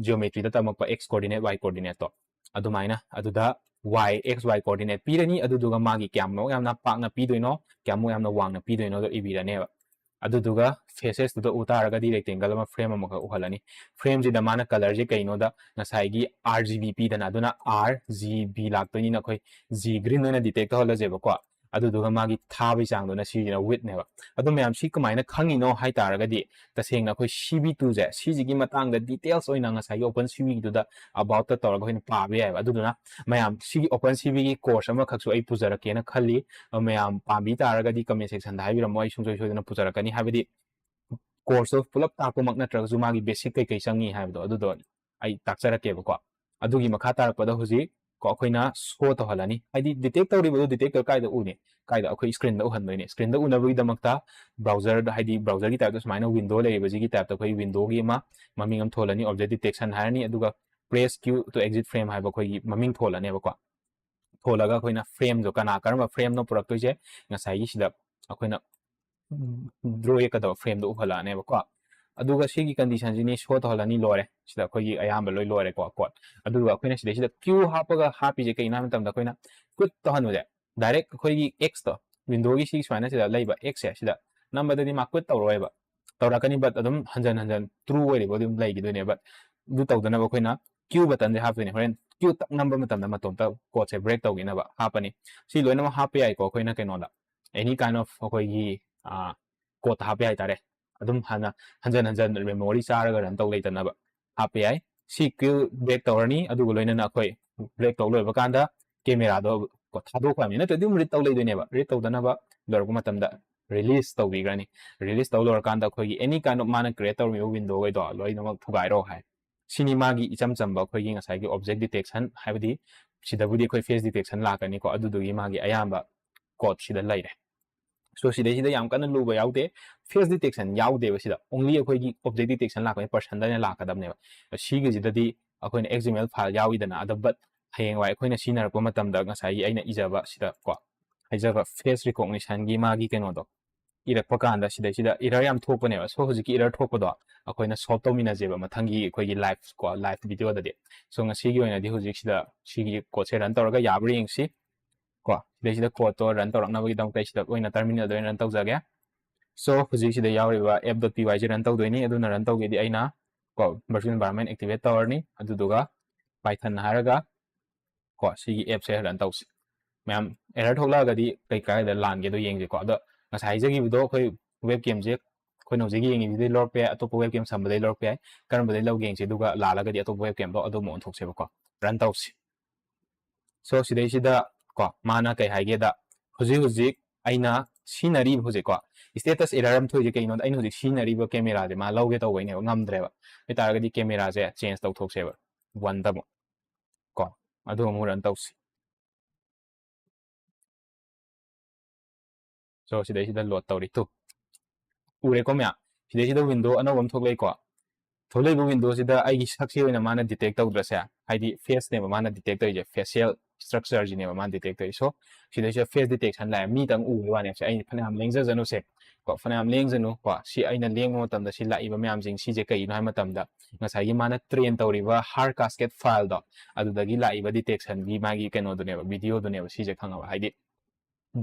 geometryꯗ ꯇꯝꯃꯛꯄ X coordinate, Y coordinateꯇꯣ ꯑꯗꯨꯃꯥꯏꯅ꯫ ꯑꯗꯨꯗ Y, X, Y coordinate ꯄꯤꯔꯅꯤ, ꯑꯗꯨꯗꯨꯒ ꯃꯥꯒꯤ ꯀꯌꯥꯃꯨꯛ ꯌꯥꯝꯅ ꯄꯥꯛꯅ ꯄꯤꯗꯣꯏꯅꯣ, ꯀꯌꯥꯃꯨꯛ ꯌꯥꯝꯅ ꯋꯥꯡꯅ ꯄꯤꯗꯣꯏꯅꯣꯗꯣ ꯏꯕꯤꯔꯅꯦꯕ꯫ ꯑꯗꯨꯗꯨꯒ facesꯇꯨꯗ ꯎ ꯇꯥꯔꯒꯗꯤ rectangle ꯑꯃ, frame ꯑꯃꯈꯛ ꯎꯍꯜꯂꯅꯤ꯫ Frameꯁꯤꯗ ꯃꯥꯅ colorꯁꯦ ꯀꯩꯅꯣꯗ ꯉꯁꯥꯏꯒꯤ RGB ꯄꯤꯗꯅ, ꯑꯗꯨꯅ RGB ꯂꯥꯛꯇꯣꯏꯅꯤꯅ ꯑꯩꯈꯣꯏ G green ꯑꯣꯏꯅ detect ꯇꯧꯍꯜꯂꯁꯦꯕꯀꯣ꯫ ꯑꯗꯨꯗꯨꯒ ꯃꯥꯒꯤ ꯊꯥꯕꯒꯤ ꯆꯥꯡꯗꯨꯅ ꯁꯤꯁꯤꯅ widthꯅꯦꯕ꯫ ꯑꯗꯣ ꯃꯌꯥꯝ ꯁꯤ ꯀꯃꯥꯏꯅ ꯈꯪꯉꯤꯅꯣ ꯍꯥꯏ ꯇꯥꯔꯒꯗꯤ, ꯇꯁꯦꯡꯅ ꯑꯩꯈꯣꯏ C B twoꯁꯦ, ꯁꯤꯁꯤꯒꯤ ꯃꯇꯥꯡꯗ details ꯑꯣꯏꯅ ꯉꯁꯥꯏꯒꯤ OpenCVꯒꯤꯗꯨꯗ aboutꯇ ꯇꯧꯔꯒ ꯑꯩꯈꯣꯏꯅ ꯄꯥꯕ ꯌꯥꯏꯑꯕ꯫ ꯑꯗꯨꯗꯨꯅ ꯃꯌꯥꯝ ꯁꯤꯒꯤ OpenCVꯒꯤ course ꯑꯃꯈꯛꯁꯨ ꯑꯩ ꯄꯨꯖꯔꯛꯀꯦꯅ ꯈꯜꯂꯤ꯫ ꯑꯗꯣ ꯃꯌꯥꯝ ꯄꯥꯝꯕꯤ ꯇꯥꯔꯒꯗꯤ comment sectionꯗ ꯍꯥꯏꯕꯤꯔꯝꯃꯣ, ꯑꯩ ꯁꯨꯡꯁꯣꯏ ꯁꯣꯏꯗꯅ ꯄꯨꯖꯔꯛꯀꯅꯤ꯫ ꯍꯥꯏꯕꯗꯤ courseꯇꯣ ꯄꯨꯂꯞ ꯇꯥꯛꯄꯃꯛ ꯅꯠꯇ꯭ꯔꯒꯁꯨ ꯃꯥꯒꯤ basic ꯀꯩꯀꯩ ꯆꯪꯉꯤ ꯍꯥꯏꯕꯗꯣ ꯑꯗꯨꯗꯣ ꯑꯩ ꯇꯥꯛꯆꯔꯛꯀꯦꯕꯀꯣ꯫ ꯑꯗꯨꯒꯤ ꯃꯈꯥ ꯇꯥꯔꯛꯄꯗ ꯍꯧꯖꯤꯛ ꯀꯣ ꯑꯩꯈꯣꯏꯅ show ꯇꯧꯍꯜꯂꯅꯤ꯫ ꯍꯥꯏꯗꯤ detect ꯇꯧꯔꯤꯕꯗꯣ detector ꯀꯥꯏꯗ ꯎꯅꯤ? ꯀꯥꯏꯗ? ꯑꯩꯈꯣꯏ screenꯗ ꯎꯍꯟꯗꯣꯏꯅꯦ꯫ Screenꯗ ꯎꯅꯕꯒꯤꯗꯃꯛꯇ browserꯗ, ꯍꯥꯏꯗꯤ browserꯒꯤ typeꯇ ꯁꯨꯃꯥꯏꯅ window ꯂꯩꯔꯤꯕꯁꯤꯒꯤ typeꯇ ꯑꯩꯈꯣꯏ windowꯒꯤ ꯑꯃ ꯃꯃꯤꯡ ꯑꯃ ꯊꯣꯜꯂꯅꯤ, object detection ꯍꯥꯏꯔꯅꯤ, ꯑꯗꯨꯒ press Q to exit frame ꯍꯥꯏꯕ ꯑꯩꯈꯣꯏꯒꯤ ꯃꯃꯤꯡ ꯊꯣꯜꯂꯅꯦꯕꯀꯣ꯫ ꯊꯣꯜꯂꯒ ꯑꯩꯈꯣꯏꯅ frameꯗꯣ, ꯀꯅꯥ ꯀꯔꯝꯕ frameꯅꯣ ꯄꯨꯔꯛꯇꯣꯏꯁꯦ, ꯉꯁꯥꯏꯒꯤ ꯁꯤꯗ ꯑꯩꯈꯣꯏꯅ draw ꯌꯦꯛꯀꯗꯕ frameꯗꯣ ꯎꯍꯜꯂꯛꯑꯅꯦꯕꯀꯣ꯫ ꯑꯗꯨꯒ ꯁꯤꯒꯤ conditionꯁꯤꯅꯤ show ꯇꯧꯍꯜꯂꯅꯤ, ꯂꯣꯏꯔꯦ꯫ ꯁꯤꯗ ꯑꯩꯈꯣꯏꯒꯤ ꯑꯌꯥꯝꯕ ꯂꯣꯏ ꯂꯣꯏꯔꯦꯀꯣ code꯫ ꯑꯗꯨꯒ ꯑꯩꯈꯣꯏꯅ ꯁꯤꯗꯩꯁꯤꯗ Q ꯍꯥꯞꯄꯒ ꯍꯥꯞꯄꯤꯁꯦ ꯀꯩꯅꯣ ꯍꯥꯏꯕ ꯃꯇꯝꯗ, ꯑꯩꯈꯣꯏꯅ quit ꯇꯧꯍꯟꯕꯁꯦ, direct ꯑꯩꯈꯣꯏꯒꯤ Xꯇꯣ, windowꯒꯤ ꯁꯤ ꯁꯨꯃꯥꯏꯅ ꯁꯤꯗ ꯂꯩꯕ Xꯁꯦ, ꯁꯤꯗ ꯅꯝꯕꯗꯗꯤ ꯃꯥ quit ꯇꯧꯔꯣꯏꯕ, ꯇꯧꯔꯛꯀꯅꯤ, but ꯑꯗꯨꯝ ꯍꯟꯖꯟ ꯍꯟꯖꯟ true ꯑꯣꯏꯔꯤꯕ ꯑꯗꯨꯝ ꯂꯩꯈꯤꯗꯣꯏꯅꯦ꯫ But ꯑꯗꯨ ꯇꯧꯗꯅꯕ ꯑꯩꯈꯣꯏꯅ Q buttonꯁꯦ ꯍꯥꯞꯇꯣꯏꯅꯦ꯫ ꯍꯣꯔꯦꯟ Q ꯇꯛ ꯅꯝꯕ ꯃꯇꯝꯗ ꯃꯇꯣꯝꯇ codeꯁꯦ break ꯇꯧꯈꯤꯅꯕ ꯍꯥꯞꯄꯅꯤ꯫ ꯁꯤ ꯂꯣꯏꯅꯃꯛ ꯍꯥꯞꯄ ꯌꯥꯏꯀꯣ ꯑꯩꯈꯣꯏꯅ ꯀꯩꯅꯣꯗ, any kind of ꯑꯩꯈꯣꯏꯒꯤ codeꯇ ꯍꯥꯞꯄ ꯌꯥꯏ ꯍꯥꯏꯇꯥꯔꯦ꯫ ꯑꯗꯨꯝ ꯍꯥꯟꯅ ꯍꯟꯖꯟ ꯍꯟꯖꯟ memory ꯆꯥꯔꯒ run ꯇꯧ ꯂꯩꯇꯅꯕ ꯍꯥꯞꯄ ꯌꯥꯏ꯫ ꯁꯤ Q break ꯇꯧꯔꯅꯤ, ꯑꯗꯨꯒ ꯂꯣꯏꯅꯅ ꯑꯩꯈꯣꯏ break ꯇꯧ ꯂꯣꯏꯕ ꯀꯥꯟꯗ cameraꯗꯣ ꯊꯥꯗꯣꯛꯈ꯭ꯔꯕꯅꯤ, ꯅꯠꯇ꯭ꯔꯗꯤ ꯑꯗꯨꯝ read ꯇꯧ ꯂꯩꯗꯣꯏꯅꯦꯕ꯫ Read ꯇꯧꯗꯅꯕ ꯂꯣꯏꯔꯛꯄ ꯃꯇꯝꯗ release ꯇꯧꯕꯤꯈ꯭ꯔꯅꯤ꯫ Release ꯇꯧ ꯂꯣꯏꯔꯀꯥꯟꯗ ꯑꯩꯈꯣꯏꯒꯤ any kind of ꯃꯥꯅ create ꯇꯧꯔꯝꯃꯤꯕ windowꯈꯩꯗꯣ ꯂꯣꯏꯅꯃꯛ ꯊꯨꯒꯥꯏꯔꯣ ꯍꯥꯏ꯫ ꯁꯤꯅꯤ ꯃꯥꯒꯤ ꯏꯆꯝ ꯆꯝꯕ ꯑꯩꯈꯣꯏꯒꯤ ꯉꯁꯥꯏꯒꯤ object detection, ꯍꯥꯏꯕꯗꯤ ꯁꯤꯗꯕꯨꯗꯤ ꯑꯩꯈꯣꯏ face detection ꯂꯥꯛꯀꯅꯤꯀꯣ, ꯑꯗꯨꯗꯨꯒꯤ ꯃꯥꯒꯤ ꯑꯌꯥꯝꯕ code ꯁꯤꯗ ꯂꯩꯔꯦ꯫ So ꯁꯤꯗꯩꯁꯤꯗ ꯌꯥꯝ ꯀꯟꯅ ꯂꯨꯕ ꯌꯥꯎꯗꯦ, face detection ꯌꯥꯎꯗꯦꯕ ꯁꯤꯗ, only ꯑꯩꯈꯣꯏꯒꯤ object detection ꯂꯥꯛꯄꯅꯤ, personꯗ ꯑꯣꯏꯅ ꯂꯥꯛꯀꯗꯕꯅꯦꯕ꯫ ꯁꯤꯒꯤꯁꯤꯗꯗꯤ ꯑꯩꯈꯣꯏꯅ XML file ꯌꯥꯎꯏꯗꯅ, ꯑꯗꯣ but ꯍꯌꯦꯡꯋꯥꯏ ꯑꯩꯈꯣꯏꯅ ꯁꯤꯖꯤꯟꯅꯔꯛꯄ ꯃꯇꯝꯗ ꯉꯁꯥꯏꯒꯤ ꯑꯩꯅ ꯏꯖꯕ ꯁꯤꯗ ꯀꯣ, ꯍꯥꯏꯖꯕ face recognitionꯒꯤ ꯃꯥꯒꯤ ꯀꯩꯅꯣꯗꯣ ꯏꯔꯛꯄ ꯀꯥꯟꯗ ꯁꯤꯗꯩꯁꯤꯗ error ꯌꯥꯝ ꯊꯣꯛꯄꯅꯦꯕ꯫ So ꯍꯧꯖꯤꯛꯀꯤ error ꯊꯣꯛꯄꯗꯣ ꯑꯩꯈꯣꯏꯅ solve ꯇꯧꯃꯤꯟꯅꯁꯦꯕ ꯃꯊꯪꯒꯤ ꯑꯩꯈꯣꯏꯒꯤ live ꯀꯣ, live videoꯗꯗꯤ꯫ So ꯉꯁꯤꯒꯤ ꯑꯣꯏꯅꯗꯤ ꯍꯧꯖꯤꯛꯁꯤꯗ ꯁꯤꯒꯤ codeꯁꯦ run ꯇꯧꯔꯒ ꯌꯥꯕ꯭ꯔꯥ ꯌꯦꯡꯁꯤ ꯀꯣ꯫ ꯁꯤꯗꯩꯁꯤꯗ codeꯇꯣ run ꯇꯧꯔꯛꯅꯕꯒꯤꯗꯃꯛꯇ ꯑꯩ ꯁꯤꯗ ꯑꯣꯏꯅ terminalꯗ ꯑꯣꯏꯅ run ꯇꯧꯖꯒꯦ꯫ So ꯍꯧꯖꯤꯛ ꯁꯤꯗ ꯌꯥꯎꯔꯤꯕ app.pyꯁꯦ run ꯇꯧꯗꯣꯏꯅꯤ꯫ ꯑꯗꯨꯅ run ꯇꯧꯒꯦꯗꯤ ꯑꯩꯅ ꯀꯣ virtual environment activate ꯇꯧꯔꯅꯤ, ꯑꯗꯨꯗꯨꯒ Python ꯍꯥꯏꯔꯒ ꯀꯣ ꯁꯤꯒꯤ appꯁꯦ run ꯇꯧꯁꯤ꯫ ꯃꯌꯥꯝ ꯑꯦꯔꯔ ꯊꯣꯛꯂꯛꯑꯒꯗꯤ ꯀꯩ ꯀꯥꯏꯗ ꯂꯥꯟꯒꯦꯗꯣ ꯌꯦꯡꯁꯦꯀꯣ꯫ ꯑꯗꯣ ꯉꯁꯥꯏ ꯍꯥꯏꯖꯈꯤꯕꯗꯣ ꯑꯩꯈꯣꯏ ꯋꯦꯕ ꯀꯦꯝꯁꯦ ꯑꯩꯈꯣꯏꯅ ꯍꯧꯖꯤꯛ ꯌꯦꯡꯉꯤꯕꯗꯩ ꯂꯧꯔꯛꯄ ꯌꯥꯏ, ꯑꯇꯣꯞꯄ ꯋꯦꯕ ꯀꯦꯝ ꯁꯝꯕꯗꯩ ꯂꯧꯔꯛꯄ ꯌꯥꯏ, ꯀꯔꯝꯕꯗꯩ ꯂꯧꯒꯦ ꯌꯦꯡꯁꯦ, ꯑꯗꯨꯒ ꯂꯥꯜꯂꯒꯗꯤ ꯑꯇꯣꯞꯄ ꯋꯦꯕ ꯀꯦꯝꯗꯣ ꯑꯗꯨ ꯑꯃꯨꯛ ꯑꯣꯟꯊꯣꯛꯁꯦꯕꯀꯣ꯫ ꯔꯟ ꯇꯧꯁꯤ꯫ ꯁꯣ ꯁꯤꯗꯩꯁꯤꯗ ꯀꯣ ꯃꯥꯅ ꯀꯩ ꯍꯥꯏꯒꯦꯗ, ꯍꯧꯖꯤꯛ ꯍꯧꯖꯤꯛ ꯑꯩꯅ ꯁꯤꯖꯤꯟꯅꯔꯤꯕ ꯍꯧꯖꯤꯛꯀꯣ status error ꯑꯃ ꯊꯣꯛꯏꯁꯦ ꯀꯩꯒꯤꯅꯣꯗ ꯑꯩꯅ ꯍꯧꯖꯤꯛ ꯁꯤꯖꯤꯟꯅꯔꯤꯕ ꯀꯦꯃꯦꯔꯥꯁꯦ ꯃꯥ ꯂꯧꯒꯦ ꯇꯧꯕꯩꯅꯦꯕ, ꯉꯝꯗ꯭ꯔꯦꯕ꯫ ꯑꯗꯨ ꯑꯣꯏꯇꯥꯔꯒꯗꯤ ꯀꯦꯃꯦꯔꯥꯁꯦ ꯆꯦꯟꯖ ꯇꯧꯊꯣꯛꯁꯦꯕ, ꯋꯟꯗ ꯑꯃꯨꯛ ꯀꯣ ꯑꯗꯨ ꯑꯃꯨꯛ ꯔꯟ ꯇꯧꯁꯤ꯫ ꯁꯣ ꯁꯤꯗꯩꯁꯤꯗ ꯂꯣꯗ ꯇꯧꯔꯤ ꯇꯨ꯫ ꯎꯔꯦꯀꯣ ꯃꯌꯥꯝ? ꯁꯤꯗꯩꯁꯤꯗ ꯋꯤꯟꯗꯣ ꯑꯅꯧꯕ ꯑꯃ ꯊꯣꯛꯂꯛꯏꯀꯣ꯫ ꯊꯣꯛꯂꯛꯏꯕ ꯋꯤꯟꯗꯣꯁꯤꯗ ꯑꯩꯒꯤ ꯁꯛꯁꯤ ꯑꯣꯏꯅ ꯃꯥꯅ ꯗꯤꯇꯦꯛ ꯇꯧꯗ꯭ꯔꯁꯦ, ꯍꯥꯏꯗꯤ ꯐꯦꯁꯅꯦꯕ ꯃꯥꯅ ꯗꯤꯇꯦꯛ ꯇꯧꯔꯤꯁꯦ, ꯐꯦꯁꯤꯌꯦꯜ ꯁ꯭ꯇ꯭ꯔꯛꯆꯔꯁꯤꯅꯦꯕ ꯃꯥꯅ ꯗꯤꯇꯦꯛ ꯇꯧꯔꯤꯁꯦ꯫ ꯁꯣ ꯁꯤꯗꯩꯁꯤꯗ ꯐꯦꯁ ꯗꯤꯇꯦꯛꯁꯟ ꯂꯥꯛꯑꯦ, ꯃꯤꯇꯪ ꯎꯕꯒꯤ ꯋꯥꯅꯦꯕꯁꯦ꯫ ꯑꯩ ꯐꯅꯌꯥꯝ ꯂꯦꯡꯖꯖꯅꯨꯁꯦ ꯀꯣ, ꯐꯅꯌꯥꯝ ꯂꯦꯡꯖꯅꯨ ꯀꯣ꯫ ꯁꯤ ꯑꯩꯅ ꯂꯦꯡꯕ ꯃꯇꯝꯗ ꯁꯤ ꯂꯥꯛꯏꯕ ꯃꯌꯥꯝꯁꯤꯡ ꯁꯤꯁꯦ ꯀꯩꯒꯤꯅꯣ ꯍꯥꯏꯕ ꯃꯇꯝꯗ ꯉꯁꯥꯏꯒꯤ ꯃꯥꯅ ꯇ꯭ꯔꯦꯟ ꯇꯧꯔꯤꯕ ꯍꯥꯔ ꯀꯥꯁꯀꯦꯠ ꯐꯥꯏꯜꯗꯣ ꯑꯗꯨꯗꯒꯤ ꯂꯥꯛꯏꯕ ꯗꯤꯇꯦꯛꯁꯟꯒꯤ ꯃꯥꯒꯤ ꯀꯩꯅꯣꯗꯨꯅꯦꯕ, ꯚꯤꯗꯤꯑꯣꯗꯨꯅꯦꯕ ꯁꯤꯁꯦ, ꯈꯪꯉꯕ? ꯍꯥꯏꯗꯤ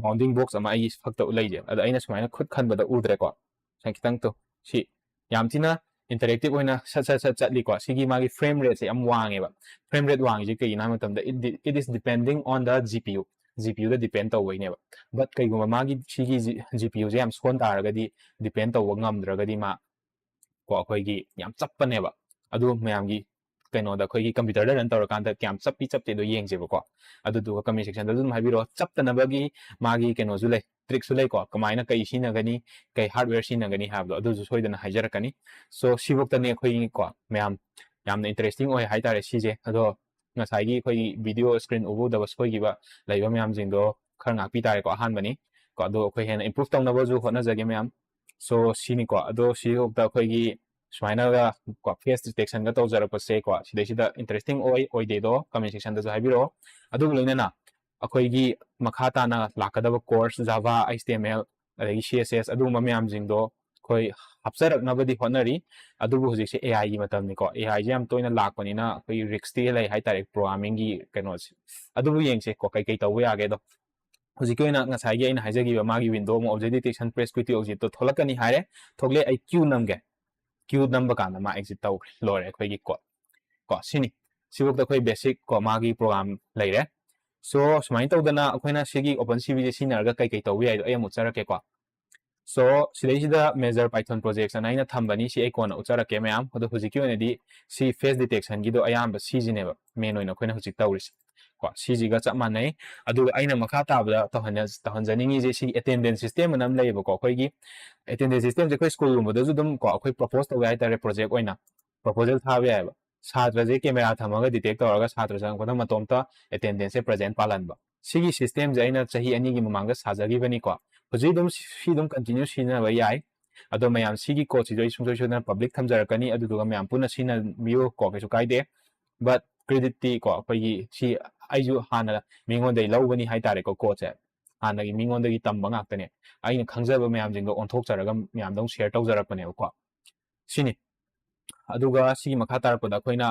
ꯕꯥꯎꯟꯗꯤꯡ ꯕꯣꯛꯁ ꯑꯃ ꯑꯩꯒꯤ ꯁꯛꯇ ꯂꯩꯁꯦ, ꯑꯗ ꯑꯩꯅ ꯁꯨꯃꯥꯏꯅ ꯈꯨꯠ ꯈꯟꯕꯗ ꯎꯗ꯭ꯔꯦꯀꯣ꯫ ꯁꯨꯃꯥꯏꯅ ꯈꯤꯇꯪ ꯇꯨ, ꯁꯤ ꯌꯥꯝ ꯊꯤꯅ ꯏꯟꯇꯔꯦꯛꯇꯤꯞ ꯑꯣꯏꯅ ꯁꯠ ꯁꯠ ꯁꯠ ꯆꯠꯂꯤꯀꯣ꯫ ꯁꯤꯒꯤ ꯃꯥꯒꯤ ꯐ꯭ꯔꯦꯝ ꯔꯦꯠꯁꯦ ꯌꯥꯝ ꯋꯥꯡꯉꯦꯕ꯫ ꯐ꯭ꯔꯦꯝ ꯔꯦꯠ ꯋꯥꯡꯉꯤꯁꯦ ꯀꯩꯒꯤꯅꯣ ꯍꯥꯏꯕ ꯃꯇꯝꯗ it, it is depending on the G P U, G P U ꯗ ꯗꯤꯄꯦꯟ ꯇꯧꯕꯩꯅꯦꯕ꯫ ꯕꯠ ꯀꯩꯒꯨꯝꯕ ꯃꯥꯒꯤ ꯁꯤꯒꯤ G, G P U ꯁꯦ ꯌꯥꯝ ꯁꯣꯟ ꯇꯥꯔꯒꯗꯤ, ꯗꯤꯄꯦꯟ ꯇꯧꯕ ꯉꯝꯗ꯭ꯔꯒꯗꯤ ꯃꯥ ꯀꯣ ꯑꯩꯈꯣꯏꯒꯤ ꯌꯥꯝ ꯆꯞꯄꯅꯦꯕ꯫ ꯑꯗꯨ ꯃꯌꯥꯝꯒꯤ ꯀꯩꯅꯣꯗ ꯑꯩꯈꯣꯏꯒꯤ ꯀꯝꯄ꯭ꯌꯨꯇꯔꯗ ꯔꯟ ꯇꯧꯔꯀꯥꯟꯗ ꯀꯌꯥꯝ ꯆꯞꯄꯤ ꯆꯞꯇꯦꯗꯣ ꯌꯦꯡꯁꯦꯕꯀꯣ꯫ ꯑꯗꯨꯗꯨꯒ ꯀꯃꯦꯟ ꯁꯦꯛꯁꯟꯗꯁꯨ ꯑꯗꯨꯝ ꯍꯥꯏꯕꯤꯔꯛꯑꯣ꯫ ꯆꯞꯇꯅꯕꯒꯤ ꯃꯥꯒꯤ ꯀꯩꯅꯣꯁꯨ ꯂꯩ, ꯇ꯭ꯔꯤꯛꯁꯨ ꯂꯩꯀꯣ, ꯀꯃꯥꯏꯅ ꯀꯩ ꯁꯤꯖꯤꯟꯅꯒꯅꯤ, ꯀꯩ ꯍꯥꯔꯗꯋꯦꯌꯔ ꯁꯤꯖꯤꯟꯅꯒꯅꯤ ꯍꯥꯏꯕꯗꯣ ꯑꯗꯨꯁꯨ ꯁꯣꯏꯗꯅ ꯍꯥꯏꯖꯔꯛꯀꯅꯤ꯫ ꯁꯣ ꯁꯤꯐꯧꯇꯅꯦ ꯑꯩꯈꯣꯏꯒꯤꯀꯣ ꯃꯌꯥꯝ ꯌꯥꯝꯅ ꯏꯟꯇꯔꯦꯁꯇꯤꯡ ꯑꯣꯏ ꯍꯥꯏꯇꯥꯔꯦ ꯁꯤꯁꯦ꯫ ꯑꯗꯣ ꯉꯁꯥꯏꯒꯤ ꯑꯩꯈꯣꯏꯒꯤ ꯚꯤꯗꯤꯑꯣ ꯁ꯭ꯀ꯭ꯔꯤꯟ ꯎꯕ ꯎꯗꯕ ꯁꯣꯏꯈꯤꯕ ꯂꯩꯕ ꯃꯌꯥꯝꯁꯤꯡꯗꯣ ꯈꯔ ꯉꯥꯛꯄꯤ ꯇꯥꯔꯦꯀꯣ꯫ ꯑꯍꯥꯟꯕꯅꯤ ꯀꯣ, ꯑꯗꯣ ꯑꯩꯈꯣꯏ ꯍꯦꯟꯅ ꯏꯝꯄ꯭ꯔꯨꯚ ꯇꯧꯅꯕꯁꯨ ꯍꯣꯠꯅꯖꯒꯦ ꯃꯌꯥꯝ꯫ ꯁꯣ ꯁꯤꯅꯤꯀꯣ꯫ ꯑꯗꯣ ꯁꯤꯐꯥꯎꯗ ꯑꯩꯈꯣꯏꯒꯤ ꯁꯨꯃꯥꯏꯅꯒ ꯀꯣ ꯐꯦꯁ ꯗꯤꯇꯦꯛꯁꯟꯒ ꯇꯧꯖꯔꯛꯄꯁꯦ ꯀꯣ ꯁꯤꯗꯩꯁꯤꯗ ꯏꯟꯇꯔꯦꯁꯇꯤꯡ ꯑꯣꯏ ꯑꯣꯏꯗꯦꯗꯣ ꯀꯃꯦꯟ ꯁꯦꯛꯁꯟꯗꯁꯨ ꯍꯥꯏꯕꯤꯔꯛꯑꯣ꯫ ꯑꯗꯨꯒ ꯂꯣꯏꯅꯅ ꯑꯩꯈꯣꯏꯒꯤ ꯃꯈꯥ ꯇꯥꯅ ꯂꯥꯛꯀꯗꯕ course Java, H T M L, ꯑꯗꯒꯤ C S S ꯑꯗꯨꯒꯨꯝꯕ ꯃꯌꯥꯝꯁꯤꯡꯗꯣ ꯑꯩꯈꯣꯏ ꯍꯥꯞꯆꯔꯛꯅꯕꯗꯤ ꯍꯣꯠꯅꯔꯤ꯫ ꯑꯗꯨꯕꯨ ꯍꯧꯖꯤꯛꯁꯦ A I ꯒꯤ ꯃꯇꯝꯅꯤꯀꯣ꯫ A I ꯁꯦ ꯌꯥꯝ ꯇꯣꯏꯅ ꯂꯥꯛꯄꯅꯤꯅ ꯑꯩꯈꯣꯏꯒꯤ ꯔꯤꯛꯁꯇꯤ ꯂꯩ ꯍꯥꯏꯇꯥꯔꯦ ꯄ꯭ꯔꯣꯒ꯭ꯔꯥꯃꯤꯡꯒꯤ ꯀꯩꯅꯣꯁꯦ꯫ ꯑꯗꯨꯕꯨ ꯌꯦꯡꯁꯦ ꯀꯣ ꯀꯩꯀꯩ ꯇꯧꯕ ꯌꯥꯒꯦꯗꯣ꯫ ꯍꯧꯖꯤꯛꯀꯤ ꯑꯣꯏꯅ ꯉꯁꯥꯏꯒꯤ ꯑꯩꯅ ꯍꯥꯏꯖꯈꯤꯕ ꯃꯥꯒꯤ ꯋꯤꯟꯗꯣ ꯑꯃ object detection press quit exit ꯇꯣ ꯊꯣꯛꯂꯛꯀꯅꯤ ꯍꯥꯏꯔꯦ꯫ ꯊꯣꯛꯂꯛꯑꯦ, ꯑꯩ Q ꯅꯝꯒꯦ꯫ Q ꯅꯝꯕ ꯀꯥꯟꯗ ꯃꯥ exit ꯇꯧꯈ꯭ꯔꯦ, ꯂꯣꯏꯔꯦ ꯑꯩꯈꯣꯏꯒꯤ ꯀꯣꯗ ꯀꯣ꯫ ꯁꯤꯅꯤ, ꯁꯤꯐꯥꯎꯗ ꯑꯩꯈꯣꯏ ꯕꯦꯁꯤꯛ ꯀꯣ ꯃꯥꯒꯤ ꯄ꯭ꯔꯣꯒ꯭ꯔꯥꯝ ꯂꯩꯔꯦ꯫ So ꯁꯨꯃꯥꯏꯅ ꯇꯧꯗꯅ ꯑꯩꯈꯣꯏꯅ ꯁꯤꯒꯤ OpenCV ꯁꯦ ꯁꯤꯖꯤꯟꯅꯔꯒ ꯀꯩ ꯀꯩ ꯇꯧꯕ ꯌꯥꯏꯗꯣ ꯑꯩ ꯑꯃꯨꯛ ꯎꯠꯆꯔꯛꯀꯦꯀꯣ꯫ So ꯁꯤꯗꯩꯁꯤꯗ major Python projects ꯑꯅ ꯑꯩꯅ ꯊꯝꯕꯅꯤ, ꯁꯤ ꯑꯩ ꯀꯣꯟꯅ ꯎꯠꯆꯔꯛꯀꯦ ꯃꯌꯥꯝ꯫ ꯑꯗꯣ ꯍꯧꯖꯤꯛꯀꯤ ꯑꯣꯏꯅꯗꯤ ꯁꯤ face detection ꯒꯤꯗꯣ ꯑꯌꯥꯝꯕ ꯁꯤꯁꯤꯅꯦꯕ main ꯑꯣꯏꯅ ꯑꯩꯈꯣꯏꯅ ꯍꯧꯖꯤꯛ ꯇꯧꯔꯤꯁꯦ꯫ ꯀꯣ, ꯁꯤꯁꯤꯒ ꯆꯞ ꯃꯥꯟꯅꯩ꯫ ꯑꯗꯨꯒ ꯑꯩꯅ ꯃꯈꯥ ꯇꯥꯕꯗ ꯇꯧꯍꯟ-, ꯇꯧꯍꯟꯖꯅꯤꯡꯉꯤꯁꯦ ꯁꯤꯒꯤ attendance system ꯑꯅ ꯑꯃ ꯂꯩꯌꯦꯕꯀꯣ꯫ ꯑꯩꯈꯣꯏꯒꯤ attendance system ꯁꯦ ꯑꯩꯈꯣꯏ school ꯒꯨꯝꯕꯗꯁꯨ ꯑꯗꯨꯝ ꯀꯣ, ꯑꯩꯈꯣꯏ propose ꯇꯧꯕ ꯌꯥꯏ ꯍꯥꯏꯇꯥꯔꯦ, project ꯑꯣꯏꯅ proposal ꯊꯥꯕ ꯌꯥꯏꯑꯕ꯫ ꯁꯥꯇ꯭ꯔꯁꯦ camera ꯊꯝꯃꯒ detect ꯇꯧꯔꯒ ꯁꯥꯇ꯭ꯔ ꯆꯪꯉꯛꯄꯗ ꯃꯇꯣꯝꯇ attendance ꯁꯦ present ꯄꯥꯜꯍꯟꯕ꯫ ꯁꯤꯒꯤ system ꯁꯦ ꯑꯩꯅ ꯆꯍꯤ ꯑꯅꯤꯒꯤ ꯃꯃꯥꯡꯗ ꯁꯥꯖꯈꯤꯕꯅꯤꯀꯣ꯫ ꯍꯧꯖꯤꯛ ꯑꯗꯨꯝ ꯁꯤ ꯑꯗꯨꯝ continue ꯁꯤꯖꯤꯟꯅꯕ ꯌꯥꯏ꯫ ꯑꯗꯣ ꯃꯌꯥꯝ ꯁꯤꯒꯤ code ꯁꯤꯁꯨ ꯑꯩ ꯁꯨꯡꯁꯣꯏ ꯁꯣꯏꯗꯅ public ꯊꯝꯖꯔꯛꯀꯅꯤ, ꯑꯗꯨꯗꯨꯒ ꯃꯌꯥꯝ ꯄꯨꯟꯅ ꯁꯤꯖꯤꯟꯅꯕꯤꯌꯨ ꯀꯣ, ꯀꯩꯁꯨ ꯀꯥꯏꯗꯦ꯫ But credit ꯇꯤ ꯀꯣ, ꯑꯩꯈꯣꯏꯒꯤ ꯁꯤ ꯑꯩꯁꯨ ꯍꯥꯟꯅ ꯃꯤꯉꯣꯟꯗꯒꯤ ꯂꯧꯕꯅꯤ ꯍꯥꯏꯇꯥꯔꯦꯀꯣ, code ꯁꯦ꯫ ꯍꯥꯟꯅꯒꯤ ꯃꯤꯉꯣꯟꯗꯒꯤ ꯇꯝꯕ ꯉꯥꯛꯇꯅꯦ꯫ ꯑꯩꯅ ꯈꯪꯖꯕ ꯃꯌꯥꯝꯁꯤꯡꯗꯣ ꯑꯣꯟꯊꯣꯛꯆꯔꯒ ꯃꯌꯥꯝꯗ ꯑꯃꯨꯛ share ꯇꯧꯖꯔꯛꯄꯅꯦꯕꯀꯣ꯫ ꯁꯤꯅꯤ꯫ ꯑꯗꯨꯒ ꯁꯤꯒꯤ ꯃꯈꯥ ꯇꯥꯔꯛꯄꯗ ꯑꯩꯈꯣꯏꯅ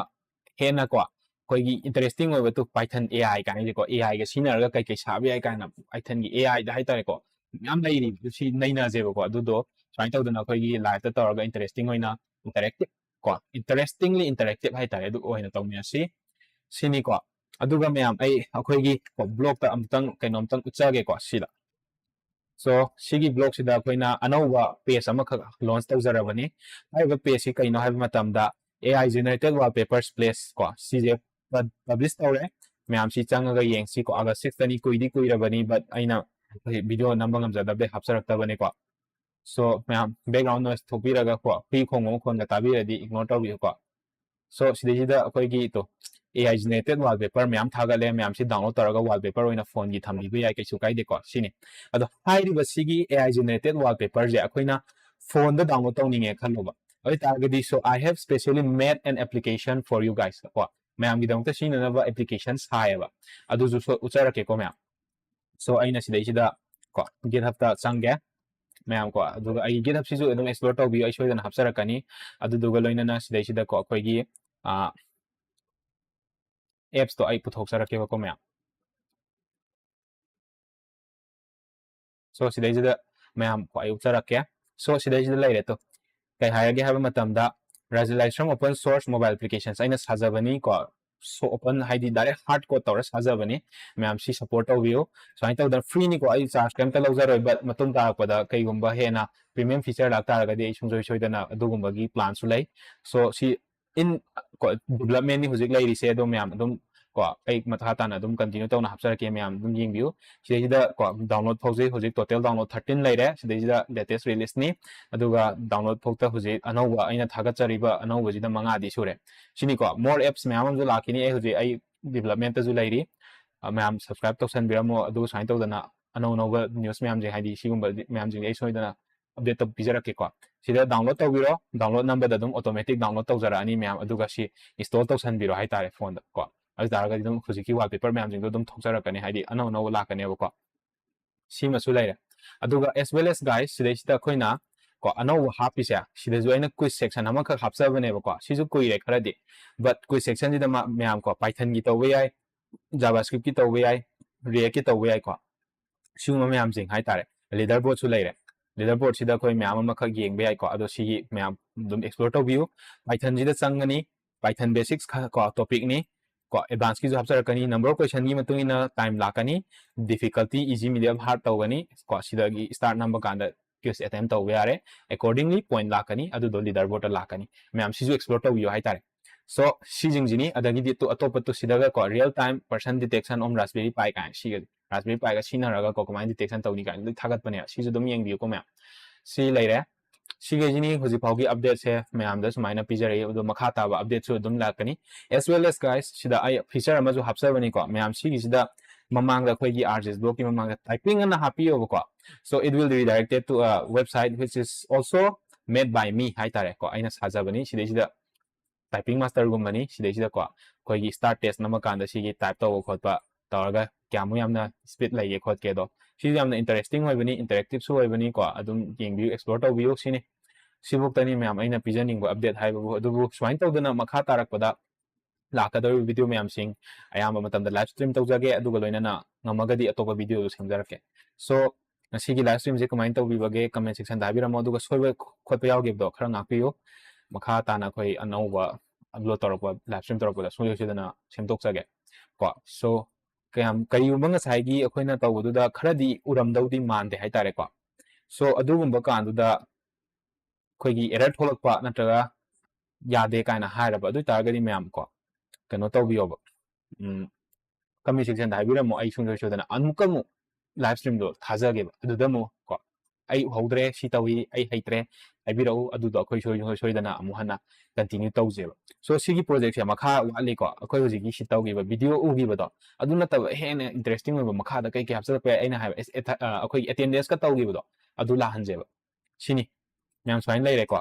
ꯍꯦꯟꯅ ꯀꯣ, ꯑꯩꯈꯣꯏꯒꯤ interesting ꯑꯣꯏꯕ two Python A I ꯀꯥꯏꯅꯁꯦꯀꯣ, A I ꯒ ꯁꯤꯖꯤꯟꯅꯔꯒ ꯀꯩꯀꯩ ꯁꯥꯕ ꯌꯥꯏ ꯀꯥꯏꯅ Python ꯒꯤ A I ꯗ ꯍꯥꯏꯇꯥꯔꯦꯀꯣ, ꯃꯌꯥꯝ ꯂꯩꯔꯤ꯫ ꯑꯗꯨ ꯁꯤ ꯅꯩꯅꯁꯦꯕꯀꯣ꯫ ꯑꯗꯨꯗꯣ ꯁꯨꯃꯥꯏꯅ ꯇꯧꯗꯅ ꯑꯩꯈꯣꯏꯒꯤ live ꯇ ꯇꯧꯔꯒ interesting ꯑꯣꯏꯅ interactive ꯀꯣ, interestingly interactive ꯍꯥꯏꯇꯥꯔꯦ, ꯑꯗꯨ ꯑꯣꯏꯅ ꯇꯧꯃꯤꯟꯅꯁꯤ꯫ ꯁꯤꯅꯤꯀꯣ꯫ ꯑꯗꯨꯒ ꯃꯌꯥꯝ ꯑꯩ ꯑꯩꯈꯣꯏꯒꯤ ꯀꯣ, blog ꯇ ꯑꯃꯨꯛꯇꯪ ꯀꯩꯅꯣꯝꯇꯪ ꯎꯠꯆꯒꯦꯀꯣ ꯁꯤꯗ꯫ So ꯁꯤꯒꯤ blog ꯁꯤꯗ ꯑꯩꯈꯣꯏꯅ ꯑꯅꯧꯕ page ꯑꯃꯈꯛ launch ꯇꯧꯖꯔꯕꯅꯤ꯫ ꯍꯥꯏꯔꯤꯕ page ꯁꯤ ꯀꯩꯅꯣ ꯍꯥꯏꯕ ꯃꯇꯝꯗ A I generated wallpapers place ꯀꯣ, ꯁꯤꯁꯦ ꯄ-, publish ꯇꯧꯔꯦ꯫ ꯃꯌꯥꯝꯁꯤ ꯆꯪꯉꯒ ꯌꯦꯡꯁꯤꯀꯣ꯫ August six ꯇꯅꯤ, ꯀꯨꯏꯗꯤ ꯀꯨꯏꯔꯕꯅꯤ, but ꯑꯩꯅ ꯑꯩꯈꯣꯏ video ꯅꯝꯕ ꯉꯝꯖꯗꯕꯗꯩ ꯍꯥꯞꯆꯔꯛꯇꯕꯅꯤꯀꯣ꯫ So ꯃꯌꯥꯝ background noise ꯊꯣꯛꯄꯤꯔꯒ ꯀꯣ, ꯍꯨꯏ ꯈꯣꯡꯕ ꯃꯈꯣꯟꯒ ꯇꯥꯕꯤꯔꯗꯤ ignore ꯇꯧꯕꯤꯌꯨꯀꯣ꯫ So ꯁꯤꯗꯩꯁꯤꯗ ꯑꯩꯈꯣꯏꯒꯤ ꯇꯣ, A I generated wallpaper ꯃꯌꯥꯝ ꯊꯥꯒꯠꯂꯦ, ꯃꯌꯥꯝꯁꯤ download ꯇꯧꯔꯒ wallpaper ꯑꯣꯏꯅ phone ꯒꯤ ꯊꯝꯕꯤꯕ ꯌꯥꯏ, ꯀꯩꯁꯨ ꯀꯥꯏꯗꯦꯀꯣ꯫ ꯁꯤꯅꯤ꯫ ꯑꯗꯣ ꯍꯥꯏꯔꯤꯕ ꯁꯤꯒꯤ A I generated wallpaper ꯁꯦ ꯑꯩꯈꯣꯏꯅ phone ꯗ download ꯇꯧꯅꯤꯡꯉꯦ ꯈꯜꯂꯣꯕ꯫ ꯑꯗꯨ ꯑꯣꯏꯇꯥꯔꯒꯗꯤ, so I have specially made an application for you guys ꯀꯣ, ꯃꯌꯥꯝꯒꯤꯗꯃꯛꯇ ꯁꯤꯖꯤꯟꯅꯅꯕ application ꯁꯥꯏꯌꯦꯕ꯫ ꯑꯗꯨꯁꯨ ꯁꯣ-, ꯎꯠꯆꯔꯛꯀꯦꯀꯣ ꯃꯌꯥꯝ꯫ So ꯑꯩꯅ ꯁꯤꯗꯩꯁꯤꯗ ꯀꯣ, GitHub ꯇ ꯆꯪꯒꯦ ꯃꯌꯥꯝ ꯀꯣ, ꯑꯗꯨꯒ ꯑꯩꯒꯤ GitHub ꯁꯤꯁꯨ ꯑꯗꯨꯝ explore ꯇꯧꯕꯤꯌꯨ, ꯑꯩ ꯁꯣꯏꯗꯅ ꯍꯥꯞꯆꯔꯛꯀꯅꯤ꯫ ꯑꯗꯨꯗꯨꯒ ꯂꯣꯏꯅꯅ ꯁꯤꯗꯩꯁꯤꯗꯀꯣ ꯑꯩꯈꯣꯏꯒꯤ, ꯑꯥ, apps ꯇꯣ ꯑꯩ ꯄꯨꯊꯣꯛꯆꯔꯛꯀꯦꯕꯀꯣ ꯃꯌꯥꯝ꯫ So ꯁꯤꯗꯩꯁꯤꯗ ꯃꯌꯥꯝ ꯀꯣ ꯑꯩ ꯎꯠꯆꯔꯛꯀꯦ꯫ So ꯁꯤꯗꯩꯁꯤꯗ ꯂꯩꯔꯦ ꯇꯣ꯫ ꯀꯩ ꯍꯥꯏꯔꯒꯦ ꯍꯥꯏꯕ ꯃꯇꯝꯗ, Rajalashram open source mobile applications ꯑꯩꯅ ꯁꯥꯖꯕꯅꯤ ꯀꯣ꯫ open ꯍꯥꯏꯗꯤ direct hard code ꯇꯧꯔ ꯁꯥꯖꯕꯅꯤ꯫ ꯃꯌꯥꯝ ꯁꯤ support ꯇꯧꯕꯤꯌꯨ꯫ ꯁꯨꯃꯥꯏꯅ ꯇꯧꯗꯅ free ꯅꯤꯀꯣ, ꯑꯩ charge ꯀꯩꯝꯇ ꯂꯧꯖꯔꯣꯏ, but ꯃꯇꯨꯡ ꯇꯥꯔꯛꯄꯗ ꯀꯩꯒꯨꯝꯕ ꯍꯦꯟꯅ premium feature ꯂꯥꯛꯇꯥꯔꯒꯗꯤ ꯑꯩ ꯁꯨꯡꯁꯣꯏ ꯁꯣꯏꯗꯅ ꯑꯗꯨꯒꯨꯝꯕꯒꯤ plan ꯁꯨ ꯂꯩ꯫ So ꯁꯤ in ꯀꯣ development ꯅꯤ ꯍꯧꯖꯤꯛ ꯂꯩꯔꯤꯁꯦ, ꯑꯗꯣ ꯃꯌꯥꯝ ꯑꯗꯨꯝ ꯀꯣ ꯑꯩ ꯃꯈꯥ ꯇꯥꯅ ꯑꯗꯨꯝ continue ꯇꯧꯅ ꯍꯥꯞꯆꯔꯛꯀꯦ, ꯃꯌꯥꯝ ꯑꯗꯨꯝ ꯌꯦꯡꯕꯤꯌꯨ꯫ ꯁꯤꯗꯩꯁꯤꯗ ꯀꯣ download ꯐꯥꯎꯖꯩ, ꯍꯧꯖꯤꯛ total download thirteen ꯂꯩꯔꯦ꯫ ꯁꯤꯗꯩꯁꯤꯗ latest release ꯅꯤ, ꯑꯗꯨꯒ download ꯐꯥꯎꯇ ꯍꯧꯖꯤꯛ ꯑꯅꯧꯕ ꯑꯩꯅ ꯊꯥꯒꯠꯆꯔꯤꯕ ꯑꯅꯧꯕꯁꯤꯗ ꯃꯉꯥꯗꯤ ꯁꯨꯔꯦ꯫ ꯁꯤꯅꯤꯀꯣ, more apps ꯃꯌꯥꯝ ꯑꯃꯁꯨ ꯂꯥꯛꯈꯤꯅꯤ꯫ ꯑꯩ ꯍꯧꯖꯤꯛ ꯑꯩ development ꯇꯁꯨ ꯂꯩꯔꯤ꯫ ꯑ, ꯃꯌꯥꯝ subscribe ꯇꯧꯁꯟꯕꯤꯔꯝꯃꯣ, ꯑꯗꯨꯒ ꯁꯨꯃꯥꯏꯅ ꯇꯧꯗꯅ ꯑꯅꯧ ꯑꯅꯧꯕ news ꯃꯌꯥꯝꯁꯦ, ꯍꯥꯏꯗꯤ ꯁꯤꯒꯨꯝꯕ ꯃꯌꯥꯝꯁꯤꯡꯁꯦ ꯑꯩ ꯁꯣꯏꯗꯅ update ꯇꯧ ꯄꯤꯖꯔꯛꯀꯦꯀꯣ꯫ ꯁꯤꯗ download ꯇꯧꯕꯤꯔꯣ, download ꯅꯝꯕꯗ ꯑꯗꯨꯝ automatic download ꯇꯧꯖꯔꯛꯑꯅꯤ ꯃꯌꯥꯝ, ꯑꯗꯨꯒ ꯁꯤ install ꯇꯧꯁꯟꯕꯤꯔꯣ ꯍꯥꯏꯇꯥꯔꯦ phone ꯗ ꯀꯣ꯫ ꯑꯗꯨ ꯇꯥꯔꯒꯗꯤ ꯑꯗꯨꯝ ꯍꯧꯖꯤꯛꯀꯤ wallpaper ꯃꯌꯥꯝꯁꯤꯡꯗꯣ ꯑꯗꯨꯝ ꯊꯣꯛꯆꯔꯛꯀꯅꯤ, ꯍꯥꯏꯗꯤ ꯑꯅꯧ ꯑꯅꯧꯕ ꯂꯥꯛꯀꯅꯦꯕꯀꯣ꯫ ꯁꯤꯃꯁꯨ ꯂꯩꯔꯦ꯫ ꯑꯗꯨꯒ as well as guys, ꯁꯤꯗꯩꯁꯤꯗ ꯑꯩꯈꯣꯏꯅ ꯀꯣ ꯑꯅꯧꯕ ꯍꯥꯞꯄꯤꯁꯦ, ꯁꯤꯗꯁꯨ ꯑꯩꯅ quiz section ꯑꯃꯈꯛ ꯍꯥꯞꯆꯕꯅꯦꯕꯀꯣ꯫ ꯁꯤꯁꯨ ꯀꯨꯏꯔꯦ ꯈꯔꯗꯤ, but quiz section ꯁꯤꯗ ꯃꯥ-, ꯃꯌꯥꯝ ꯀꯣ Python ꯒꯤ ꯇꯧꯕ ꯌꯥꯏ, JavaScript ꯀꯤ ꯇꯧꯕ ꯌꯥꯏ, React ꯀꯤ ꯇꯧꯕ ꯌꯥꯏꯀꯣ꯫ ꯁꯤꯒꯨꯝꯕ ꯃꯌꯥꯝꯁꯤꯡ ꯍꯥꯏꯇꯥꯔꯦ꯫ Leaderboard ꯁꯨ ꯂꯩꯔꯦ꯫ Leaderboard ꯁꯤꯗ ꯑꯩꯈꯣꯏ ꯃꯌꯥꯝ ꯑꯃꯈꯛ ꯌꯦꯡꯕ ꯌꯥꯏꯀꯣ꯫ ꯑꯗꯣ ꯁꯤꯒꯤ ꯃꯌꯥꯝ ꯑꯗꯨꯝ explore ꯇꯧꯕꯤꯌꯨ꯫ Python ꯁꯤꯗ ꯆꯪꯒꯅꯤ, Python basics ꯈ-, ꯀꯣ topic ꯅꯤ ꯀꯣ꯫ Advance ꯀꯤꯁꯨ ꯍꯥꯞꯆꯔꯛꯀꯅꯤ, number of question ꯒꯤ ꯃꯇꯨꯡ ꯏꯟꯅ time ꯂꯥꯛꯀꯅꯤ, difficulty, easy, medium, hard ꯇꯧꯒꯅꯤ ꯀꯣ꯫ ꯁꯤꯗꯒꯤ start ꯅꯝꯕ ꯀꯥꯟꯗ quiz attempt ꯇꯧꯕ ꯌꯥꯔꯦ꯫ Accordingly point ꯂꯥꯛꯀꯅꯤ, ꯑꯗꯨꯗꯣ leaderboard ꯇ ꯂꯥꯛꯀꯅꯤ꯫ ꯃꯌꯥꯝ ꯁꯤꯁꯨ explore ꯇꯧꯕꯤꯌꯨ ꯍꯥꯏꯇꯥꯔꯦ꯫ So ꯁꯤꯁꯤꯡꯁꯤꯅꯤ, ꯑꯗꯒꯤꯗꯤ ꯇꯨ-, ꯑꯇꯣꯞꯄ ꯇꯨ ꯁꯤꯗꯒ ꯀꯣ real time person detection on Raspberry Pi ꯀꯥꯏꯅ ꯁꯤꯒ Raspberry Pi ꯒ ꯁꯤꯖꯤꯟꯅꯔꯒ ꯀꯣ ꯀꯃꯥꯏꯅ detection ꯇꯧꯅꯤ ꯀꯥꯏꯅ ꯂꯣꯏ ꯊꯥꯒꯠꯄꯅꯦ꯫ ꯁꯤꯁꯨ ꯑꯗꯨꯝ ꯌꯦꯡꯕꯤꯌꯨꯀꯣ ꯃꯌꯥꯝ꯫ ꯁꯤ ꯂꯩꯔꯦ꯫ ꯁꯤꯈꯩꯁꯤꯅꯤ ꯍꯧꯖꯤꯛ ꯐꯥꯎꯒꯤ update ꯁꯦ ꯃꯌꯥꯝꯗ ꯁꯨꯃꯥꯏꯅ ꯄꯤꯖꯔꯛꯏ, ꯑꯗꯣ ꯃꯈꯥ ꯇꯥꯕ update ꯁꯨ ꯑꯗꯨꯝ ꯂꯥꯛꯀꯅꯤ꯫ As well as guys, ꯁꯤꯗ ꯑꯩ feature ꯑꯃꯁꯨ ꯍꯥꯞꯆꯕꯅꯤꯀꯣ ꯃꯌꯥꯝ꯫ ꯁꯤꯒꯤꯁꯤꯗ ꯃꯃꯥꯡꯗ ꯑꯩꯈꯣꯏꯒꯤ RJS Blog ꯀꯤ ꯃꯃꯥꯡꯗ typing ꯑꯅ ꯍꯥꯞꯄꯤꯌꯣꯕꯀꯣ꯫ So it will be redirected to a website which is also made by me ꯍꯥꯏꯇꯥꯔꯦꯀꯣ, ꯑꯩꯅ ꯁꯥꯖꯕꯅꯤ꯫ ꯁꯤꯗꯩꯁꯤꯗ Typing Master ꯒꯨꯝꯕꯅꯤ꯫ ꯁꯤꯗꯩꯁꯤꯗꯀꯣ ꯑꯩꯈꯣꯏꯒꯤ start test ꯅꯝꯃꯀꯥꯟꯗ ꯁꯤꯒꯤ type ꯇꯧꯕ ꯈꯣꯠꯄ ꯇꯧꯔꯒ ꯀꯌꯥꯃꯨꯛ ꯌꯥꯝꯅ speed ꯂꯩꯒꯦ ꯈꯣꯠꯀꯦꯗꯣ꯫ ꯁꯤꯁꯨ ꯌꯥꯝꯅ interesting ꯑꯣꯏꯕꯅꯤ, interactive ꯁꯨ ꯑꯣꯏꯕꯅꯤꯀꯣ꯫ ꯑꯗꯨꯝ ꯌꯦꯡꯕꯤꯌꯨ, explore ꯇꯧꯕꯤꯌꯨ ꯁꯤꯅꯤ꯫ ꯁꯤꯐꯧꯇꯅꯤ ꯃꯌꯥꯝ ꯑꯩꯅ ꯄꯤꯖꯅꯤꯡꯕ update ꯍꯥꯏꯕꯕꯨ꯫ ꯑꯗꯨꯕꯨ ꯁꯨꯃꯥꯏꯅ ꯇꯧꯗꯅ ꯃꯈꯥ ꯇꯥꯔꯛꯄꯗ ꯂꯥꯛꯀꯗꯧꯔꯤꯕ video ꯃꯌꯥꯝꯁꯤꯡ ꯑꯌꯥꯝꯕ ꯃꯇꯝꯗ live stream ꯇꯧꯖꯒꯦ, ꯑꯗꯨꯒ ꯂꯣꯏꯅꯅ ꯉꯝꯃꯒꯗꯤ ꯑꯇꯣꯞꯄ video ꯗꯨ ꯁꯦꯝꯖꯔꯛꯀꯦ꯫ So ꯉꯁꯤꯒꯤ live stream ꯁꯦ ꯀꯃꯥꯏꯅ ꯇꯧꯕꯤꯕꯒꯦ comment section ꯗ ꯍꯥꯏꯕꯤꯔꯝꯃꯣ, ꯑꯗꯨꯒ ꯁꯣꯏꯕ ꯈꯣꯠꯄ ꯌꯥꯎꯈꯤꯕꯗꯣ ꯈꯔ ꯉꯥꯛꯄꯤꯌꯨ꯫ ꯃꯈꯥ ꯇꯥꯅ ꯑꯩꯈꯣꯏ ꯑꯅꯧꯕ ꯑꯞꯂꯣꯗ ꯇꯧꯔꯛꯄ, ꯂꯥꯏꯚ ꯁ꯭ꯇ꯭ꯔꯤꯝ ꯇꯧꯔꯛꯄꯗ ꯁꯨꯡꯁꯣꯏ ꯁꯣꯏꯗꯅ ꯁꯦꯝꯗꯣꯛꯆꯒꯦ ꯀꯣ꯫ ꯁꯣ ꯀꯌꯥꯝ, ꯀꯔꯤꯒꯨꯝꯕ ꯉꯁꯥꯏꯒꯤ ꯑꯩꯈꯣꯏꯅ ꯇꯧꯕꯗꯨꯗ ꯈꯔꯗꯤ ꯎꯔꯝꯗꯧꯗꯤ ꯃꯥꯟꯗꯦ ꯍꯥꯏꯇꯥꯔꯦꯀꯣ꯫ ꯁꯣ ꯑꯗꯨꯒꯨꯝꯕ ꯀꯥꯟꯗꯨꯗ ꯑꯩꯈꯣꯏꯒꯤ ꯑꯦꯔꯔ ꯊꯣꯛꯂꯛꯄ ꯅꯠꯇ꯭ꯔꯒ ꯌꯥꯗꯦ ꯀꯥꯏꯅ ꯍꯥꯏꯔꯕ ꯑꯗꯨ ꯑꯣꯏ ꯇꯥꯔꯒꯗꯤ ꯃꯌꯥꯝ ꯀꯣ, ꯀꯩꯅꯣ ꯇꯧꯕꯤꯌꯣꯕ, ꯎꯝ, ꯀꯃꯦꯟ ꯁꯦꯛꯁꯟꯗ ꯍꯥꯏꯕꯤꯔꯝꯃꯣ꯫ ꯑꯩ ꯁꯨꯡꯁꯣꯏ ꯁꯣꯏꯗꯅ ꯑꯃꯨꯛꯀ ꯑꯃꯨꯛ ꯂꯥꯏꯚ ꯁ꯭ꯇ꯭ꯔꯤꯝꯗꯣ ꯊꯥꯖꯒꯦꯕ꯫ ꯑꯗꯨꯗ ꯑꯃꯨꯛ ꯀꯣ, "ꯑꯩ ꯎꯍꯧꯗ꯭ꯔꯦ, ꯁꯤ ꯇꯧꯏ, ꯑꯩ ꯍꯩꯇ꯭ꯔꯦ" ꯍꯥꯏꯕꯤꯔꯛꯎ꯫ ꯑꯗꯨꯗꯣ ꯑꯩꯈꯣꯏ ꯁꯣꯏ-, ꯁꯣꯏ-, ꯁꯣꯏꯗꯅ ꯑꯃꯨꯛ ꯍꯟꯅ ꯀꯟꯇꯤꯅ꯭ꯌꯨ ꯇꯧꯖꯦꯕ꯫ ꯁꯣ ꯁꯤꯒꯤ ꯄ꯭ꯔꯣꯖꯦꯛꯁꯦ ꯃꯈꯥ ꯋꯥꯠꯂꯤꯀꯣ, ꯑꯩꯈꯣꯏ ꯍꯧꯖꯤꯛꯀꯤ ꯁꯤ ꯇꯧꯈꯤꯕ ꯚꯤꯗꯤꯑꯣ ꯎꯈꯤꯕꯗꯣ, ꯑꯗꯨ ꯅꯠꯇꯕ ꯍꯦꯟꯅ ꯏꯟꯇꯔꯦꯁꯇꯤꯡ ꯑꯣꯏꯕ ꯃꯈꯥꯗ ꯀꯩ ꯀꯩ ꯍꯥꯞꯆꯤꯜꯂꯛꯄ ꯌꯥꯏ, ꯑꯩꯅ ꯍꯥꯏꯕ ꯑꯦꯁ-, ꯑꯦꯊ-, ꯑ, ꯑꯩꯈꯣꯏꯒꯤ ꯑꯦꯇꯦꯟꯗꯦꯟꯁꯀ ꯇꯧꯈꯤꯕꯗꯣ ꯑꯗꯨ ꯂꯥꯛꯍꯟꯁꯦꯕ꯫ ꯁꯤꯅꯤ꯫ ꯃꯌꯥꯝ ꯁꯨꯃꯥꯏꯅ ꯂꯩꯔꯦꯀꯣ꯫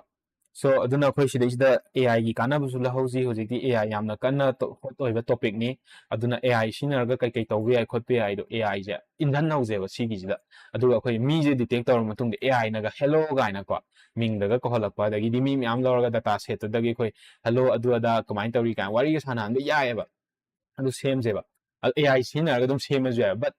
ꯁꯣ ꯑꯗꯨꯅ ꯑꯩꯈꯣꯏ ꯁꯤꯗꯩꯁꯤꯗ ꯑꯦ ꯑꯥꯏꯒꯤ ꯀꯥꯟꯅꯕꯁꯨ ꯂꯧꯍꯧꯁꯤ꯫ ꯍꯧꯖꯤꯛꯇꯤ ꯑꯦ ꯑꯥꯏ ꯌꯥꯝꯅ ꯀꯟꯅ ꯇꯣ-, ꯍꯣꯠ ꯑꯣꯏꯕ ꯇꯣꯄꯤꯛꯅꯤ꯫ ꯑꯗꯨꯅ ꯑꯦ ꯑꯥꯏ ꯁꯤꯖꯤꯟꯅꯔꯒ ꯀꯩ ꯀꯩ ꯇꯧꯕ ꯌꯥꯏ ꯈꯣꯠꯄ ꯌꯥꯏꯗꯣ ꯑꯦ ꯑꯥꯏꯁꯦ ꯏꯟꯍꯟꯍꯧꯁꯦꯕ ꯁꯤꯒꯤꯁꯤꯗ꯫ ꯑꯗꯨꯒ ꯑꯩꯈꯣꯏ ꯃꯤꯁꯦ ꯗꯤꯇꯦꯛ ꯇꯧꯔꯕ ꯃꯇꯨꯡꯗ ꯑꯦ ꯑꯥꯏꯅꯒ "ꯍꯦꯜꯂꯣ" ꯀꯥꯏꯅꯀꯣ, ꯃꯤꯡꯗꯒ ꯀꯧꯍꯜꯂꯛꯄ, ꯑꯗꯒꯤꯗꯤ ꯃꯤ ꯃꯌꯥꯝ ꯂꯧꯔꯒ ꯗꯇꯥ ꯁꯦꯠꯇꯨꯗꯒꯤ ꯑꯩꯈꯣꯏ "ꯍꯦꯜꯂꯣ, ꯑꯗꯨ ꯑꯗꯥ ꯀꯃꯥꯏꯅ ꯇꯧꯔꯤ?" ꯀꯥꯏꯅ ꯋꯥꯔꯤꯒ ꯁꯥꯟꯅꯍꯟꯕ ꯌꯥꯏꯑꯕ꯫ ꯑꯗꯨ ꯁꯦꯝꯁꯦꯕ꯫ ꯑꯗꯨ ꯑꯦ ꯑꯥꯏ ꯁꯤꯖꯤꯟꯅꯔꯒ ꯑꯗꯨꯝ ꯁꯦꯝꯃꯁꯨ ꯌꯥꯏ꯫ But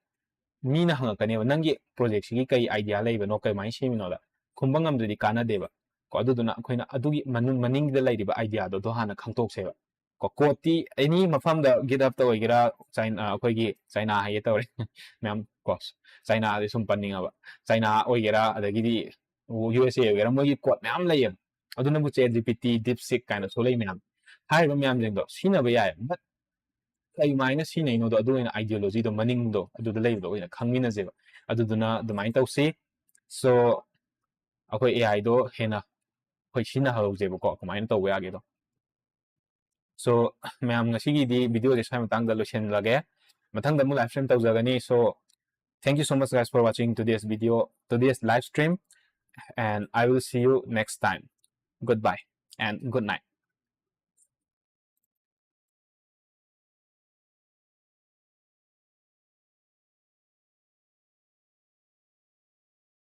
ꯃꯤꯅ ꯍꯪꯉꯛꯀꯅꯦꯕ, "ꯅꯪꯒꯤ ꯄ꯭ꯔꯣꯖꯦꯛꯁꯤꯒꯤ ꯀꯩ ꯑꯥꯏꯗꯤꯌꯥ ꯂꯩꯕꯅꯣ, ꯀꯃꯥꯏꯅ ꯁꯦꯝꯃꯤꯅꯣꯗ?" ꯈꯨꯝꯕ ꯉꯝꯗ꯭ꯔꯗꯤ ꯀꯥꯟꯅꯗꯦꯕ꯫ ꯀꯣ, ꯑꯗꯨꯗꯨꯅ ꯑꯩꯈꯣꯏꯅ ꯑꯗꯨꯒꯤ ꯃꯅꯨꯡ, ꯃꯅꯤꯡꯗ ꯂꯩꯔꯤꯕ ꯑꯥꯏꯗꯤꯌꯥꯗꯣ ꯑꯗꯨ ꯍꯥꯟꯅ ꯈꯪꯗꯣꯛꯁꯦꯕ꯫ ꯀꯣ, ꯀꯣꯗꯇꯤ ꯑꯦꯅꯤ ꯃꯐꯝꯗ, GitHubꯇ ꯑꯣꯏꯒꯦꯔꯥ, ꯆꯥꯏꯅꯥ, ꯑꯩꯈꯣꯏꯒꯤ ꯆꯥꯏꯅꯥ ꯍꯥꯏꯒꯦ ꯇꯧꯔꯦ꯫ ꯃꯌꯥꯝ ꯀꯣ, ꯆꯥꯏꯅꯥꯗꯤ ꯁꯨꯝ ꯄꯟꯅꯤꯡꯉꯕ꯫ ꯆꯥꯏꯅꯥ ꯑꯣꯏꯒꯦꯔꯥ, ꯑꯗꯒꯤꯗꯤ ꯌꯨ ꯑꯦꯁ ꯑꯦ ꯑꯣꯏꯒꯦꯔꯥ, ꯃꯣꯏꯒꯤ ꯀꯣꯗ ꯃꯌꯥꯝ ꯂꯩꯌꯦꯕ꯫ ꯑꯗꯨꯅꯕꯨ ChatGPT, DeepSeek ꯀꯥꯏꯅ ꯊꯣꯛꯂꯛꯏ ꯃꯌꯥꯝ꯫ ꯍꯥꯏꯔꯤꯕ ꯃꯌꯥꯝꯁꯤꯡꯗꯣ ꯁꯤꯖꯤꯟꯅꯕ ꯌꯥꯏ꯫ But ꯀꯩꯃꯥꯏꯅ ꯁꯤꯖꯤꯟꯅꯩꯅꯣꯗꯣ, ꯑꯗꯨ ꯑꯣꯏꯅ ideologyꯗꯣ, ꯃꯅꯤꯡꯗꯣ, ꯑꯗꯨꯗ ꯂꯩꯕꯗꯣ ꯑꯣꯏꯅ ꯈꯪꯃꯤꯟꯅꯁꯦꯕ꯫ ꯑꯗꯨꯗꯨꯅ ꯑꯗꯨꯃꯥꯏꯅ ꯇꯧꯁꯤ꯫ ꯁꯣ ꯑꯩꯈꯣꯏ ꯑꯦ ꯑꯥꯏꯗꯣ ꯍꯦꯟꯅ ꯑꯩꯈꯣꯏ ꯁꯤꯖꯤꯟꯅꯍꯧꯁꯦꯕꯀꯣ, ꯀꯃꯥꯏꯅ ꯇꯧꯕ ꯌꯥꯒꯦꯗꯣ꯫ ꯁꯣ ꯃꯌꯥꯝ, ꯉꯁꯤꯒꯤꯗꯤ ꯚꯤꯗꯤꯑꯣꯁꯦ ꯁ꯭ꯋꯥꯏ ꯃꯇꯥꯡꯗ ꯂꯣꯏꯁꯤꯜꯂꯒꯦ꯫ ꯃꯊꯪꯗ ꯑꯃꯨꯛ ꯂꯥꯏꯚ ꯁ꯭ꯇ꯭ꯔꯤꯝ ꯇꯧꯖꯒꯅꯤ꯫ So thank you so much, guys, for watching today's video, today's live stream, and I will see you next time. Goodbye and good night.